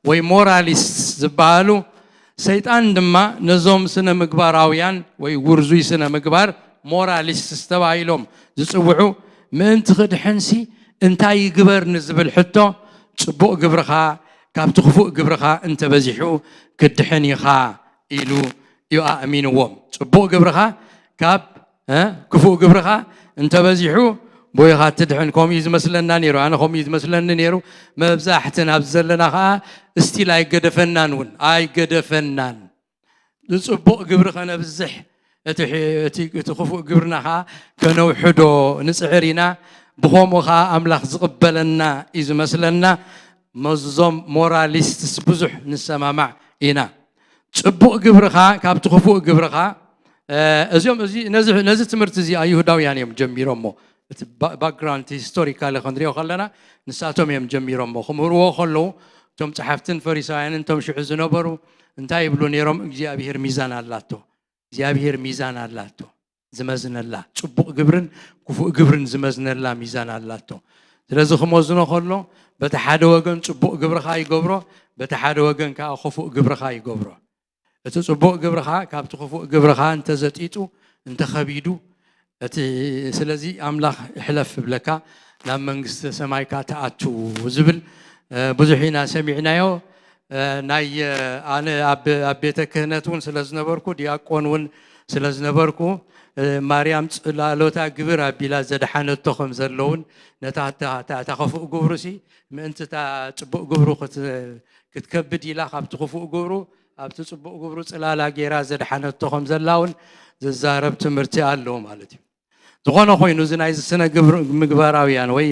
ወይ ሞራሊስት ዝበሃሉ፣ ሰይጣን ድማ ነዞም ስነ ምግባራውያን ወይ ውርዙይ ስነ ምግባር ሞራሊስት ተባሂሎም ዝጽውዑ ምእንቲ ክድሕንሲ እንታይ ይግበር ንዝብል ሕቶ፣ ጽቡቕ ግብርኻ ካብቲ ክፉእ ግብርኻ እንተበዚሑ ክትድሕን ኢኻ ኢሉ እዩ ኣእሚንዎም። ጽቡቕ ግብርኻ ካብ፣ እ፣ ክፉእ ግብርኻ እንተበዚሑ ቦይኻ ትድሕን። ከምኡ እዩ ዝመስለና ነይሩ። ኣነ ከምኡ እዩ ዝመስለኒ ነይሩ። መብዛሕትን ኣብዚ ዘለና ኸኣ እስቲል ኣይገደፈናን እውን፣ ኣይገደፈናን። ንጽቡቕ ግብሪ ከነብዝሕ፣ እቲ ሕ-፣ እቲ፣ እቲ ክፉእ ግብርና ኸኣ ከነውሕዶ ንጽዕር ኢና። ብኸምኡ ኸኣ ኣምላኽ ዝቕበለና እዩ ዝመስለና። መዞም ሞራሊስትስ ብዙሕ ንሰማማዕ ኢና። ጽቡቕ ግብርኻ ካብቲ ክፉእ ግብርኻ፣ እ፣ እዚኦም፣ እዚ፣ ነዚ፣ ነዚ ትምህርቲ እዚ ኣይሁዳውያን እዮም ጀሚሮሞ። እቲ ባ-፣ ባክግራውንድ፣ እቲ ሂስቶሪካሊ ክንሪኦ ከለና ንሳቶም እዮም ጀሚሮሞ። ክምህርዎ ከለዉ እቶም ጸሓፍትን ፈሪሳውያንን እቶም ሽዑ ዝነበሩ እንታይ ይብሉ ነይሮም? እግዚኣብሄር ሚዛን ኣላቶ። እግዚኣብሄር ሚዛን ኣላቶ ዝመዝነላ፣ ጽቡቕ ግብርን ክፉእ ግብርን ዝመዝነላ ሚዛን ኣላቶ። ስለዚ ክመዝኖ ከሎ በቲ ሓደ ወገን ጽቡቕ ግብርኻ ይገብሮ፣ በቲ ሓደ ወገን ከኣ ክፉእ ግብርኻ ይገብሮ። እቲ ጽቡቕ ግብርኻ ካብቲ ክፉእ ግብርኻ እንተዘጢጡ፣ እንተኸቢዱ፣ እቲ፣ ስለዚ ኣምላኽ ይሕለፍ ይብለካ፣ ናብ መንግስቲ ሰማይካ ትኣቱ ዝብል፣ እ፣ ብዙሕ ኢና ሰሚዕናዮ። እ፣ ናይ፣ እ፣ ኣነ ኣብ፣ ኣብ ቤተ ክህነት እውን ስለ ዝነበርኩ፣ ዲያቆን እውን ስለ ዝነበርኩ፣ እ፣ ማርያም ጽላሎታ ግብር ኣቢላ ዘድሓነቶ ከም ዘለውን፣ ነታ፣ እታ፣ እታ፣ እታ ክፉእ ግብሩሲ ምእንቲ እታ ጽቡቕ ግብሩ ክት-፣ ክትከብድ ኢላ ካብቲ ክፉእ ግብሩ ኣብቲ ጽቡቕ ግብሩ ጽላላ ገይራ ዘድሓነቶ ከም ዘላ እውን ዝዛረብ ትምህርቲ ኣሎ ማለት እዩ። ዝኾነ ኮይኑ፣ እዚ ናይ ስነ ግብር-፣ ምግባራውያን ወይ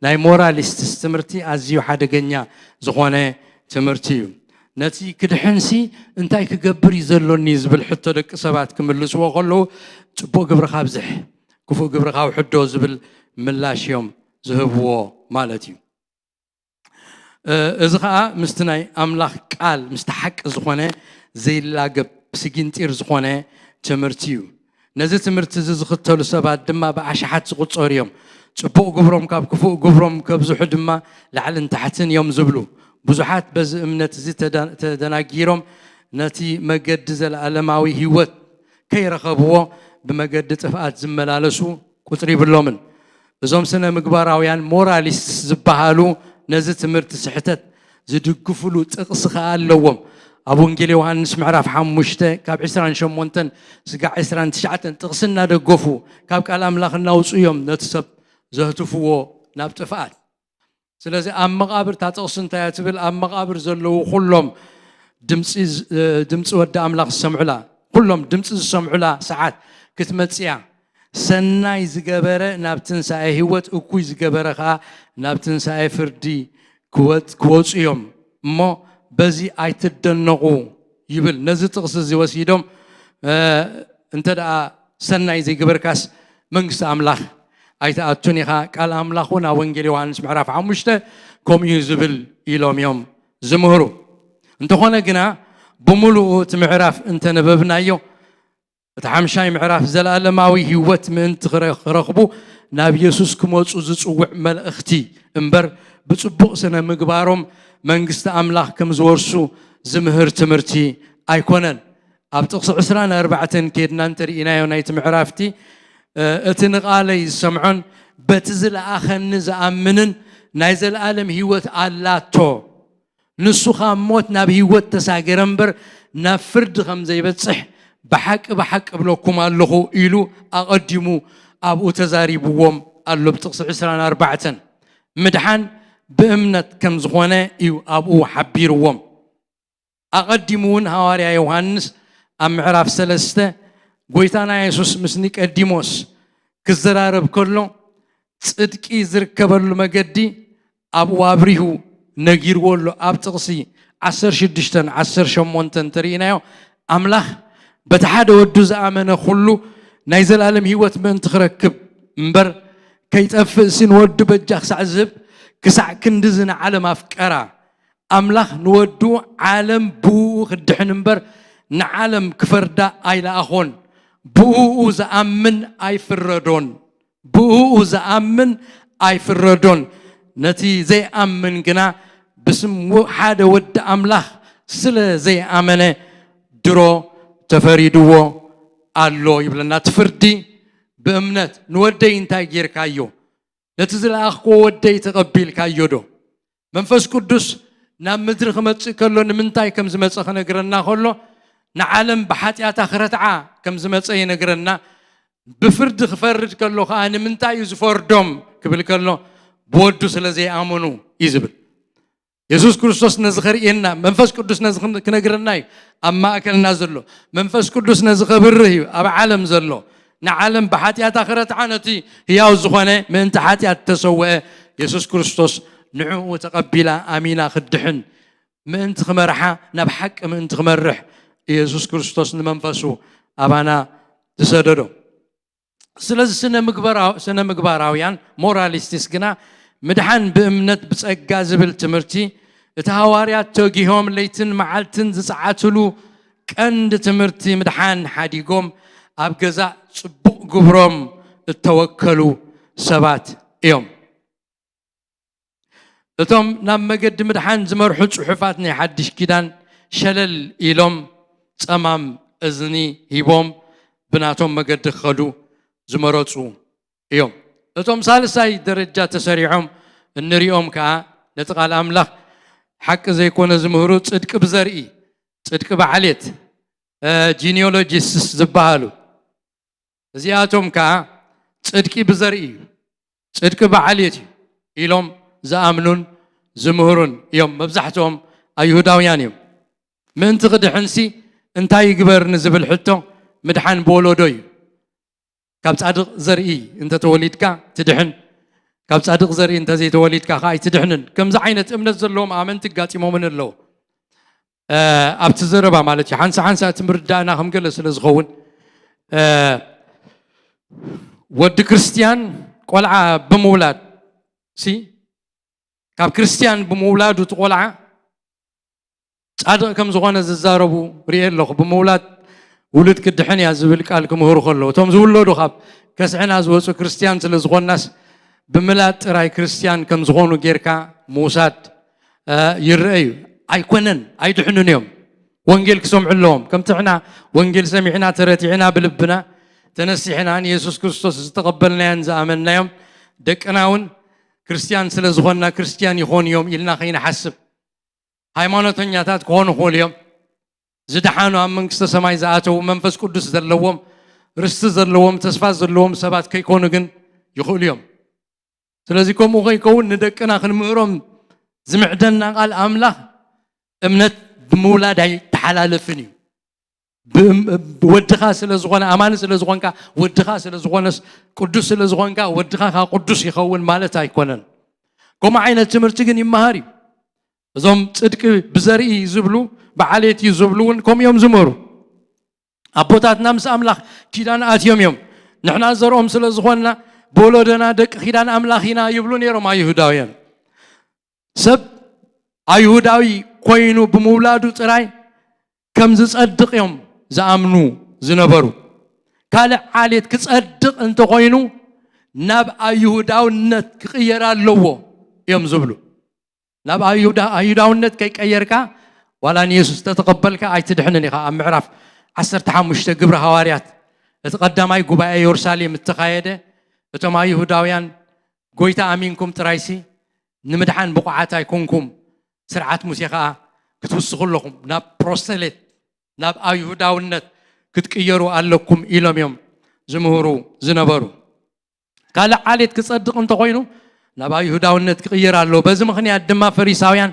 ናይ ሞራሊስትስ ትምህርቲ ኣዝዩ ሓደገኛ ዝኾነ ትምህርቲ እዩ። ነቲ ክድሕንሲ እንታይ ክገብር እዩ ዘሎኒ ዝብል ሕቶ ደቂ ሰባት ክምልስዎ ከለዉ፣ ጽቡቕ ግብርኻ ኣብዝሕ፣ ክፉእ ግብርኻ ውሕዶ ዝብል ምላሽ እዮም ዝህብዎ ማለት እዩ። እ፣ እዚ ኸኣ ምስቲ ናይ ኣምላኽ ቃል፣ ምስቲ ሓቂ ዝኾነ፣ ዘይላገብ፣ ስጊንጢር ዝኾነ ትምህርቲ እዩ። ነዚ ትምህርቲ እዚ ዝኽተሉ ሰባት ድማ ብኣሽሓት ዝቑጸሩ እዮም። ጽቡቕ ግብሮም ካብ ክፉእ ግብሮም ከብዝሑ ድማ ላዕልን ታሕትን እዮም ዝብሉ። ብዙሓት በዚ እምነት እዚ ተዳ- ተደናጊሮም ነቲ መገዲ ዘለኣለማዊ ህይወት ከይረኸብዎ ብመገዲ ጥፍኣት ዝመላለሱ ቁፅሪ ይብሎምን። እዞም ስነ ምግባራውያን ሞራሊስትስ ዝበሃሉ ነዚ ትምህርቲ ስሕተት ዝድግፍሉ ጥቕሲ ኸኣ ኣለዎም። ኣብ ወንጌል ዮሃንስ ምዕራፍ ሓሙሽተ ካብ ዕስራን ሸሞንተን ስጋዕ ዕስራን ትሽዓተን ጥቕሲ እናደገፉ ካብ ቃል ኣምላኽ እናውፅኡ እዮም ነቲ ሰብ ዘህትፍዎ ናብ ጥፍኣት። ስለዚ ኣብ መቓብር እታ ጥቕሲ እንታይ እያ ትብል? ኣብ መቓብር ዘለዉ ኩሎም ድምፂ ዝ- ድምፂ ወዲ ኣምላኽ ዝሰምዑላ፣ ኩሎም ድምፂ ዝሰምዑላ ሰዓት ክትመፅእ እያ። ሰናይ ዝገበረ ናብ ትንሳኤ ህይወት፣ እኩይ ዝገበረ ከዓ ናብ ትንሳኤ ፍርዲ ክወፅ- ክወፁ እዮም እሞ በዚ ኣይትደነቑ ይብል። ነዚ ጥቕሲ እዚ ወሲዶም እ፣ እንተ ደኣ ሰናይ ዘይገበርካስ መንግስቲ ኣምላኽ ኣይትኣቱን ኢኻ። ቃል ኣምላኽ እውን ኣብ ወንጌል ዮሃንስ ምዕራፍ ሓሙሽተ ከምኡ እዩ ዝብል ኢሎም እዮም ዝምህሩ። እንተኾነ ግና ብምሉኡ እቲ ምዕራፍ እንተነበብናዮ እቲ ሓምሻይ ምዕራፍ ዘለኣለማዊ ህይወት ምእንቲ ክረ- ክረኽቡ ናብ የሱስ ክመፁ ዝፅውዕ መልእኽቲ እምበር ብፅቡቕ ስነ ምግባሮም መንግስቲ ኣምላኽ ከም ዝወርሱ ዝምህር ትምህርቲ ኣይኮነን። ኣብ ጥቕሲ ዕስራን ኣርባዕተን ኬድና እንተርኢናዮ ናይቲ ምዕራፍቲ እቲ ንቓለይ ዝሰምዖን በቲ ዝለኣኸኒ ዝኣምንን ናይ ዘለኣለም ህይወት ኣላቶ። ንሱ ካብ ሞት ናብ ህይወት ተሳገረ እምበር ናብ ፍርዲ ከም ዘይበጽሕ ብሓቂ ብሓቂ እብለኩም ኣለኹ ኢሉ ኣቐዲሙ ኣብኡ ተዛሪብዎም ኣሎ። ብጥቕሲ ዕስራን ኣርባዕተን ምድሓን ብእምነት ከም ዝኾነ እዩ ኣብኡ ሓቢርዎም። ኣቐዲሙ እውን ሃዋርያ ዮሃንስ ኣብ ምዕራፍ ሰለስተ ጎይታና የሱስ ምስ ኒቀዲሞስ ክዘራረብ ከሎ ጽድቂ ዝርከበሉ መገዲ ኣብኡ ኣብሪሁ ነጊርዎ ኣሎ። ኣብ ጥቕሲ ዓሰርተ ሽዱሽተን ዓሰርተ ሸሞንተን እንተርኢናዮ ኣምላኽ በቲ ሓደ ወዱ ዝኣመነ ኩሉ ናይ ዘለኣለም ህይወት ምእንቲ ክረክብ እምበር ከይጠፍእ ሲ ንወዱ በጃ ክሳዕ ዝህብ ክሳዕ ክንድዚ ንዓለም ኣፍቀራ። ኣምላኽ ንወዱ ዓለም ብእኡ ክድሕን እምበር ንዓለም ክፈርዳ ኣይለኣኾን። ብእኡ ዝኣምን ኣይፍረዶን። ብእኡ ዝኣምን ኣይፍረዶን። ነቲ ዘይኣምን ግና ብስም ወ- ሓደ ወዲ ኣምላኽ ስለ ዘይኣመነ ድሮ ተፈሪድዎ ኣሎ ይብለና። እቲ ፍርዲ ብእምነት ንወደይ እንታይ ጌርካዮ? ነቲ ዝለኣኽኮ ወደይ ተቐቢልካዮ ዶ? መንፈስ ቅዱስ ናብ ምድሪ ክመጽእ ከሎ ንምንታይ ከም ዝመጸ ክነግረና ከሎ ንዓለም ብሓጢኣታ ክረትዓ ከም ዝመጸ ይነግረና። ብፍርዲ ክፈርድ ከሎ ከዓ ንምንታይ እዩ ዝፈርዶም ክብል ከሎ ብወዱ ስለ ዘይኣመኑ እዩ ዝብል። የሱስ ክርስቶስ ነዚ ከርእየና መንፈስ ቅዱስ ነዚ ክን- ክነግረና እዩ ኣብ ማእከልና ዘሎ። መንፈስ ቅዱስ ነዚ ከብርህ እዩ ኣብ ዓለም ዘሎ። ንዓለም ብሓጢኣታ ክረትዓ ነቲ ህያው ዝኾነ ምእንቲ ሓጢኣት ተሰውአ የሱስ ክርስቶስ ንዕኡ ተቐቢላ ኣሚና ክድሕን ምእንቲ ክመርሓ ናብ ሓቂ ምእንቲ ክመርሕ ኢየሱስ ክርስቶስ ንመንፈሱ ኣባና ዝሰደዶ። ስለዚ ስነ ምግባራውያን ሞራሊስቲስ ግና ምድሓን ብእምነት ብጸጋ ዝብል ትምህርቲ እቲ ሃዋርያት ተጊሆም ለይትን መዓልትን ዝጸዓትሉ ቀንዲ ትምህርቲ ምድሓን ሓዲጎም ኣብ ገዛእ ጽቡቕ ግብሮም እተወከሉ ሰባት እዮም። እቶም ናብ መገዲ ምድሓን ዝመርሑ ጽሑፋት ናይ ሓድሽ ኪዳን ሸለል ኢሎም ጸማም እዝኒ ሂቦም ብናቶም መገዲ ክኸዱ ዝመረጹ እዮም። እቶም ሳልሳይ ደረጃ ተሰሪዖም እንሪኦም ከኣ ነቲ ቃል ኣምላኽ ሓቂ ዘይኮነ ዝምህሩ ጽድቂ ብዘርኢ፣ ጽድቂ ብዓሌት፣ ጂኒዮሎጂስትስ ዝበሃሉ እዚኣቶም ከኣ ጽድቂ ብዘርኢ እዩ፣ ጽድቂ ብዓሌት እዩ ኢሎም ዝኣምኑን ዝምህሩን እዮም። መብዛሕትኦም ኣይሁዳውያን እዮም። ምእንቲ ክድሕንሲ እንታይ ይግበር ንዝብል ሕቶ ምድሓን ብወለዶ እዩ። ካብ ጻድቕ ዘርኢ እንተተወሊድካ ትድሕን፣ ካብ ጻድቕ ዘርኢ እንተዘይተወሊድካ ከኣ ኣይትድሕንን። ከምዚ ዓይነት እምነት ዘለዎም ኣመንቲ ኣጋጢሞምን ኣለዉ። ኣብቲ ዘረባ ማለት እዩ ሓንሳ ሓንሳ እቲ ምርዳእና ከም ገለ ስለ ዝኸውን ወዲ ክርስትያን ቆልዓ ብምውላድ ሲ ካብ ክርስትያን ብምውላዱ እቲ ቆልዓ ጻድቕ ከም ዝኾነ ዝዛረቡ ርኤ ኣለኹ። ብምውላድ ውሉድ ክድሕን እያ ዝብል ቃል ክምህሩ ከለዉ እቶም ዝውለዱ ካብ ከስዕና ዝወፁ ክርስትያን ስለ ዝኾንናስ ብምላጥ ጥራይ ክርስትያን ከም ዝኾኑ ጌርካ ምውሳድ ይረአ እዩ። ኣይኮነን፣ ኣይድሕኑን እዮም። ወንጌል ክሰምዑ ኣለዎም። ከምቲ ሕና ወንጌል ሰሚዕና ተረቲዕና ብልብና ተነሲሕና ንየሱስ ክርስቶስ ዝተቐበልናዮን ዝኣመንናዮም ደቅና እውን ክርስትያን ስለ ዝኾንና ክርስትያን ይኾኑ እዮም ኢልና ከይንሓስብ፣ ሃይማኖተኛታት ክኾኑ ይኽእሉ እዮም። ዝደሓኑ ኣብ መንግስተ ሰማይ ዝኣተዉ መንፈስ ቅዱስ ዘለዎም ርስቲ ዘለዎም ተስፋ ዘለዎም ሰባት ከይኮኑ ግን ይኽእሉ እዮም። ስለዚ ከምኡ ከይከውን ንደቅና ክንምህሮም ዝምዕደና ቃል ኣምላኽ እምነት ብምውላድ ኣይተሓላለፍን እዩ። ብእም- ወድኻ ስለ ዝኾነ ኣማኒ ስለ ዝኾንካ ወድኻ ስለ ዝኾነስ ቅዱስ ስለ ዝኾንካ ወድኻ ካብ ቅዱስ ይኸውን ማለት ኣይኮነን። ከምኡ ዓይነት ትምህርቲ ግን ይመሃር እዩ። እዞም ጽድቂ ብዘርኢ ዝብሉ ብዓሌት እዩ ዝብሉ እውን ከምኡ እዮም ዝምህሩ። ኣቦታትና ምስ ኣምላኽ ኪዳን ኣትዮም እዮም። ንሕና ዘርኦም ስለ ዝኾንና ብወለዶና ደቂ ኪዳን ኣምላኽ ኢና ይብሉ ነይሮም ኣይሁዳውያን። ሰብ ኣይሁዳዊ ኮይኑ ብምውላዱ ጥራይ ከም ዝጸድቕ እዮም ዝኣምኑ ዝነበሩ። ካልእ ዓሌት ክጸድቕ እንተኾይኑ ናብ ኣይሁዳውነት ክቕየር ኣለዎ እዮም ዝብሉ። ናብ ኣይሁዳ- ኣይሁዳውነት ከይቀየርካ ዋላ ንየሱስ ተተቐበልካ ኣይትድሕንን ኢኻ። ኣብ ምዕራፍ ዓሰርተ ሓሙሽተ ግብሪ ሃዋርያት እቲ ቀዳማይ ጉባኤ የሩሳሌም እተኻየደ እቶም ኣይሁዳውያን ጎይታ ኣሚንኩም ጥራይሲ ንምድሓን ብቑዓት ኣይኮንኩም፣ ስርዓት ሙሴ ኸኣ ክትውስኹ ኣለኹም፣ ናብ ፕሮሰሌት ናብ ኣይሁዳውነት ክትቅየሩ ኣለኩም ኢሎም እዮም ዝምህሩ ዝነበሩ። ካልእ ዓሌት ክጸድቕ እንተኾይኑ ናብ ኣይሁዳውነት ክቕየር ኣለዎ። በዚ ምኽንያት ድማ ፈሪሳውያን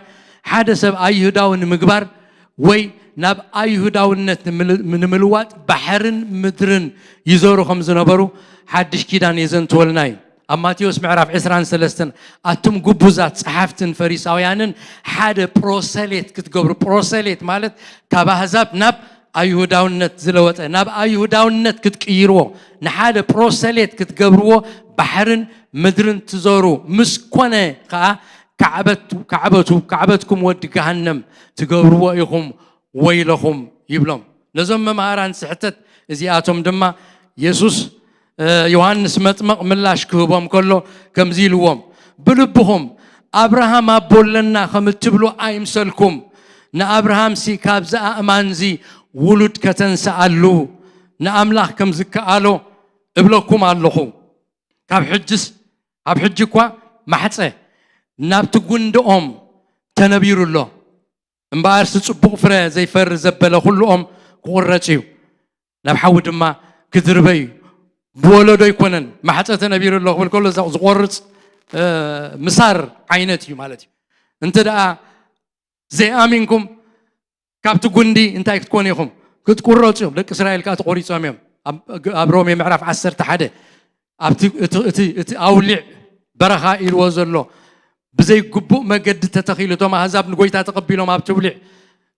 ሓደ ሰብ ኣይሁዳዊ ንምግባር ወይ ናብ ኣይሁዳውነት ንምል- ንምልዋጥ ባሕርን ምድርን ይዞሩ ከም ዝነበሩ ሓድሽ ኪዳን የዘንትወልና እዩ። ኣብ ማቴዎስ ምዕራፍ ዕስራን ሰለስተን ኣቱም ግቡዛት ጸሓፍትን ፈሪሳውያንን ሓደ ፕሮሰሌት ክትገብሩ፣ ፕሮሰሌት ማለት ካብ ኣህዛብ ናብ ኣይሁዳውነት ዝለወጠ ናብ ኣይሁዳውነት ክትቅይርዎ ንሓደ ፕሮሰሌት ክትገብርዎ ባሕርን ምድርን ትዞሩ ምስ ኮነ ከዓ ካዕበት ካዕበቱ ካዕበትኩም ወዲ ገሃነም ትገብርዎ ኢኹም ወይለኹም ይብሎም። ነዞም መምሃራን ስሕተት እዚኣቶም ድማ የሱስ ዮሃንስ መጥመቕ ምላሽ ክህቦም ከሎ ከምዚ ኢልዎም፣ ብልብኹም ኣብርሃም ኣቦ ኣለና ከም እትብሉ ኣይምሰልኩም። ንኣብርሃምሲ ካብዚ ኣእማንዚ ውሉድ ከተንስኣሉ ንኣምላኽ ከም ዝከኣሎ እብለኩም ኣለኹ። ካብ ሕጅስ ካብ ሕጂ እኳ ማሕፀ ናብቲ ጉንድኦም ተነቢሩ ኣሎ። እምበኣርሲ ፅቡቕ ፍረ ዘይፈሪ ዘበለ ኩሉ ኦም ክቑረፅ እዩ፣ ናብ ሓዊ ድማ ክድርበ እዩ። ብወለዶ ኣይኮነን ማሕፀ ተነቢሩ ኣሎ ክብል ከሎ እዛ ዝቆርፅ ምሳር ዓይነት እዩ ማለት እዩ። እንተ ደኣ ዘይኣሚንኩም ካብቲ ጉንዲ እንታይ ክትኮኑ ኢኹም? ክትቁረፁ እዮም። ደቂ እስራኤል ከዓ ተቆሪፆም እዮም። ኣብ ሮሜ ምዕራፍ ዓሰርተ ሓደ ኣብቲ እቲ ኣውሊዕ በረኻ ኢልዎ ዘሎ ብዘይግቡእ መገዲ ተተኺሉ እቶም ኣህዛብ ንጎይታ ተቐቢሎም ኣብ ትውሊዕ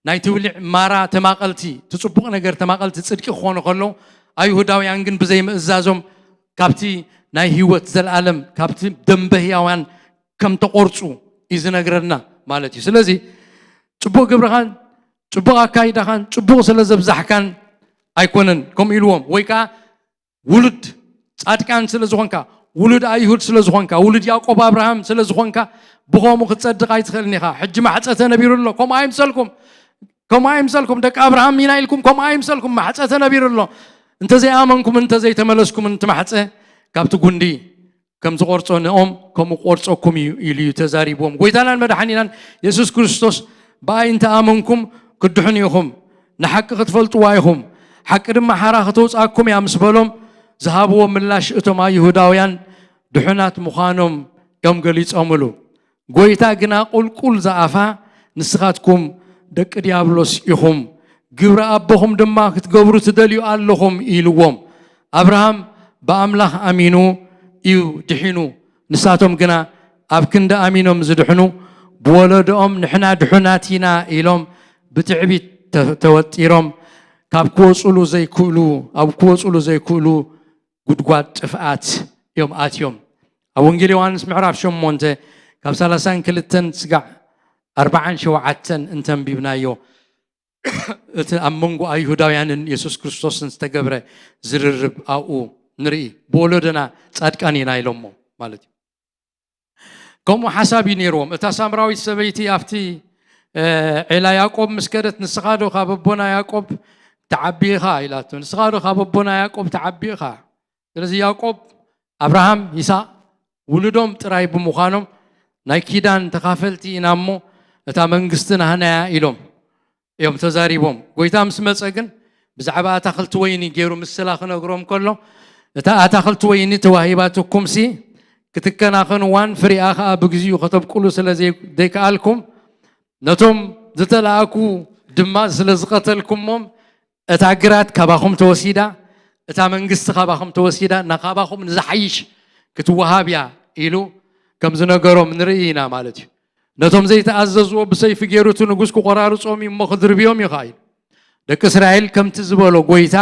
ናይ ትውሊዕ ማራ ተማቐልቲ እቲ ፅቡቕ ነገር ተማቐልቲ ፅድቂ ክኾኑ ከለዉ ኣይሁዳውያን ግን ብዘይምእዛዞም ካብቲ ናይ ህይወት ዘለኣለም ካብቲ ደንበ ህያዋን ከም ተቆርፁ እዩ ዝነግረና ማለት እዩ። ስለዚ ፅቡቕ ግብርኻን ፅቡቕ ኣካይዳኻን ፅቡቕ ስለ ዘብዛሕካን ኣይኮነን ከምኡ ኢልዎም ወይ ከዓ ውሉድ ጻድቃን ስለ ዝኾንካ ውሉድ ኣይሁድ ስለ ዝኾንካ ውሉድ ያዕቆብ ኣብርሃም ስለ ዝኾንካ ብኸምኡ ክትጸድቕ ኣይትኽእልን ኢኻ። ሕጂ ማሕፀ ተነቢሩ ኣሎ። ከምኡ ኣይምሰልኩም ከምኡ ኣይምሰልኩም ደቂ ኣብርሃም ኢና ኢልኩም ከምኡ ኣይምሰልኩም ማሕፀ ተነቢሩ ኣሎ። እንተዘይኣመንኩምን እንተዘይተመለስኩምን እቲ ማሕፀ ካብቲ ጉንዲ ከም ዝቆርጾ ንኦም ከምኡ ቆርጸኩም እዩ ኢሉ እዩ ተዛሪብዎም። ጎይታናን መድሓኒናን የሱስ ክርስቶስ ብኣይ እንተ ኣመንኩም ክድሕኑ ኢኹም፣ ንሓቂ ክትፈልጥዋ ኢኹም፣ ሓቂ ድማ ሓራ ከተውጽኣኩም እያ ምስ በሎም ዝሃብዎ ምላሽ እቶም ኣይሁዳውያን ድሑናት ምዃኖም እዮም ገሊጾምሉ። ጎይታ ግና ቁልቁል ዝኣፋ ንስኻትኩም ደቂ ዲያብሎስ ኢኹም፣ ግብሪ ኣቦኹም ድማ ክትገብሩ ትደልዩ ኣለኹም ኢልዎም። ኣብርሃም ብኣምላኽ ኣሚኑ እዩ ድሒኑ፣ ንሳቶም ግና ኣብ ክንዲ ኣሚኖም ዝድሕኑ ብወለዶኦም ንሕና ድሑናት ኢና ኢሎም ብትዕቢት ተወጢሮም ካብ ክወፁሉ ዘይክእሉ ኣብ ክወፁሉ ዘይክእሉ ጉድጓድ ጥፍኣት እዮም ኣትዮም። ኣብ ወንጌል ዮሃንስ ምዕራፍ ሸሞንተ ካብ ሰላሳን ክልተን ስጋዕ ኣርባዓን ሸውዓተን እንተንቢብናዮ እቲ ኣብ መንጎ ኣይሁዳውያንን የሱስ ክርስቶስን ዝተገብረ ዝርርብ ኣብኡ ንርኢ። ብወለዶና ጻድቃን ኢና ኢሎሞ ማለት እዩ። ከምኡ ሓሳብ እዩ ነይርዎም። እታ ሳምራዊት ሰበይቲ ኣብቲ ዔላ ያዕቆብ ምስ ከደት፣ ንስኻ ዶ ካብ ኣቦና ያዕቆብ ትዓቢ ኢኻ ኢላቶ። ንስኻ ዶ ካብ ኣቦና ያዕቆብ ትዓቢ ኢኻ? ስለዚ ያዕቆብ፣ ኣብርሃም፣ ይስሐቅ ውሉዶም ጥራይ ብምዃኖም ናይ ኪዳን ተኻፈልቲ ኢና እሞ እታ መንግስቲ ናህናያ ኢሎም እዮም ተዛሪቦም። ጎይታ ምስ መጸ ግን ብዛዕባ ኣታኽልቲ ወይኒ ገይሩ ምስላ ክነግሮም ከሎ፣ እታ ኣታኽልቲ ወይኒ ተዋሂባትኩምሲ ክትከናኸንዋን ፍሪኣ ኸኣ ብግዚኡ ከተብቁሉ ስለ ዘይከኣልኩም፣ ነቶም ዝተላእኩ ድማ ስለ ዝቐተልኩሞም፣ እታ ግራት ካባኹም ተወሲዳ፣ እታ መንግስቲ ካባኹም ተወሲዳ፣ ናካባኹም ንዝሓይሽ ክትወሃብ እያ ኢሉ ከም ዝነገሮም ንርኢ ኢና ማለት እዩ። ነቶም ዘይተኣዘዝዎ ብሰይፊ ገይሩ እቲ ንጉስ ክቆራርጾም እዩ እሞ ክድርብዮም እዩ ኸኣ ኢሉ። ደቂ እስራኤል ከምቲ ዝበሎ ጎይታ፣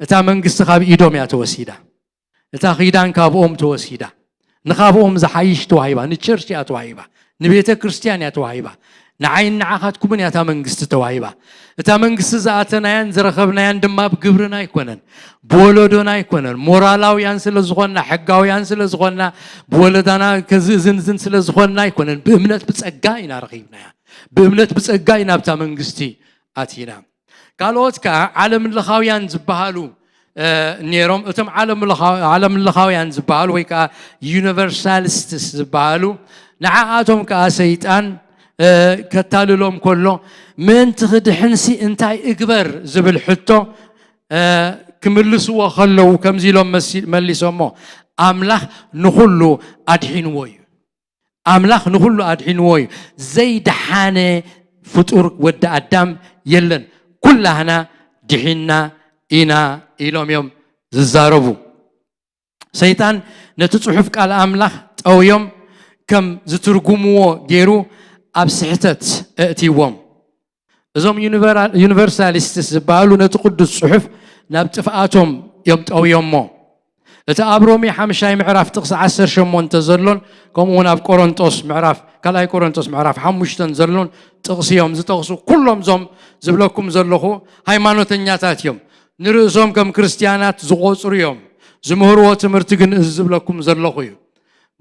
እታ መንግስቲ ካብ ኢዶም እያ ተወሲዳ። እታ ኺዳን ካብኦም ተወሲዳ። ንኻብኦም ዝሓይሽ ተዋሂባ፣ ንቸርች እያ ተዋሂባ፣ ንቤተ ክርስቲያን እያ ተዋሂባ፣ ንዓይን ንዓኻትኩምን እያ እታ መንግስቲ ተዋሂባ። እታ መንግስቲ ዝኣተናያን ዝረኸብናያን ድማ ብግብርና ኣይኮነን፣ ብወለዶና ኣይኮነን። ሞራላውያን ስለ ዝኾንና፣ ሕጋውያን ስለ ዝኾንና፣ ብወለዳና ከዝእዝንዝን ስለ ዝኾንና ኣይኮነን። ብእምነት ብጸጋ ኢና ረኺብናያ። ብእምነት ብጸጋ ኢና ኣብታ መንግስቲ ኣቲና። ካልኦት ከዓ ዓለም ለኻውያን ዝበሃሉ ነይሮም። እቶም ዓለም ለኻውያን ዝበሃሉ ወይ ከዓ ዩኒቨርሳሊስትስ ዝበሃሉ ንዓኣቶም ከዓ ሰይጣን ከታልሎም ከሎ ምእንቲ ክድሕንሲ እንታይ እግበር ዝብል ሕቶ ክምልስዎ ከለዉ ከምዚ ኢሎም መሊሶሞ፣ ኣምላኽ ንኹሉ ኣድሒንዎ እዩ። ኣምላኽ ንኹሉ ኣድሒንዎ እዩ። ዘይደሓነ ፍጡር ወዲ ኣዳም የለን። ኩላህና ድሒንና ኢና ኢሎም እዮም ዝዛረቡ። ሰይጣን ነቲ ጽሑፍ ቃል ኣምላኽ ጠውዮም ከም ዝትርጉምዎ ገይሩ ኣብ ስሕተት እእትይዎም። እዞም ዩኒቨርሳሊስትስ ዝበሃሉ ነቲ ቅዱስ ጽሑፍ ናብ ጥፍኣቶም እዮም ጠውዮሞ። እቲ ኣብ ሮሜ ሓምሻይ ምዕራፍ ጥቕሲ ዓሰርተ ሸሞንተ ዘሎን ከምኡ እውን ኣብ ቆሮንጦስ ምዕራፍ ካልኣይ ቆሮንጦስ ምዕራፍ ሓሙሽተን ዘሎን ጥቕሲ እዮም ዝጠቕሱ። ኩሎም እዞም ዝብለኩም ዘለኹ ሃይማኖተኛታት እዮም። ንርእሶም ከም ክርስትያናት ዝቖጽሩ እዮም። ዝምህርዎ ትምህርቲ ግን እዚ ዝብለኩም ዘለኹ እዩ።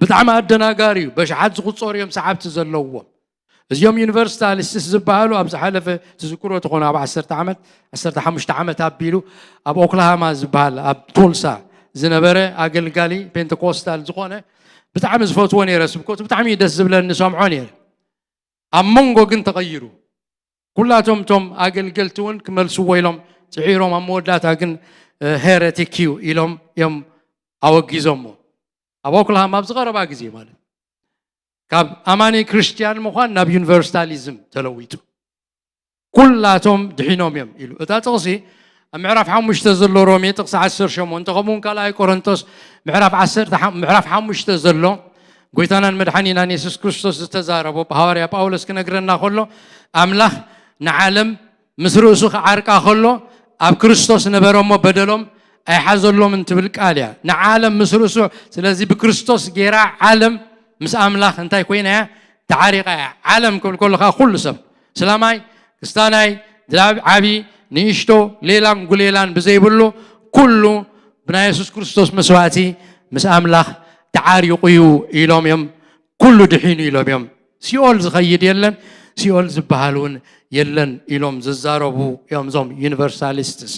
ብጣዕሚ ኣደናጋሪ እዩ። በሽሓት ዝቑጸሩ እዮም ሰዓብቲ ዘለውዎም። እዚኦም ዩኒቨርሳሊስትስ ዝበሃሉ ኣብ ዝሓለፈ ትዝክሮ ተኾኑ ኣብ ዓሰርተ ዓመት ዓሰርተ ሓሙሽተ ዓመት ኣቢሉ ኣብ ኦክላሃማ ዝበሃል ኣብ ቶልሳ ዝነበረ ኣገልጋሊ ፔንቴኮስታል ዝኾነ ብጣዕሚ ዝፈትዎ ነይረ። ስብከቱ ብጣዕሚ እዩ ደስ ዝብለኒ፣ ሰምዖ ነይረ። ኣብ መንጎ ግን ተቐይሩ። ኩላቶም እቶም ኣገልገልቲ እውን ክመልስዎ ኢሎም ጽዒሮም ኣብ መወዳእታ ግን ሄረቲክ እዩ ኢሎም እዮም ኣወጊዞሞ። ኣብ ኦክላሃማ ኣብ ዝቐረባ ግዜ ማለት ካብ ኣማኒ ክርስትያን ምዃን ናብ ዩኒቨርሳሊዝም ተለዊጡ። ኩላቶም ድሒኖም እዮም ኢሉ። እታ ጥቕሲ ኣብ ምዕራፍ ሓሙሽተ ዘሎ ሮሜ ጥቕሲ ዓሰርተ ሸሞንተ ከምኡውን ካልኣይ ቆሮንቶስ ምዕራፍ ዓሰርተ ምዕራፍ ሓሙሽተ ዘሎ ጎይታናን መድሓኒናን የሱስ ክርስቶስ ዝተዛረቦ ብሃዋርያ ጳውሎስ ክነግረና ከሎ ኣምላኽ ንዓለም ምስ ርእሱ ክዓርቃ ከሎ ኣብ ክርስቶስ ነበረ እሞ በደሎም ኣይሓዘሎምን ትብል ቃል እያ። ንዓለም ምስ ርእሱ ስለዚ ብክርስቶስ ገይራ ዓለም ምስ ኣምላኽ እንታይ ኮይና እያ? ተዓሪቓ እያ። ዓለም ክብል ከሎ ከዓ ኩሉ ሰብ ስላማይ ክስታናይ ዓቢ ንእሽቶ ሌላን ጉሌላን ብዘይብሉ ኩሉ ብናይ የሱስ ክርስቶስ መስዋእቲ ምስ ኣምላኽ ተዓሪቑ እዩ ኢሎም እዮም። ኩሉ ድሒኑ ኢሎም እዮም። ሲኦል ዝኸይድ የለን፣ ሲኦል ዝበሃል እውን የለን ኢሎም ዝዛረቡ እዮም እዞም ዩኒቨርሳሊስትስ።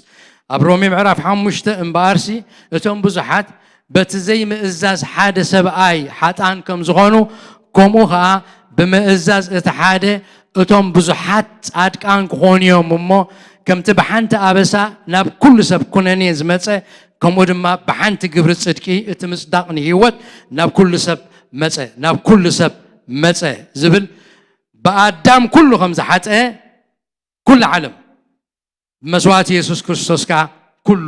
ኣብ ሮሜ ምዕራፍ ሓሙሽተ እምበኣርሲ እቶም ብዙሓት በቲ ዘይምእዛዝ ሓደ ሰብኣይ ሓጣን ከም ዝኾኑ ከምኡ ኸዓ ብምእዛዝ እቲ ሓደ እቶም ብዙሓት ጻድቃን ክኾኑ እዮም እሞ ከምቲ ብሓንቲ ኣበሳ ናብ ኩሉ ሰብ ኩነኔ ዝመጸ ከምኡ ድማ ብሓንቲ ግብሪ ጽድቂ እቲ ምጽዳቕ ንህይወት ናብ ኩሉ ሰብ መጸ ናብ ኩሉ ሰብ መጸ ዝብል ብኣዳም ኩሉ ከም ዝሓጠ ኩሉ ዓለም ብመስዋእቲ የሱስ ክርስቶስ ከዓ ኩሉ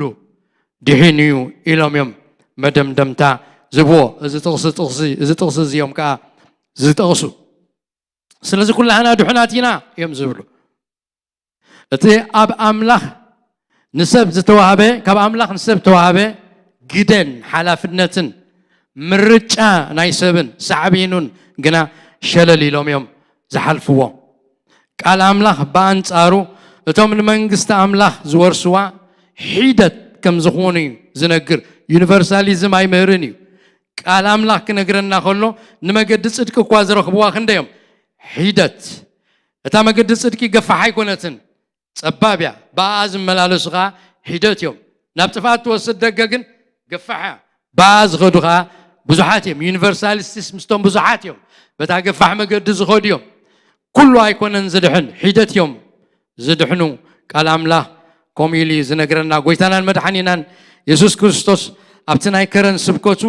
ድሒኑ እዩ ኢሎም እዮም መደምደምታ ዝብዎ። እዚ ጥቕሲ ጥቕሲ እዚ ጥቕሲ እዚኦም ከዓ ዝጠቕሱ ስለዚ ኩላህና ድሑናት ኢና እዮም ዝብሉ። እቲ ኣብ ኣምላኽ ንሰብ ዝተዋህበ ካብ ኣምላኽ ንሰብ ተዋህበ ግደን ሓላፍነትን ምርጫ ናይ ሰብን ሳዕቤኑን ግና ሸለል ኢሎም እዮም ዝሓልፍዎ። ቃል ኣምላኽ ብኣንጻሩ እቶም ንመንግስቲ ኣምላኽ ዝወርስዋ ሒደት ከም ዝኾኑ እዩ ዝነግር። ዩኒቨርሳሊዝም ኣይምህርን እዩ። ቃል ኣምላኽ ክነግረና ከሎ፣ ንመገዲ ጽድቂ እኳ ዝረኽብዋ ክንደዮም? ሒደት። እታ መገዲ ጽድቂ ገፋሕ ኣይኮነትን፣ ጸባብ እያ። ብኣኣ ዝመላለሱ ኸኣ ሒደት እዮም። ናብ ጥፍኣት ትወስድ ደገ ግን ገፋሕ እያ። ብኣኣ ዝኸዱ ኸኣ ብዙሓት እዮም። ዩኒቨርሳሊስትስ ምስቶም ብዙሓት እዮም። በታ ገፋሕ መገዲ ዝኸዱ እዮም። ኩሉ ኣይኮነን ዝድሕን፣ ሒደት እዮም ዝድሕኑ። ቃል ኣምላኽ ከምኡ ኢሉ እዩ ዝነግረና። ጎይታናን መድሓኒናን የሱስ ክርስቶስ ኣብቲ ናይ ከረን ስብከቱ፣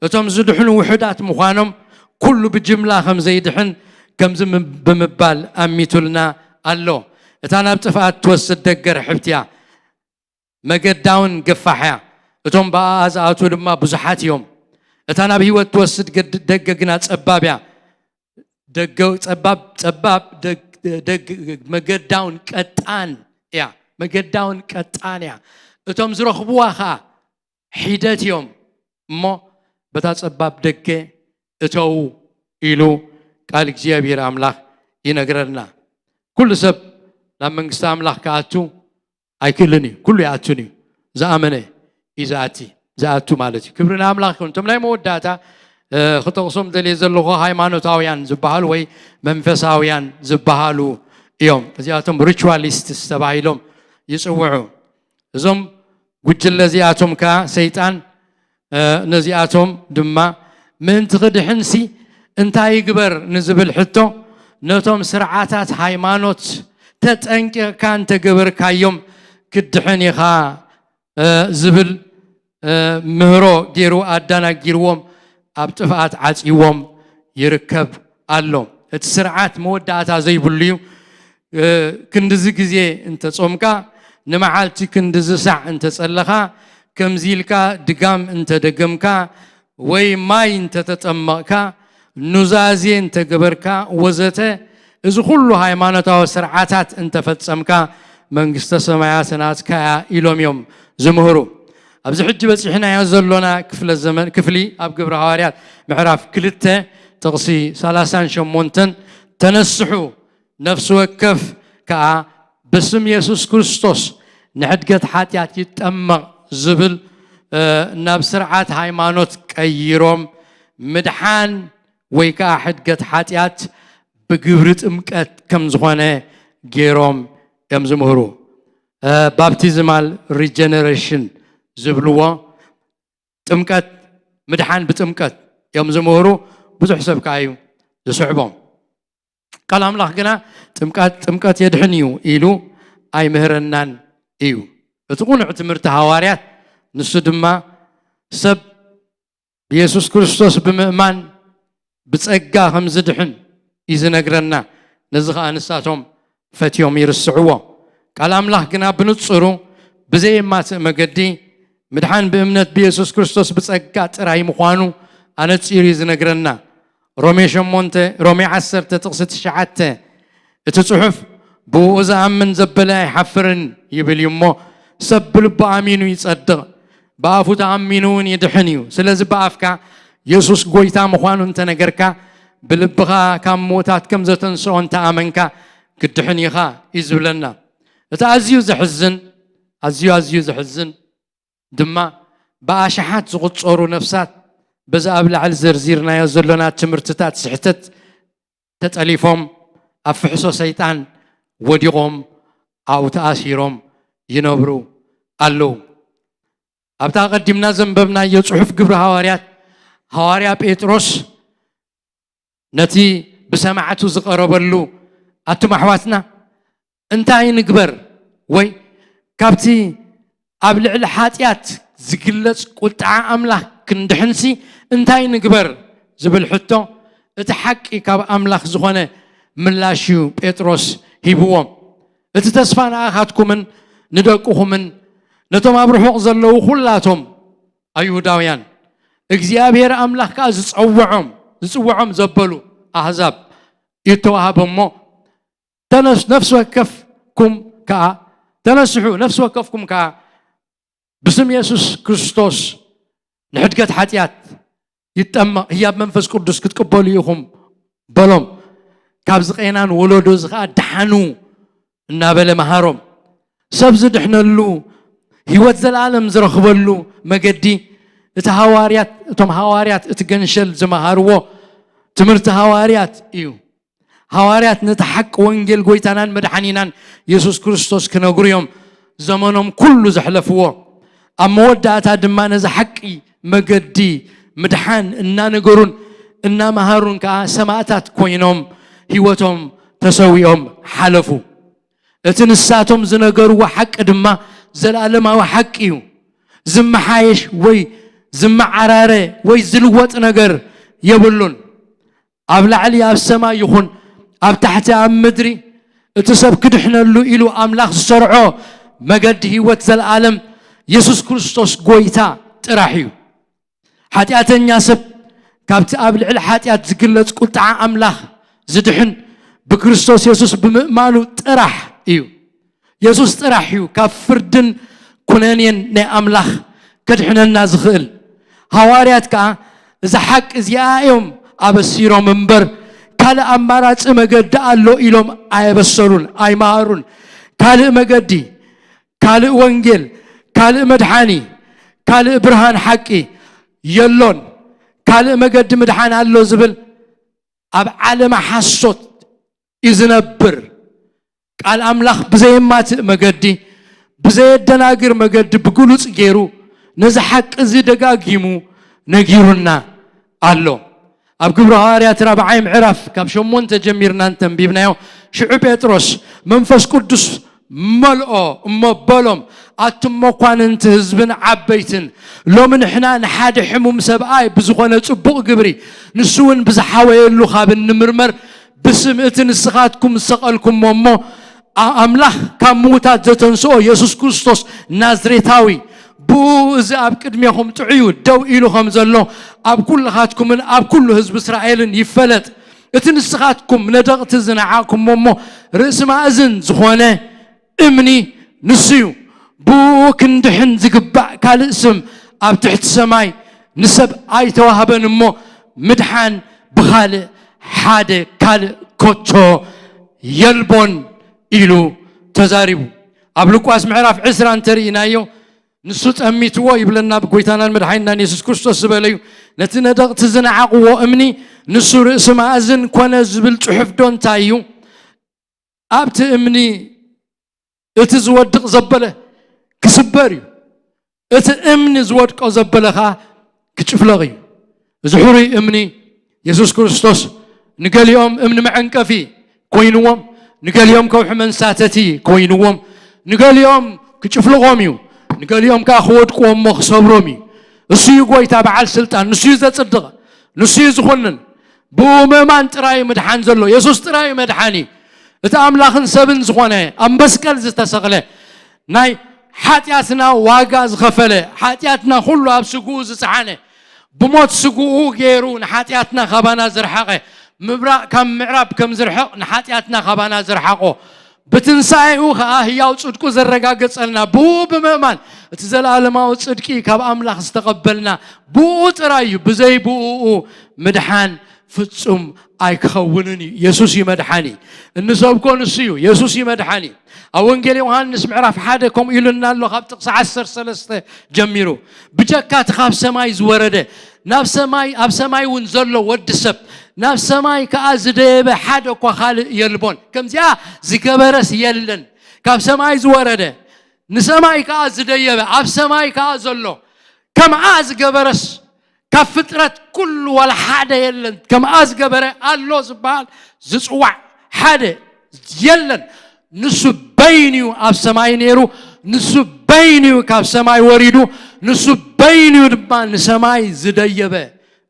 እቶም ዝድሕኑ ውሑዳት ምዃኖም፣ ኩሉ ብጅምላ ከም ዘይድሕን ከምዚ ም-፣ ብምባል ኣሚቱልና ኣሎ። እታ ናብ ጥፍኣት ትወስድ ደገ ርሕብቲ እያ። መገዳ እውን ገፋሕ እያ። እቶም ብኣኣ ዝኣትዉ ድማ ብዙሓት እዮም። እታ ናብ ህይወት ትወስድ ገድ-፣ ደገ ግና ጸባብ እያ። ደገ ጸባብ፣ ጸባብ ደግ-፣ ደግ-፣ መገዳ እውን ቀጣን እያ። መገዳ እውን ቀጣን እያ። እቶም ዝረኽብዋ ኸኣ ሒደት እዮም እሞ፣ በታ ጸባብ ደገ እተዉ ኢሉ ቃል እግዚኣብሔር ኣምላኽ ይነግረና። ኩሉ ሰብ ናብ መንግስቲ ኣምላኽ ክኣቱ ኣይክእልን እዩ። ኩሉ ይኣቱን እዩ። ዝኣመነ እዩ ዝኣቲ፣ ዝኣቱ ማለት እዩ። ክብሪ ንኣምላኽ ይኹን። እቶም ናይ መወዳእታ፣ እ፣ ክጠቕሶም ደልየ ዘለኹ ሃይማኖታውያን ዝበሃሉ ወይ መንፈሳውያን ዝበሃሉ እዮም። እዚኣቶም ሪቹዋሊስትስ ተባሂሎም ይጽውዑ። እዞም ጉጅለ እዚኣቶም ከኣ ሰይጣን፣ እ፣ ነዚኣቶም ድማ ምእንቲ ክድሕንሲ እንታይ ይግበር ንዝብል ሕቶ፣ ነቶም ስርዓታት ሃይማኖት ተጠንቂቕካ እንተገበርካዮም ክትድሕን ኢኻ፣ እ፣ ዝብል፣ እ፣ ምህሮ ገይሩ ኣዳናጊርዎም ኣብ ጥፍኣት ዓጽይዎም ይርከብ ኣሎ። እቲ ስርዓት መወዳእታ ዘይብሉ እዩ። እ፣ ክንድዚ ግዜ እንተጾምካ፣ ንመዓልቲ ክንድዚ ሳዕ እንተጸለኻ፣ ከምዚ ኢልካ ድጋም እንተደገምካ፣ ወይ ማይ እንተተጠመቕካ፣ ኑዛዜ እንተገበርካ፣ ወዘተ፣ እዚ ኩሉ ሃይማኖታዊ ስርዓታት እንተፈጸምካ፣ መንግስተ ሰማያት ናትካ እያ ኢሎም እዮም ዝምህሩ። ኣብዚ ሕጂ በጺሕናዮ ዘሎና ክፍለ ዘመን፣ ክፍሊ ኣብ ግብረ ሃዋርያት ምዕራፍ ክልተ ጥቕሲ ሰላሳን ሸሞንተን፣ ተነስሑ፣ ነፍሲ ወከፍ ከኣ ብስም የሱስ ክርስቶስ ንሕድገት ሓጢኣት ይጠመቕ ዝብል፣ እ፣ ናብ ስርዓት ሃይማኖት ቀይሮም፣ ምድሓን ወይ ከኣ ሕድገት ሓጢኣት ብግብሪ ጥምቀት ከም ዝኾነ ገይሮም እዮም ዝምህሩ። እ፣ ባፕቲዝማል ሪጀነሬሽን ዝብልዎ፣ ጥምቀት፣ ምድሓን ብጥምቀት እዮም ዝምህሩ። ብዙሕ ሰብ ከኣ እዩ ዝስዕቦም። ቃል ኣምላኽ ግና ጥምቀት፣ ጥምቀት የድሕን እዩ ኢሉ ኣይምህረናን እዩ። እቲ ቁኑዕ ትምህርቲ ሃዋርያት ንሱ ድማ ሰብ ብየሱስ ክርስቶስ ብምእማን ብጸጋ ከም ዝድሕን እዩ ዝነግረና። ነዚ ኸኣ ንሳቶም ፈትዮም ይርስዕዎ። ቃል ኣምላኽ ግና ብንጹሩ ብዘየማትእ መገዲ ምድሓን ብእምነት ብየሱስ ክርስቶስ ብጸጋ ጥራይ ምዃኑ ኣነጺሩ እዩ ዝነግረና። ሮሜ ሸሞንተ፣ ሮሜ ዓሰርተ ጥቕሲ ትሽዓተ፣ እቲ ጽሑፍ፣ "ብእኡ ዝኣምን ዘበለ ኣይሓፍርን" ይብል እዩ እሞ፣ ሰብ ብልቡ ኣሚኑ ይጸድቕ፣ ብኣፉ ተኣሚኑ እውን ይድሕን እዩ። ስለዚ ብኣፍካ የሱስ ጎይታ ምዃኑ እንተነገርካ፣ ብልብኻ ካብ ምዉታት ከም ዘተንስኦ እንተኣመንካ፣ ክትድሕን ኢኻ እዩ ዝብለና። እቲ ኣዝዩ ዘሕዝን፣ ኣዝዩ፣ ኣዝዩ ዘሕዝን ድማ፣ ብኣሽሓት ዝቑጸሩ ነፍሳት በዚ ኣብ ላዕሊ ዘርዚርናዮ ዘሎና ትምህርትታት ስሕተት ተጠሊፎም፣ ኣብ ፍሕሶ ሰይጣን ወዲቖም፣ ኣብኡ ተኣሲሮም ይነብሩ ኣለዉ። ኣብታ ኣቐዲምና ዘንበብናዮ ጽሑፍ ግብሪ ሃዋርያት፣ ሃዋርያ ጴጥሮስ ነቲ ብሰማዕቱ ዝቐረበሉ፣ "ኣቱም ኣሕዋትና፣ እንታይ ንግበር?" ወይ ካብቲ ኣብ ልዕሊ ሓጢኣት ዝግለጽ ቁጥዓ ኣምላኽ ክንድሕንሲ እንታይ ንግበር ዝብል ሕቶ፣ እቲ ሓቂ ካብ ኣምላኽ ዝኾነ ምላሽ እዩ ጴጥሮስ ሂብዎም። "እቲ ተስፋ ንኣኻትኩምን ንደቅኹምን ነቶም ኣብ ርሑቕ ዘለዉ ኹላቶም ኣይሁዳውያን፣ እግዚኣብሔር ኣምላኽ ከኣ ዝጸውዖም፣ ዝጽውዖም ዘበሉ ኣህዛብ እዩ እተዋህበ እሞ፣ ተነስ-፣ ነፍሲ ወከፍኩም ከኣ፣ ተነስሑ፣ ነፍሲ ወከፍኩም ከኣ ብስም የሱስ ክርስቶስ ንሕድገት ሓጢኣት ይጠመቕ፣ ህያብ መንፈስ ቅዱስ ክትቅበሉ ኢኹም በሎም። ካብዚ ቄናን ወለዶ እዚ ኸኣ ደሓኑ እናበለ መሃሮም። ሰብ ዝድሕነሉ፣ ህይወት ዘለኣለም ዝረኽበሉ መገዲ እቲ ሃዋርያት እቶም ሃዋርያት እቲ ገንሸል ዝመሃርዎ ትምህርቲ ሃዋርያት እዩ። ሃዋርያት ነቲ ሓቂ ወንጌል ጎይታናን መድሓኒናን የሱስ ክርስቶስ ክነግሩ እዮም ዘመኖም ኩሉ ዘሕለፍዎ። ኣብ መወዳእታ ድማ ነዚ ሓቂ መገዲ ምድሓን እናነገሩን እናመሃሩን ከዓ ሰማእታት ኮይኖም ህይወቶም ተሰዊኦም ሓለፉ። እቲ ንሳቶም ዝነገርዎ ሓቂ ድማ ዘለኣለማዊ ሓቂ እዩ። ዝመሓየሽ ወይ ዝመዓራረ ወይ ዝልወጥ ነገር የብሉን። ኣብ ላዕሊ ኣብ ሰማይ ይኹን ኣብ ታሕቲ ኣብ ምድሪ እቲ ሰብ ክድሕነሉ ኢሉ ኣምላኽ ዝሰርዖ መገዲ ህይወት ዘለኣለም የሱስ ክርስቶስ ጎይታ ጥራሕ እዩ። ሓጢኣተኛ ሰብ ካብቲ ኣብ ልዕሊ ሓጢኣት ዝግለጽ ቁጥዓ ኣምላኽ ዝድሕን ብክርስቶስ የሱስ ብምእማኑ ጥራሕ እዩ። የሱስ ጥራሕ እዩ ካብ ፍርድን ኩነኔን ናይ ኣምላኽ ከድሕነና ዝኽእል። ሃዋርያት ከኣ እዛ ሓቂ እዚኣ እዮም ኣበሲሮም እምበር ካልእ ኣማራጺ መገዲ ኣሎ ኢሎም ኣየበሰሩን ኣይመሃሩን። ካልእ መገዲ፣ ካልእ ወንጌል፣ ካልእ መድሓኒ፣ ካልእ ብርሃን ሓቂ የሎን። ካልእ መገዲ ምድሓን ኣሎ ዝብል ኣብ ዓለመ ሓሶት እዩ ዝነብር። ቃል ኣምላኽ ብዘየማትእ መገዲ፣ ብዘየደናግር መገዲ ብግሉጽ ገይሩ ነዚ ሓቂ እዚ ደጋጊሙ ነጊሩና ኣሎ። ኣብ ግብሪ ሃዋርያት ራብዓይ ምዕራፍ ካብ ሸሞንተ ጀሚርና እንተንቢብናዮ፣ ሽዑ ጴጥሮስ መንፈስ ቅዱስ መልኦ እሞ በሎም፣ ኣቱም መኳንንቲ ህዝብን ዓበይትን፣ ሎሚ ንሕና ንሓደ ሕሙም ሰብኣይ ብዝኾነ ጽቡቕ ግብሪ፣ ንሱ እውን ብዝሓወየሉ ካብ እንምርመር፣ ብስም እቲ ንስኻትኩም ዝሰቐልኩሞ እሞ፣ ኣ-፣ ኣምላኽ ካብ ምዉታት ዘተንስኦ የሱስ ክርስቶስ ናዝሬታዊ፣ ብኡ እዚ ኣብ ቅድሜኹም ጥዑዩ ደው ኢሉ ከም ዘሎ፣ ኣብ ኩልኻትኩምን ኣብ ኩሉ ህዝቢ እስራኤልን ይፈለጥ። እቲ ንስኻትኩም ነደቕቲ ዝነዓቕኩሞ እሞ፣ ርእሲ ማእዝን ዝኾነ እምኒ ንሱ እዩ። ብኡ ክንድሕን ዝግባእ ካልእ ስም ኣብ ትሕቲ ሰማይ ንሰብ ኣይተዋህበን እሞ፣ ምድሓን ብኻልእ ሓደ ካልእ ከቶ የልቦን ኢሉ ተዛሪቡ። ኣብ ሉቃስ ምዕራፍ ዕስራ እንተርኢናዮ፣ ንሱ ጠሚትዎ ይብለና፣ ብጎይታናን መድሓኒናን የሱስ ክርስቶስ ዝበለዩ፣ ነቲ ነደቕቲ ዝነዓቕዎ እምኒ ንሱ ርእሲ ማእዝን ኮነ ዝብል ጽሑፍ ዶ እንታይ እዩ? ኣብቲ እምኒ እቲ ዝወድቕ ዘበለ ክስበር እዩ። እቲ እምኒ ዝወድቆ ዘበለ ኸኣ ክጭፍለቕ እዩ። እዚ ሕሩይ እምኒ የሱስ ክርስቶስ ንገሊኦም እምኒ መዐንቀፊ ኮይንዎም፣ ንገሊኦም ከውሒ መንሳተቲ ኮይንዎም፣ ንገሊኦም ክጭፍልቖም እዩ፣ ንገሊኦም ከኣ ክወድቅዎም እሞ ክሰብሮም እዩ። እሱ እዩ ጎይታ በዓል ስልጣን፣ ንሱ እዩ ዘጽድቕ፣ ንሱ እዩ ዝኹንን። ብኡ ምእማን ጥራይ እዩ ምድሓን ዘሎ። የሱስ ጥራይ እዩ መድሓኒ። እቲ ኣምላኽን ሰብን ዝኾነ ኣብ መስቀል ዝተሰቕለ ናይ ሓጢኣትና ዋጋ ዝኸፈለ፣ ሓጢኣትና ኩሉ ኣብ ስግኡ ዝጸሓነ፣ ብሞት ስግኡ ገይሩ ንሓጢኣትና ካባና ዝርሓቐ፣ ምብራቕ ካብ ምዕራብ ከም ዝርሕቕ ንሓጢኣትና ካባና ዝርሓቖ፣ ብትንሳኤኡ ኸኣ ህያው ጽድቁ ዘረጋገጸልና፣ ብኡ ብምእማን እቲ ዘለኣለማዊ ጽድቂ ካብ ኣምላኽ ዝተቐበልና ብኡ ጥራይ እዩ። ብዘይ ብኡ ምድሓን ፍጹም ኣይክኸውንን እዩ። የሱስ እዩ መድሓኒ። እንሰብኮ ንሱ እዩ። የሱስ እዩ መድሓኒ። ኣብ ወንጌል ዮሃንስ ምዕራፍ ሓደ ከምኡ ኢሉና ኣሎ፣ ካብ ጥቕሲ ዓሰርተ ሰለስተ ጀሚሩ። ብጀካ እቲ ካብ ሰማይ ዝወረደ፣ ናብ ሰማይ፣ ኣብ ሰማይ እውን ዘሎ ወዲ ሰብ፣ ናብ ሰማይ ከኣ ዝደየበ ሓደ እኳ ካልእ የልቦን። ከምዚኣ ዝገበረስ የለን። ካብ ሰማይ ዝወረደ፣ ንሰማይ ከኣ ዝደየበ፣ ኣብ ሰማይ ከኣ ዘሎ፣ ከምኣ ዝገበረስ ካብ ፍጥረት ኩሉ ዋላ ሓደ የለን። ከምኣ ዝገበረ ኣሎ ዝበሃል ዝጽዋዕ ሓደ የለን። ንሱ በይኑ እዩ ኣብ ሰማይ ነይሩ፣ ንሱ በይኑ እዩ ካብ ሰማይ ወሪዱ፣ ንሱ በይኑ እዩ ድማ ንሰማይ ዝደየበ።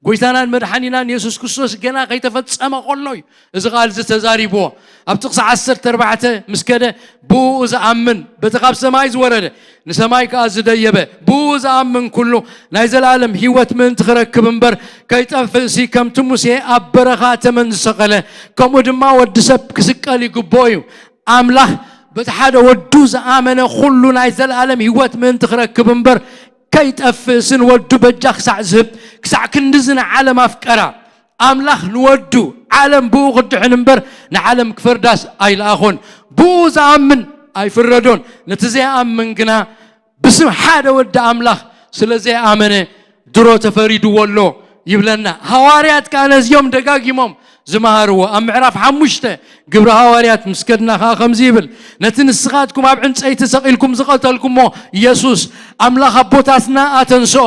ጎይታናን መድሓኒናን የሱስ ክርስቶስ ገና ከይተፈጸመ ከሎ እዩ እዚ ቃል እዚ ተዛሪብዎ። ኣብ ጥቕሲ ዓሰርተ ኣርባዕተ ምስ ከደ፣ ብኡ ዝኣምን በቲ ካብ ሰማይ ዝወረደ፣ ንሰማይ ከኣ ዝደየበ፣ ብኡ ዝኣምን ኩሉ ናይ ዘለኣለም ህይወት ምእንቲ ክረክብ እምበር ከይጠፍእሲ፣ ከምቲ ሙሴ ኣብ በረኻ ተመን ዝሰቐለ፣ ከምኡ ድማ ወዲ ሰብ ክስቀል ይግብኦ እዩ። ኣምላኽ በቲ ሓደ ወዱ ዝኣመነ ኩሉ ናይ ዘለኣለም ህይወት ምእንቲ ክረክብ እምበር ከይጠፍእስን ወዱ በጃ ክሳዕ ዝህብ፣ ክሳዕ ክንድዚ ንዓለም ኣፍቀራ። ኣምላኽ ንወዱ ዓለም ብኡ ክድሕን እምበር ንዓለም ክፈርዳስ ኣይለኣኾን። ብኡ ዝኣምን ኣይፍረዶን። ነቲ ዘይኣምን ግና ብስም ሓደ ወዲ ኣምላኽ ስለ ዘይኣመነ ድሮ ተፈሪድዎ ኣሎ ይብለና። ሃዋርያት ከኣ ነዚኦም ደጋጊሞም ዝመሃርዎ ኣብ ምዕራፍ ሓሙሽተ ግብሪ ሃዋርያት ምስ ከድና ከኣ ከምዚ ይብል፣ ነቲ ንስኻትኩም ኣብ ዕንጸይቲ ሰቒልኩም ዝቐተልኩሞ ኢየሱስ ኣምላኽ ኣቦታትና ኣተንስኦ፣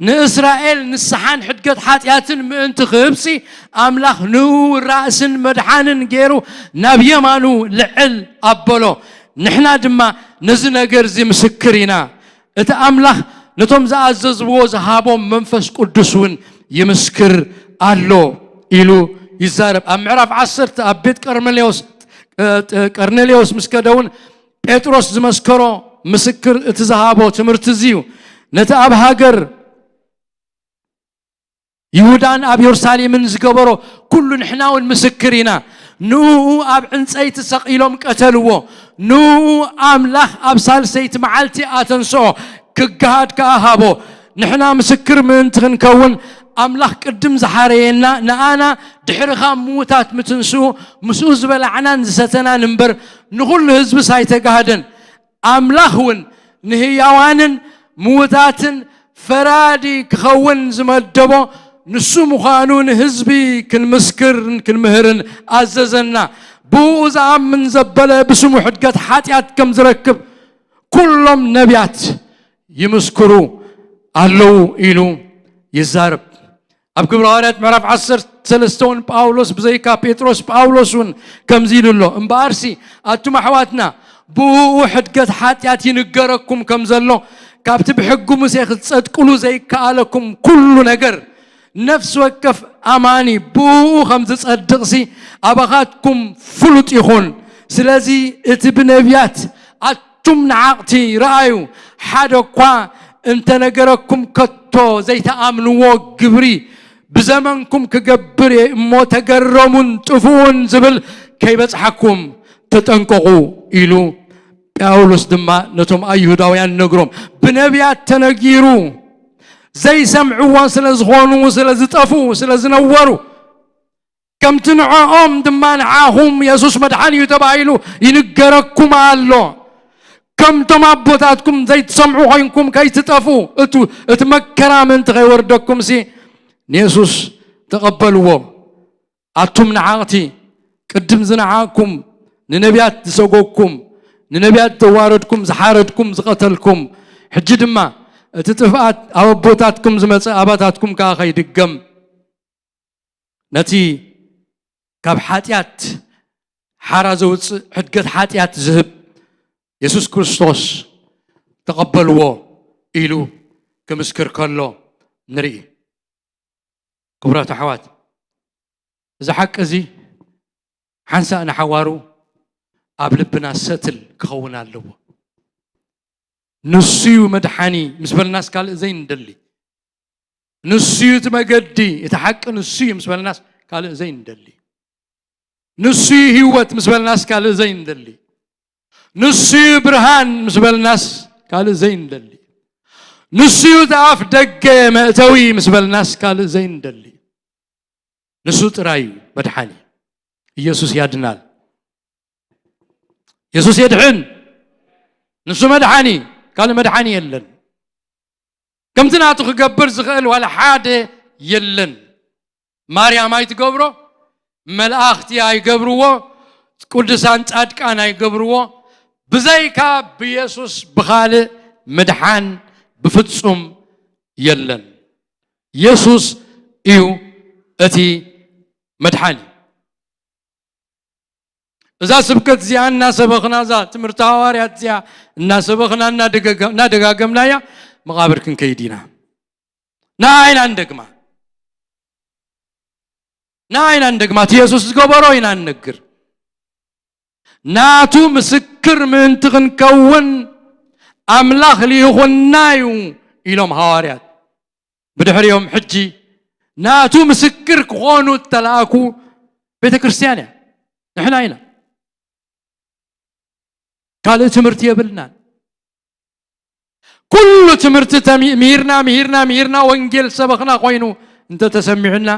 ንእስራኤል ንስሓን ሕድገት ሓጢኣትን ምእንቲ ክህብሲ ኣምላኽ ንኡ ራእስን መድሓንን ገይሩ ናብ የማኑ ልዕል ኣበሎ። ንሕና ድማ ነዚ ነገር እዚ ምስክር ኢና። እቲ ኣምላኽ ነቶም ዝኣዘዝዎ ዝሃቦም መንፈስ ቅዱስ እውን ይምስክር ኣሎ ኢሉ ይዛረብ። ኣብ ምዕራፍ ዓሰርተ ኣብ ቤት ቀርሜሌዎስ ቀርኔሌዎስ ምስ ከደ እውን ጴጥሮስ ዝመስከሮ ምስክር እቲ ዝሃቦ ትምህርቲ እዚ እዩ። ነቲ ኣብ ሃገር ይሁዳን ኣብ የሩሳሌምን ዝገበሮ ኩሉ ንሕና እውን ምስክር ኢና። ንኡ ኣብ ዕንፀይቲ ሰቒሎም ቀተልዎ። ንኡ ኣምላኽ ኣብ ሳልሰይቲ መዓልቲ ኣተንስኦ፣ ክገሃድ ከኣ ሃቦ። ንሕና ምስክር ምእንቲ ክንከውን ኣምላኽ ቅድም ዝሓረየና፣ ንኣና ድሕሪ ካብ ምዉታት ምትንስኡ ምስኡ ዝበላዕናን ዝሰተናን እምበር ንኹሉ ህዝብስ ኣይተጋህደን። ኣምላኽ እውን ንህያዋንን ምዉታትን ፈራዲ ክኸውን ዝመደቦ ንሱ ምዃኑ ንህዝቢ ክንምስክርን ክንምህርን ኣዘዘና። ብኡ ዝኣምን ዘበለ ብስሙ ሕድገት ሓጢኣት ከም ዝረክብ ኩሎም ነቢያት ይምስክሩ ኣለዉ ኢሉ ይዛረብ። ኣብ ግብረ ሃዋርያት ምዕራፍ ዓሰርተ ሰለስተ እውን ጳውሎስ ብዘይካ ጴጥሮስ ጳውሎስ እውን ከምዚ ኢሉ ኣሎ። እምበኣርሲ ኣቱም ኣሕዋትና ብእኡ ሕድገት ሓጢኣት ይንገረኩም ከም ዘሎ ካብቲ ብሕጊ ሙሴ ክትጸድቅሉ ዘይከኣለኩም ኩሉ ነገር ነፍሲ ወከፍ ኣማኒ ብእኡ ከም ዝጸድቕሲ ኣባኻትኩም ፍሉጥ ይኹን። ስለዚ እቲ ብነቢያት ኣቱም ንዓቕቲ ረኣዩ ሓደ እኳ እንተነገረኩም ከቶ ዘይተኣምንዎ ግብሪ ብዘመንኩም ክገብር እየ እሞ ተገረሙን ጥፍኡን ዝብል ከይበጽሓኩም ተጠንቀቑ ኢሉ ጳውሎስ ድማ ነቶም ኣይሁዳውያን ነግሮም። ብነቢያት ተነጊሩ ዘይሰምዕዎ ስለ ዝኾኑ፣ ስለ ዝጠፍኡ፣ ስለ ዝነወሩ፣ ከምቲ ንዕኦም ድማ ንዓኹም የሱስ መድሓኒ እዩ ተባሂሉ ይንገረኩም ኣሎ። ከምቶም ኣቦታትኩም ዘይትሰምዑ ኮይንኩም ከይትጠፍኡ፣ እቱ እቲ መከራ ምእንቲ ከይወርደኩምሲ ንየሱስ ተቐበልዎ። ኣቱም ንዓቕቲ፣ ቅድም ዝነዓቕኩም፣ ንነቢያት ዝሰጎግኩም፣ ንነቢያት ዘዋረድኩም፣ ዝሓረድኩም፣ ዝቐተልኩም፣ ሕጂ ድማ እቲ ጥፍኣት ኣብ ኣቦታትኩም ዝመጸ ኣባታትኩም ከኣ ከይድገም፣ ነቲ ካብ ሓጢኣት ሓራ ዘውጽእ ሕድገት ሓጢኣት ዝህብ የሱስ ክርስቶስ ተቐበልዎ ኢሉ ክምስክር ከሎ ንርኢ። ክቡራት ኣሕዋት፣ እዚ ሓቂ እዚ ሓንሳእ ንሓዋሩ ኣብ ልብና ሰትል ክኸውን ኣለዎ። ንሱ እዩ መድሓኒ ምስ በልናስ ካልእ ዘይንደሊ። ንሱ እዩ እቲ መገዲ፣ እቲ ሓቂ ንሱ እዩ ምስ በልናስ ካልእ ዘይንደሊ። ንሱ እዩ ህይወት ምስ በልናስ ካልእ ዘይንደሊ። ንሱ እዩ ብርሃን ምስ በልናስ ካልእ ዘይንደሊ። ንሱ እዩ እቲ ኣፍ ደገ መእተዊ ምስ በልናስ ካልእ ዘይንደሊ። ንሱ ጥራይ እዩ መድሓኒ። ኢየሱስ ያድናል። ኢየሱስ የድሕን። ንሱ መድሓኒ፣ ካልእ መድሓኒ የለን። ከምቲ ናቱ ክገብር ዝኽእል ዋላ ሓደ የለን። ማርያም ኣይትገብሮ፣ መላእኽቲ ኣይገብርዎ፣ ቅዱሳን ጻድቃን ኣይገብርዎ። ብዘይካ ብየሱስ ብኻልእ ምድሓን ብፍጹም የለን። የሱስ እዩ እቲ መድሓኒ። እዛ ስብከት እዚኣ እናሰበኽና፣ እዛ ትምህርቲ ሃዋርያት እዚኣ እናሰበኽና፣ እናደገገ-፣ እናደጋገምናያ መቓብር ክንከይድ ኢና። ንዓ ኢና ንደግማ። ንዓ ኢና ንደግማ። እቲ የሱስ ዝገበሮ ኢና ንነግር። ናቱ ምስክር ምእንቲ ክንከውን ኣምላኽ ልኢኹና እዩ ኢሎም ሃዋርያት። ብድሕሪኦም ሕጂ ናቱ ምስክር ክኾኑ እተላእኩ ቤተ ክርስቲያን እያ። ንሕና ኢና። ካልእ ትምህርቲ የብልናን። ኩሉ ትምህርቲ ተሚ-፣ ምሂርና፣ ምሂርና፣ ምሂርና፣ ወንጌል ሰበኽና ኮይኑ እንተተሰሚዑና፣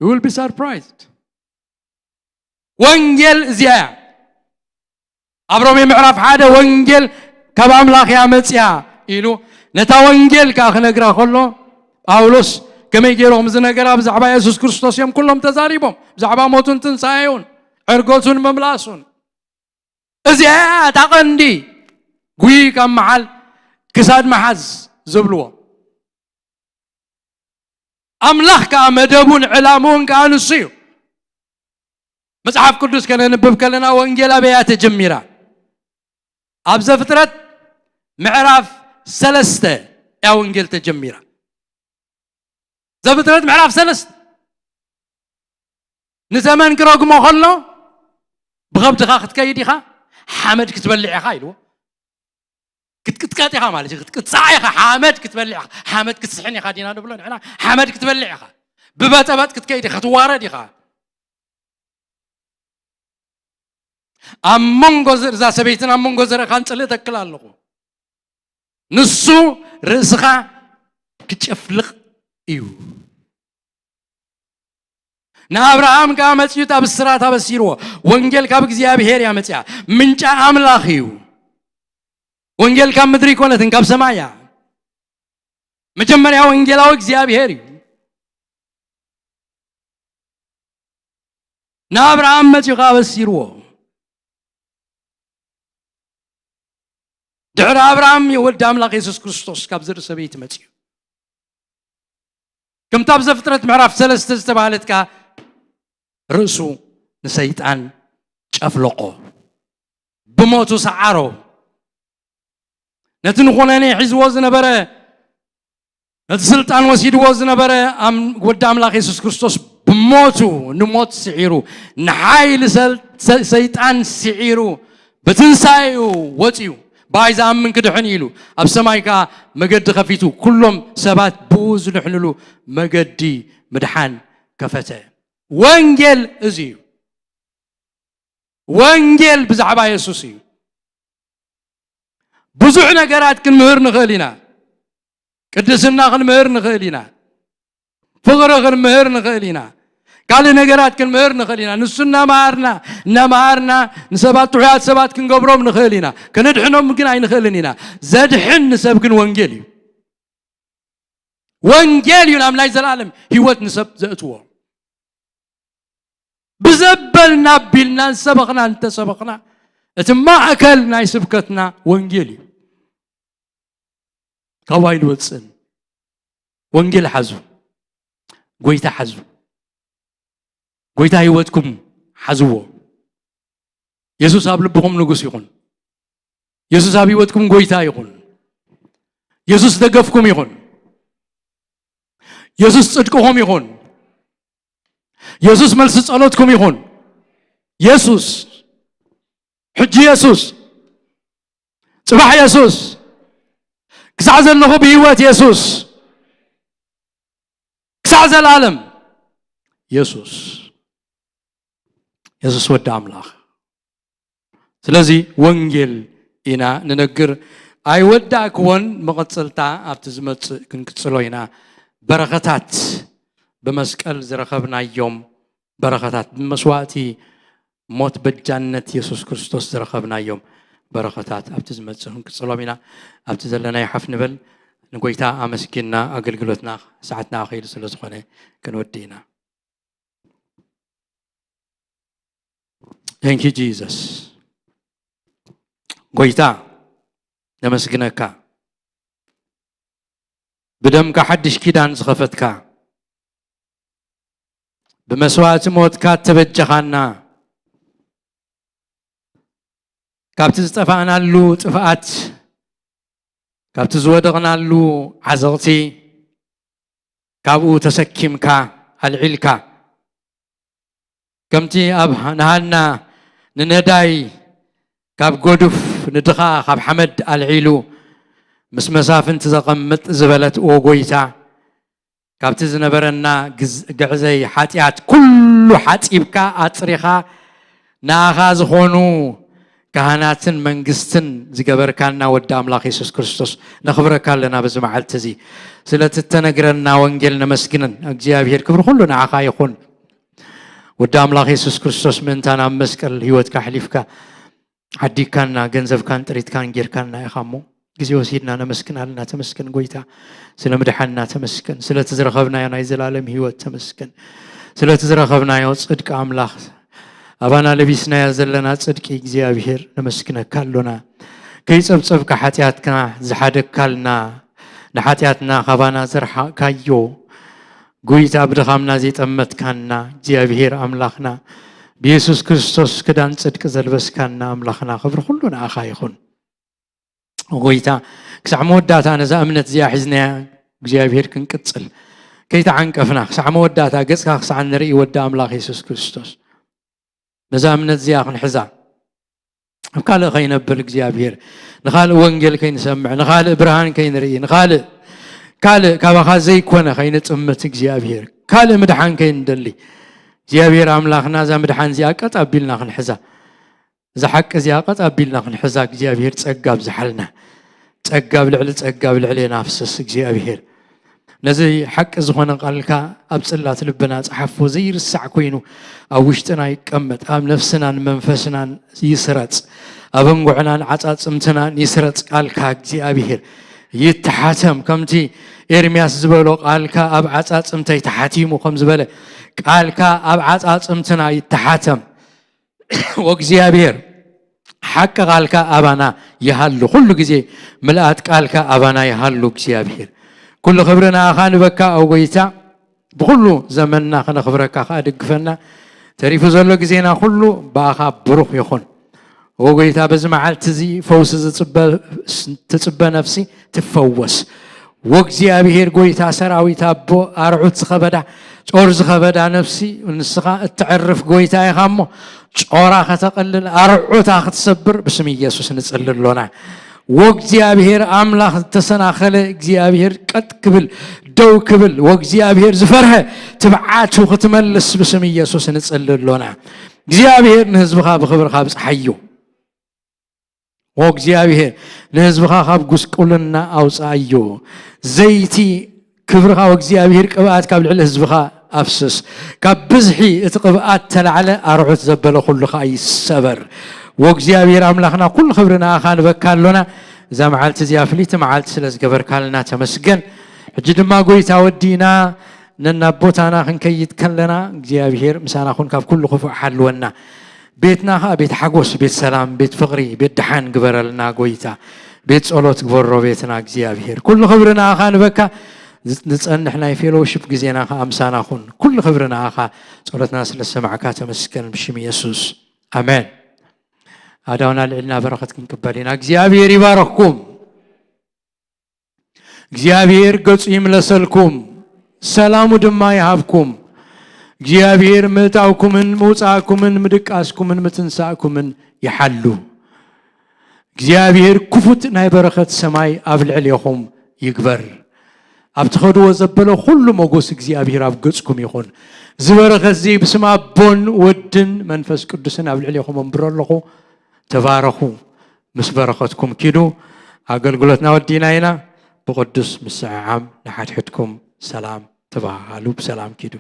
you will be surprised። ወንጌል እዚኣ እያ። ኣብ ሮሜ ምዕራፍ ሓደ ወንጌል ካብ ኣምላኽ እያ መጽያ ኢሉ፣ ነታ ወንጌል ከኣ ክነግራ ከሎ፣ ጳውሎስ ከመይ ገይሮም እዚ ነገር ኣብ ዛዕባ የሱስ ክርስቶስ እዮም ኩሎም ተዛሪቦም፣ ብዛዕባ ሞቱን ትንሳኤውን ዕርገቱን ምምላሱን። እዚኣ እያ እታ ቀንዲ ጉይ ካብ መሓል ክሳድ መሓዝ ዝብልዎ። ኣምላኽ ከኣ መደቡን ዕላምኡን ከኣ ንሱ እዩ። መጽሓፍ ቅዱስ ከነንብብ ከለና ወንጌል ኣበያ ተጀሚራ? ኣብ ዘፍጥረት ምዕራፍ ሰለስተ እያ ወንጌል ተጀሚራ። ዘፍጥረት ምዕራፍ ሰለስተ። ንተመን ክረግሞ ከሎ፣ "ብኸብድኻ ክትከይድ ኢኻ፣ ሓመድ ክትበልዕ ኢኻ" ኢልዎ። ክትቅጥቀጥ ኢኻ ማለት እዩ፣ ክትቅጻዕ ኢኻ፣ ሓመድ ክትበልዕ ኢኻ። ሓመድ ክትስሕን ኢኻ ዲና ንብሎ ንሕና? ሓመድ ክትበልዕ ኢኻ። ብበጠበጥ ክትከይድ ኢኻ፣ ክትዋረድ ኢኻ። ኣብ መንጎ ዘ-፣ እዛ ሰበይትን ኣብ መንጎ ዘርእኻን ጽልኢ ተክል ኣለኹ። ንሱ ርእስኻ ክጨፍልቕ እዩ። ንኣብርሃም ከኣ መጺኡ እታ ብስራት ኣበሲርዎ። ወንጌል ካብ እግዚኣብሔር እያ መጺኣ። ምንጫ ኣምላኽ እዩ። ወንጌል ካብ ምድሪ ኣይኮነትን፣ ካብ ሰማይ እያ። መጀመርያ ወንጌላዊ እግዚኣብሔር እዩ። ንኣብርሃም መጺኡ ከኣ ኣበሲርዎ። ድሕሪ ኣብርሃም እዩ ወዲ ኣምላኽ የሱስ ክርስቶስ ካብ ዘርኢ ሰበይቲ መጺኡ። ከምቲ ኣብ ዘፍጥረት ምዕራፍ ሰለስተ ዝተባህለት ከኣ ርእሱ ንሰይጣን ጨፍለቆ፣ ብሞቱ ሰዓሮ። ነቲ ንኹነኔ ሒዝዎ ዝነበረ፣ ነቲ ስልጣን ወሲድዎ ዝነበረ ኣም-፣ ወዲ ኣምላኽ የሱስ ክርስቶስ ብሞቱ ንሞት ስዒሩ፣ ንሓይሊ ሰል-፣ ሰ-፣ ሰይጣን ስዒሩ፣ ብትንሳኤኡ ወጺኡ፣ ብኣይ ዝኣምን ክድሕን ኢሉ፣ ኣብ ሰማይ ከኣ መገዲ ከፊቱ፣ ኩሎም ሰባት ብኡ ዝድሕንሉ መገዲ ምድሓን ከፈተ። ወንጌል እዚ እዩ። ወንጌል ብዛዕባ የሱስ እዩ። ብዙሕ ነገራት ክንምህር ንኽእል ኢና። ቅድስና ክንምህር ንኽእል ኢና። ፍቕሪ ክንምህር ንኽእል ኢና። ካልእ ነገራት ክንምህር ንኽእል ኢና። ንሱ እናመሃርና፣ እናመሃርና ንሰባት፣ ጥዑያት ሰባት ክንገብሮም ንኽእል ኢና። ከነድሕኖም ግን ኣይንኽእልን ኢና። ዘድሕን ንሰብ ግን ወንጌል እዩ። ወንጌል እዩ ናብ ናይ ዘላለም ህይወት ንሰብ ዘእትዎ። ብዘበልና ኣቢልና እንሰበኽና እንተሰበኽና፣ እቲ ማእከል ናይ ስብከትና ወንጌል እዩ። ካብኡ ኣይንወጽእን። ወንጌል ሓዙ። ጎይታ ሓዙ። ጎይታ ህይወትኩም ሓዝዎ። የሱስ ኣብ ልብኹም ንጉስ ይኹን። የሱስ ኣብ ህይወትኩም ጎይታ ይኹን። የሱስ ደገፍኩም ይኹን። የሱስ ጽድቅኹም ይኹን። የሱስ መልሲ ጸሎትኩም ይኹን። የሱስ፣ ሕጂ የሱስ፣ ጽባሕ የሱስ፣ ክሳዕ ዘለኹ ብህይወት የሱስ፣ ክሳዕ ዘላለም የሱስ። የሱስ ወዲ ኣምላኽ። ስለዚ ወንጌል ኢና ንነግር። ኣይወዳእክዎን፣ መቐጸልታ ኣብቲ ዝመጽእ ክንቅጽሎ ኢና። በረኸታት ብመስቀል ዝረኸብናዮም በረኸታት፣ ብመስዋእቲ ሞት በጃነት የሱስ ክርስቶስ ዝረኸብናዮም በረኸታት ኣብቲ ዝመጽእ ክንቅጽሎም ኢና። ኣብቲ ዘለናዮ ሓፍ ንበል። ንጎይታ ኣመስጊንና ኣገልግሎትና ሰዓትና ኣኺሉ ስለ ዝኾነ ክንወዲ ኢና። Thank you Jesus። ጎይታ ነመስግነካ፣ ብደምካ ሓድሽ ኪዳን ዝኸፈትካ፣ ብመስዋእቲ ሞትካ እተበጀኻና፣ ካብቲ ዝጠፋእናሉ ጥፍኣት፣ ካብቲ ዝወደቕናሉ ዓዘቕቲ፣ ካብኡ ተሰኪምካ ኣልዒልካ። ከምቲ ኣብ ንሃና ንነዳይ ካብ ጎዱፍ፣ ንድኻ ካብ ሓመድ ኣልዒሉ ምስ መሳፍንቲ ዘቐምጥ ዝበለት፣ ኦ ጎይታ፣ ካብቲ ዝነበረና ግዝ-፣ ግዕዘይ ሓጢኣት ኩሉ ሓጺብካ ኣጽሪኻ፣ ንኣኻ ዝኾኑ ካህናትን መንግስትን ዝገበርካና ወዲ ኣምላኽ የሱስ ክርስቶስ ነኽብረካ ኣለና በዚ መዓልቲ እዚ። ስለቲ እተነግረና ወንጌል ነመስግንን። እግዚኣብሔር ክብሪ ኩሉ ንዓኻ ይኹን። ወዲ ኣምላኽ የሱስ ክርስቶስ ምእንታና ኣብ መስቀል ህይወትካ ኣሕሊፍካ ዓዲግካና፣ ገንዘብካን ጥሪትካን ጌርካና ኢኻ እሞ፣ ግዜ ወሲድና ነመስግን ኣለና። ተመስገን ጎይታ፣ ስለ ምድሓንና ተመስገን፣ ስለቲ ዝረኸብናዮ ናይ ዘላለም ህይወት ተመስገን፣ ስለቲ ዝረኸብናዮ ጽድቂ ኣምላኽ፣ ኣባና ለቢስናዮ ዘለና ጽድቂ እግዚኣብሔር ነመስግነካ ኣሎና። ከይጸብጸብካ ሓጢኣትና ዝሓደግካልና፣ ንሓጢኣትና ካባና ዘርሓቕካዮ ጎይታ፣ ብድኻምና ዘይጠመትካና እግዚኣብሔር ኣምላኽና፣ ብየሱስ ክርስቶስ ክዳን ጽድቂ ዘልበስካና ኣምላኽና፣ ክብሪ ኩሉ ንኣኻ ይኹን። ጎይታ፣ ክሳዕ መወዳእታ ነዛ እምነት እዚኣ ሒዝናያ እግዚኣብሔር ክንቅጽል ከይተዓንቀፍና፣ ክሳዕ መወዳእታ ገጽካ ክሳዕ ንርኢ ወዲ ኣምላኽ የሱስ ክርስቶስ፣ ነዛ እምነት እዚኣ ክንሕዛ፣ ኣብ ካልእ ከይነብል እግዚኣብሔር፣ ንኻልእ ወንጌል ከይንሰምዕ፣ ንኻልእ ብርሃን ከይንርኢ፣ ንኻልእ ካልእ ካባኻ ዘይኮነ ከይንጥምት እግዚኣብሔር፣ ካልእ ምድሓን ከይንደሊ እግዚኣብሔር ኣምላኽና፣ እዛ ምድሓን እዚኣ ቀጥ ኣቢልና ክንሕዛ፣ እዛ ሓቂ እዚኣ ቀጥ ኣቢልና ክንሕዛ እግዚኣብሔር ጸጋ ኣብዝሓልና። ጸጋ ኣብ ልዕሊ ጸጋ ኣብ ልዕሌና ኣፍስስ እግዚኣብሔር። ነዚ ሓቂ ዝኾነ ቃልካ ኣብ ጽላት ልብና ጸሓፎ፣ ዘይርሳዕ ኮይኑ ኣብ ውሽጥና ይቀመጥ፣ ኣብ ነፍስናን መንፈስናን ይስረጽ፣ ኣብ እንጉዕናን ዓጻጽምትናን ይስረጽ። ቃልካ እግዚኣብሔር ይተሓተም፣ ከምቲ ኤርምያስ ዝበሎ፣ ቃልካ ኣብ ዓጻጽምተይ ተሓቲሙ ከም ዝበለ፣ ቃልካ ኣብ ዓጻጽምትና ይተሓተም። ወእግዚኣብሔር፣ ሓቂ ቃልካ ኣባና ይሃሉ፣ ኩሉ ግዜ ምልኣት ቃልካ ኣባና ይሃሉ እግዚኣብሔር። ኩሉ ክብሪ ንኣኻ ንበካ፣ ኦ ጎይታ፣ ብኩሉ ዘመንና ከነኽብረካ ከኣ ደግፈና። ተሪፉ ዘሎ ግዜና ኩሉ ብኣኻ ብሩኽ ይኹን። ኦ ጎይታ፣ በዚ መዓልቲ እዚ ፈውሲ ዝጽበ-፣ ትጽበ ነፍሲ ትፈወስ። ወእግዚኣብሔር ጎይታ ሰራዊት ኣቦ፣ ኣርዑት ዝኸበዳ፣ ጾር ዝኸበዳ ነፍሲ ንስኻ እተዕርፍ ጎይታ ኢኻ እሞ፣ ጾራ ከተቐልል፣ ኣርዑታ ክትሰብር ብስም ኢየሱስ ንጽሊ ኣሎና። ወእግዚኣብሔር ኣምላኽ ዝተሰናኸለ እግዚኣብሔር ቀጥ ክብል፣ ደው ክብል፣ ወእግዚኣብሔር ዝፈርሀ ትብዓቱ ክትመልስ ብስም ኢየሱስ ንጽሊ ኣሎና። እግዚኣብሔር ንህዝብኻ ብኽብርኻ ኣብጽሓዮ። ወእግዚኣብሔር ንህዝብኻ ካብ ጉስቁልና ኣውጽኣዮ። ዘይቲ ክብርኻ ወእግዚኣብሔር ቅብኣት ካብ ልዕሊ ህዝብኻ ኣፍስስ። ካብ ብዝሒ እቲ ቅብኣት ተላዕለ ኣርዑት ዘበለ ኩሉ ኸኣ ይሰበር። ወእግዚኣብሔር ኣምላኽና ኩሉ ክብሪ ንኣኻ ንበካ ኣሎና። እዛ መዓልቲ እዚኣ ፍልይቲ መዓልቲ ስለ ዝገበርካልና ተመስገን። ሕጂ ድማ ጎይታ ወዲና ነናብ ቦታና ክንከይድ ከለና እግዚኣብሔር ምሳና ኩን፣ ካብ ኩሉ ክፉእ ሓልወና። ቤትና ኸኣ ቤት ሓጎስ፣ ቤት ሰላም፣ ቤት ፍቕሪ፣ ቤት ደሓን ግበረልና ጎይታ። ቤት ጸሎት ግበሮ ቤትና እግዚኣብሔር። ኩሉ ክብሪ ንኣኻ ንበካ። ዝ-፣ ዝጸንሕ ናይ ፌሎውሺፕ ግዜና ኸኣ ምሳና ኩን። ኩሉ ክብሪ ንኣኻ። ጸሎትና ስለ ዝሰማዕካ ተመስገን ብሽም የሱስ። ኣሜን። ኣእዳውና ኣልዒልና በረኸት ክንቅበል ኢና። እግዚኣብሔር ይባረኽኩም። እግዚኣብሔር ገጹ ይምለሰልኩም፣ ሰላሙ ድማ ይሃብኩም። እግዚኣብሔር ምእታውኩምን ምውጻእኩምን ምድቃስኩምን ምትንሳእኩምን ይሓሉ። እግዚኣብሔር ክፉት ናይ በረኸት ሰማይ ኣብ ልዕሌኹም ይግበር። ኣብ ትኸድዎ ዘበለ ኩሉ ሞጎስ እግዚኣብሔር ኣብ ገጽኩም ይኹን። እዚ በረኸት እዚ ብስም ኣቦን ወድን መንፈስ ቅዱስን ኣብ ልዕሌኹም ኣንብሮ ኣለኹ። ተባረኹ። ምስ በረኸትኩም ኪዱ። ኣገልግሎትና ወዲና ኢና። ብቕዱስ ምስዕዓም ንሓድሕድኩም ሰላም ተባሃሉ። ብሰላም ኪዱ።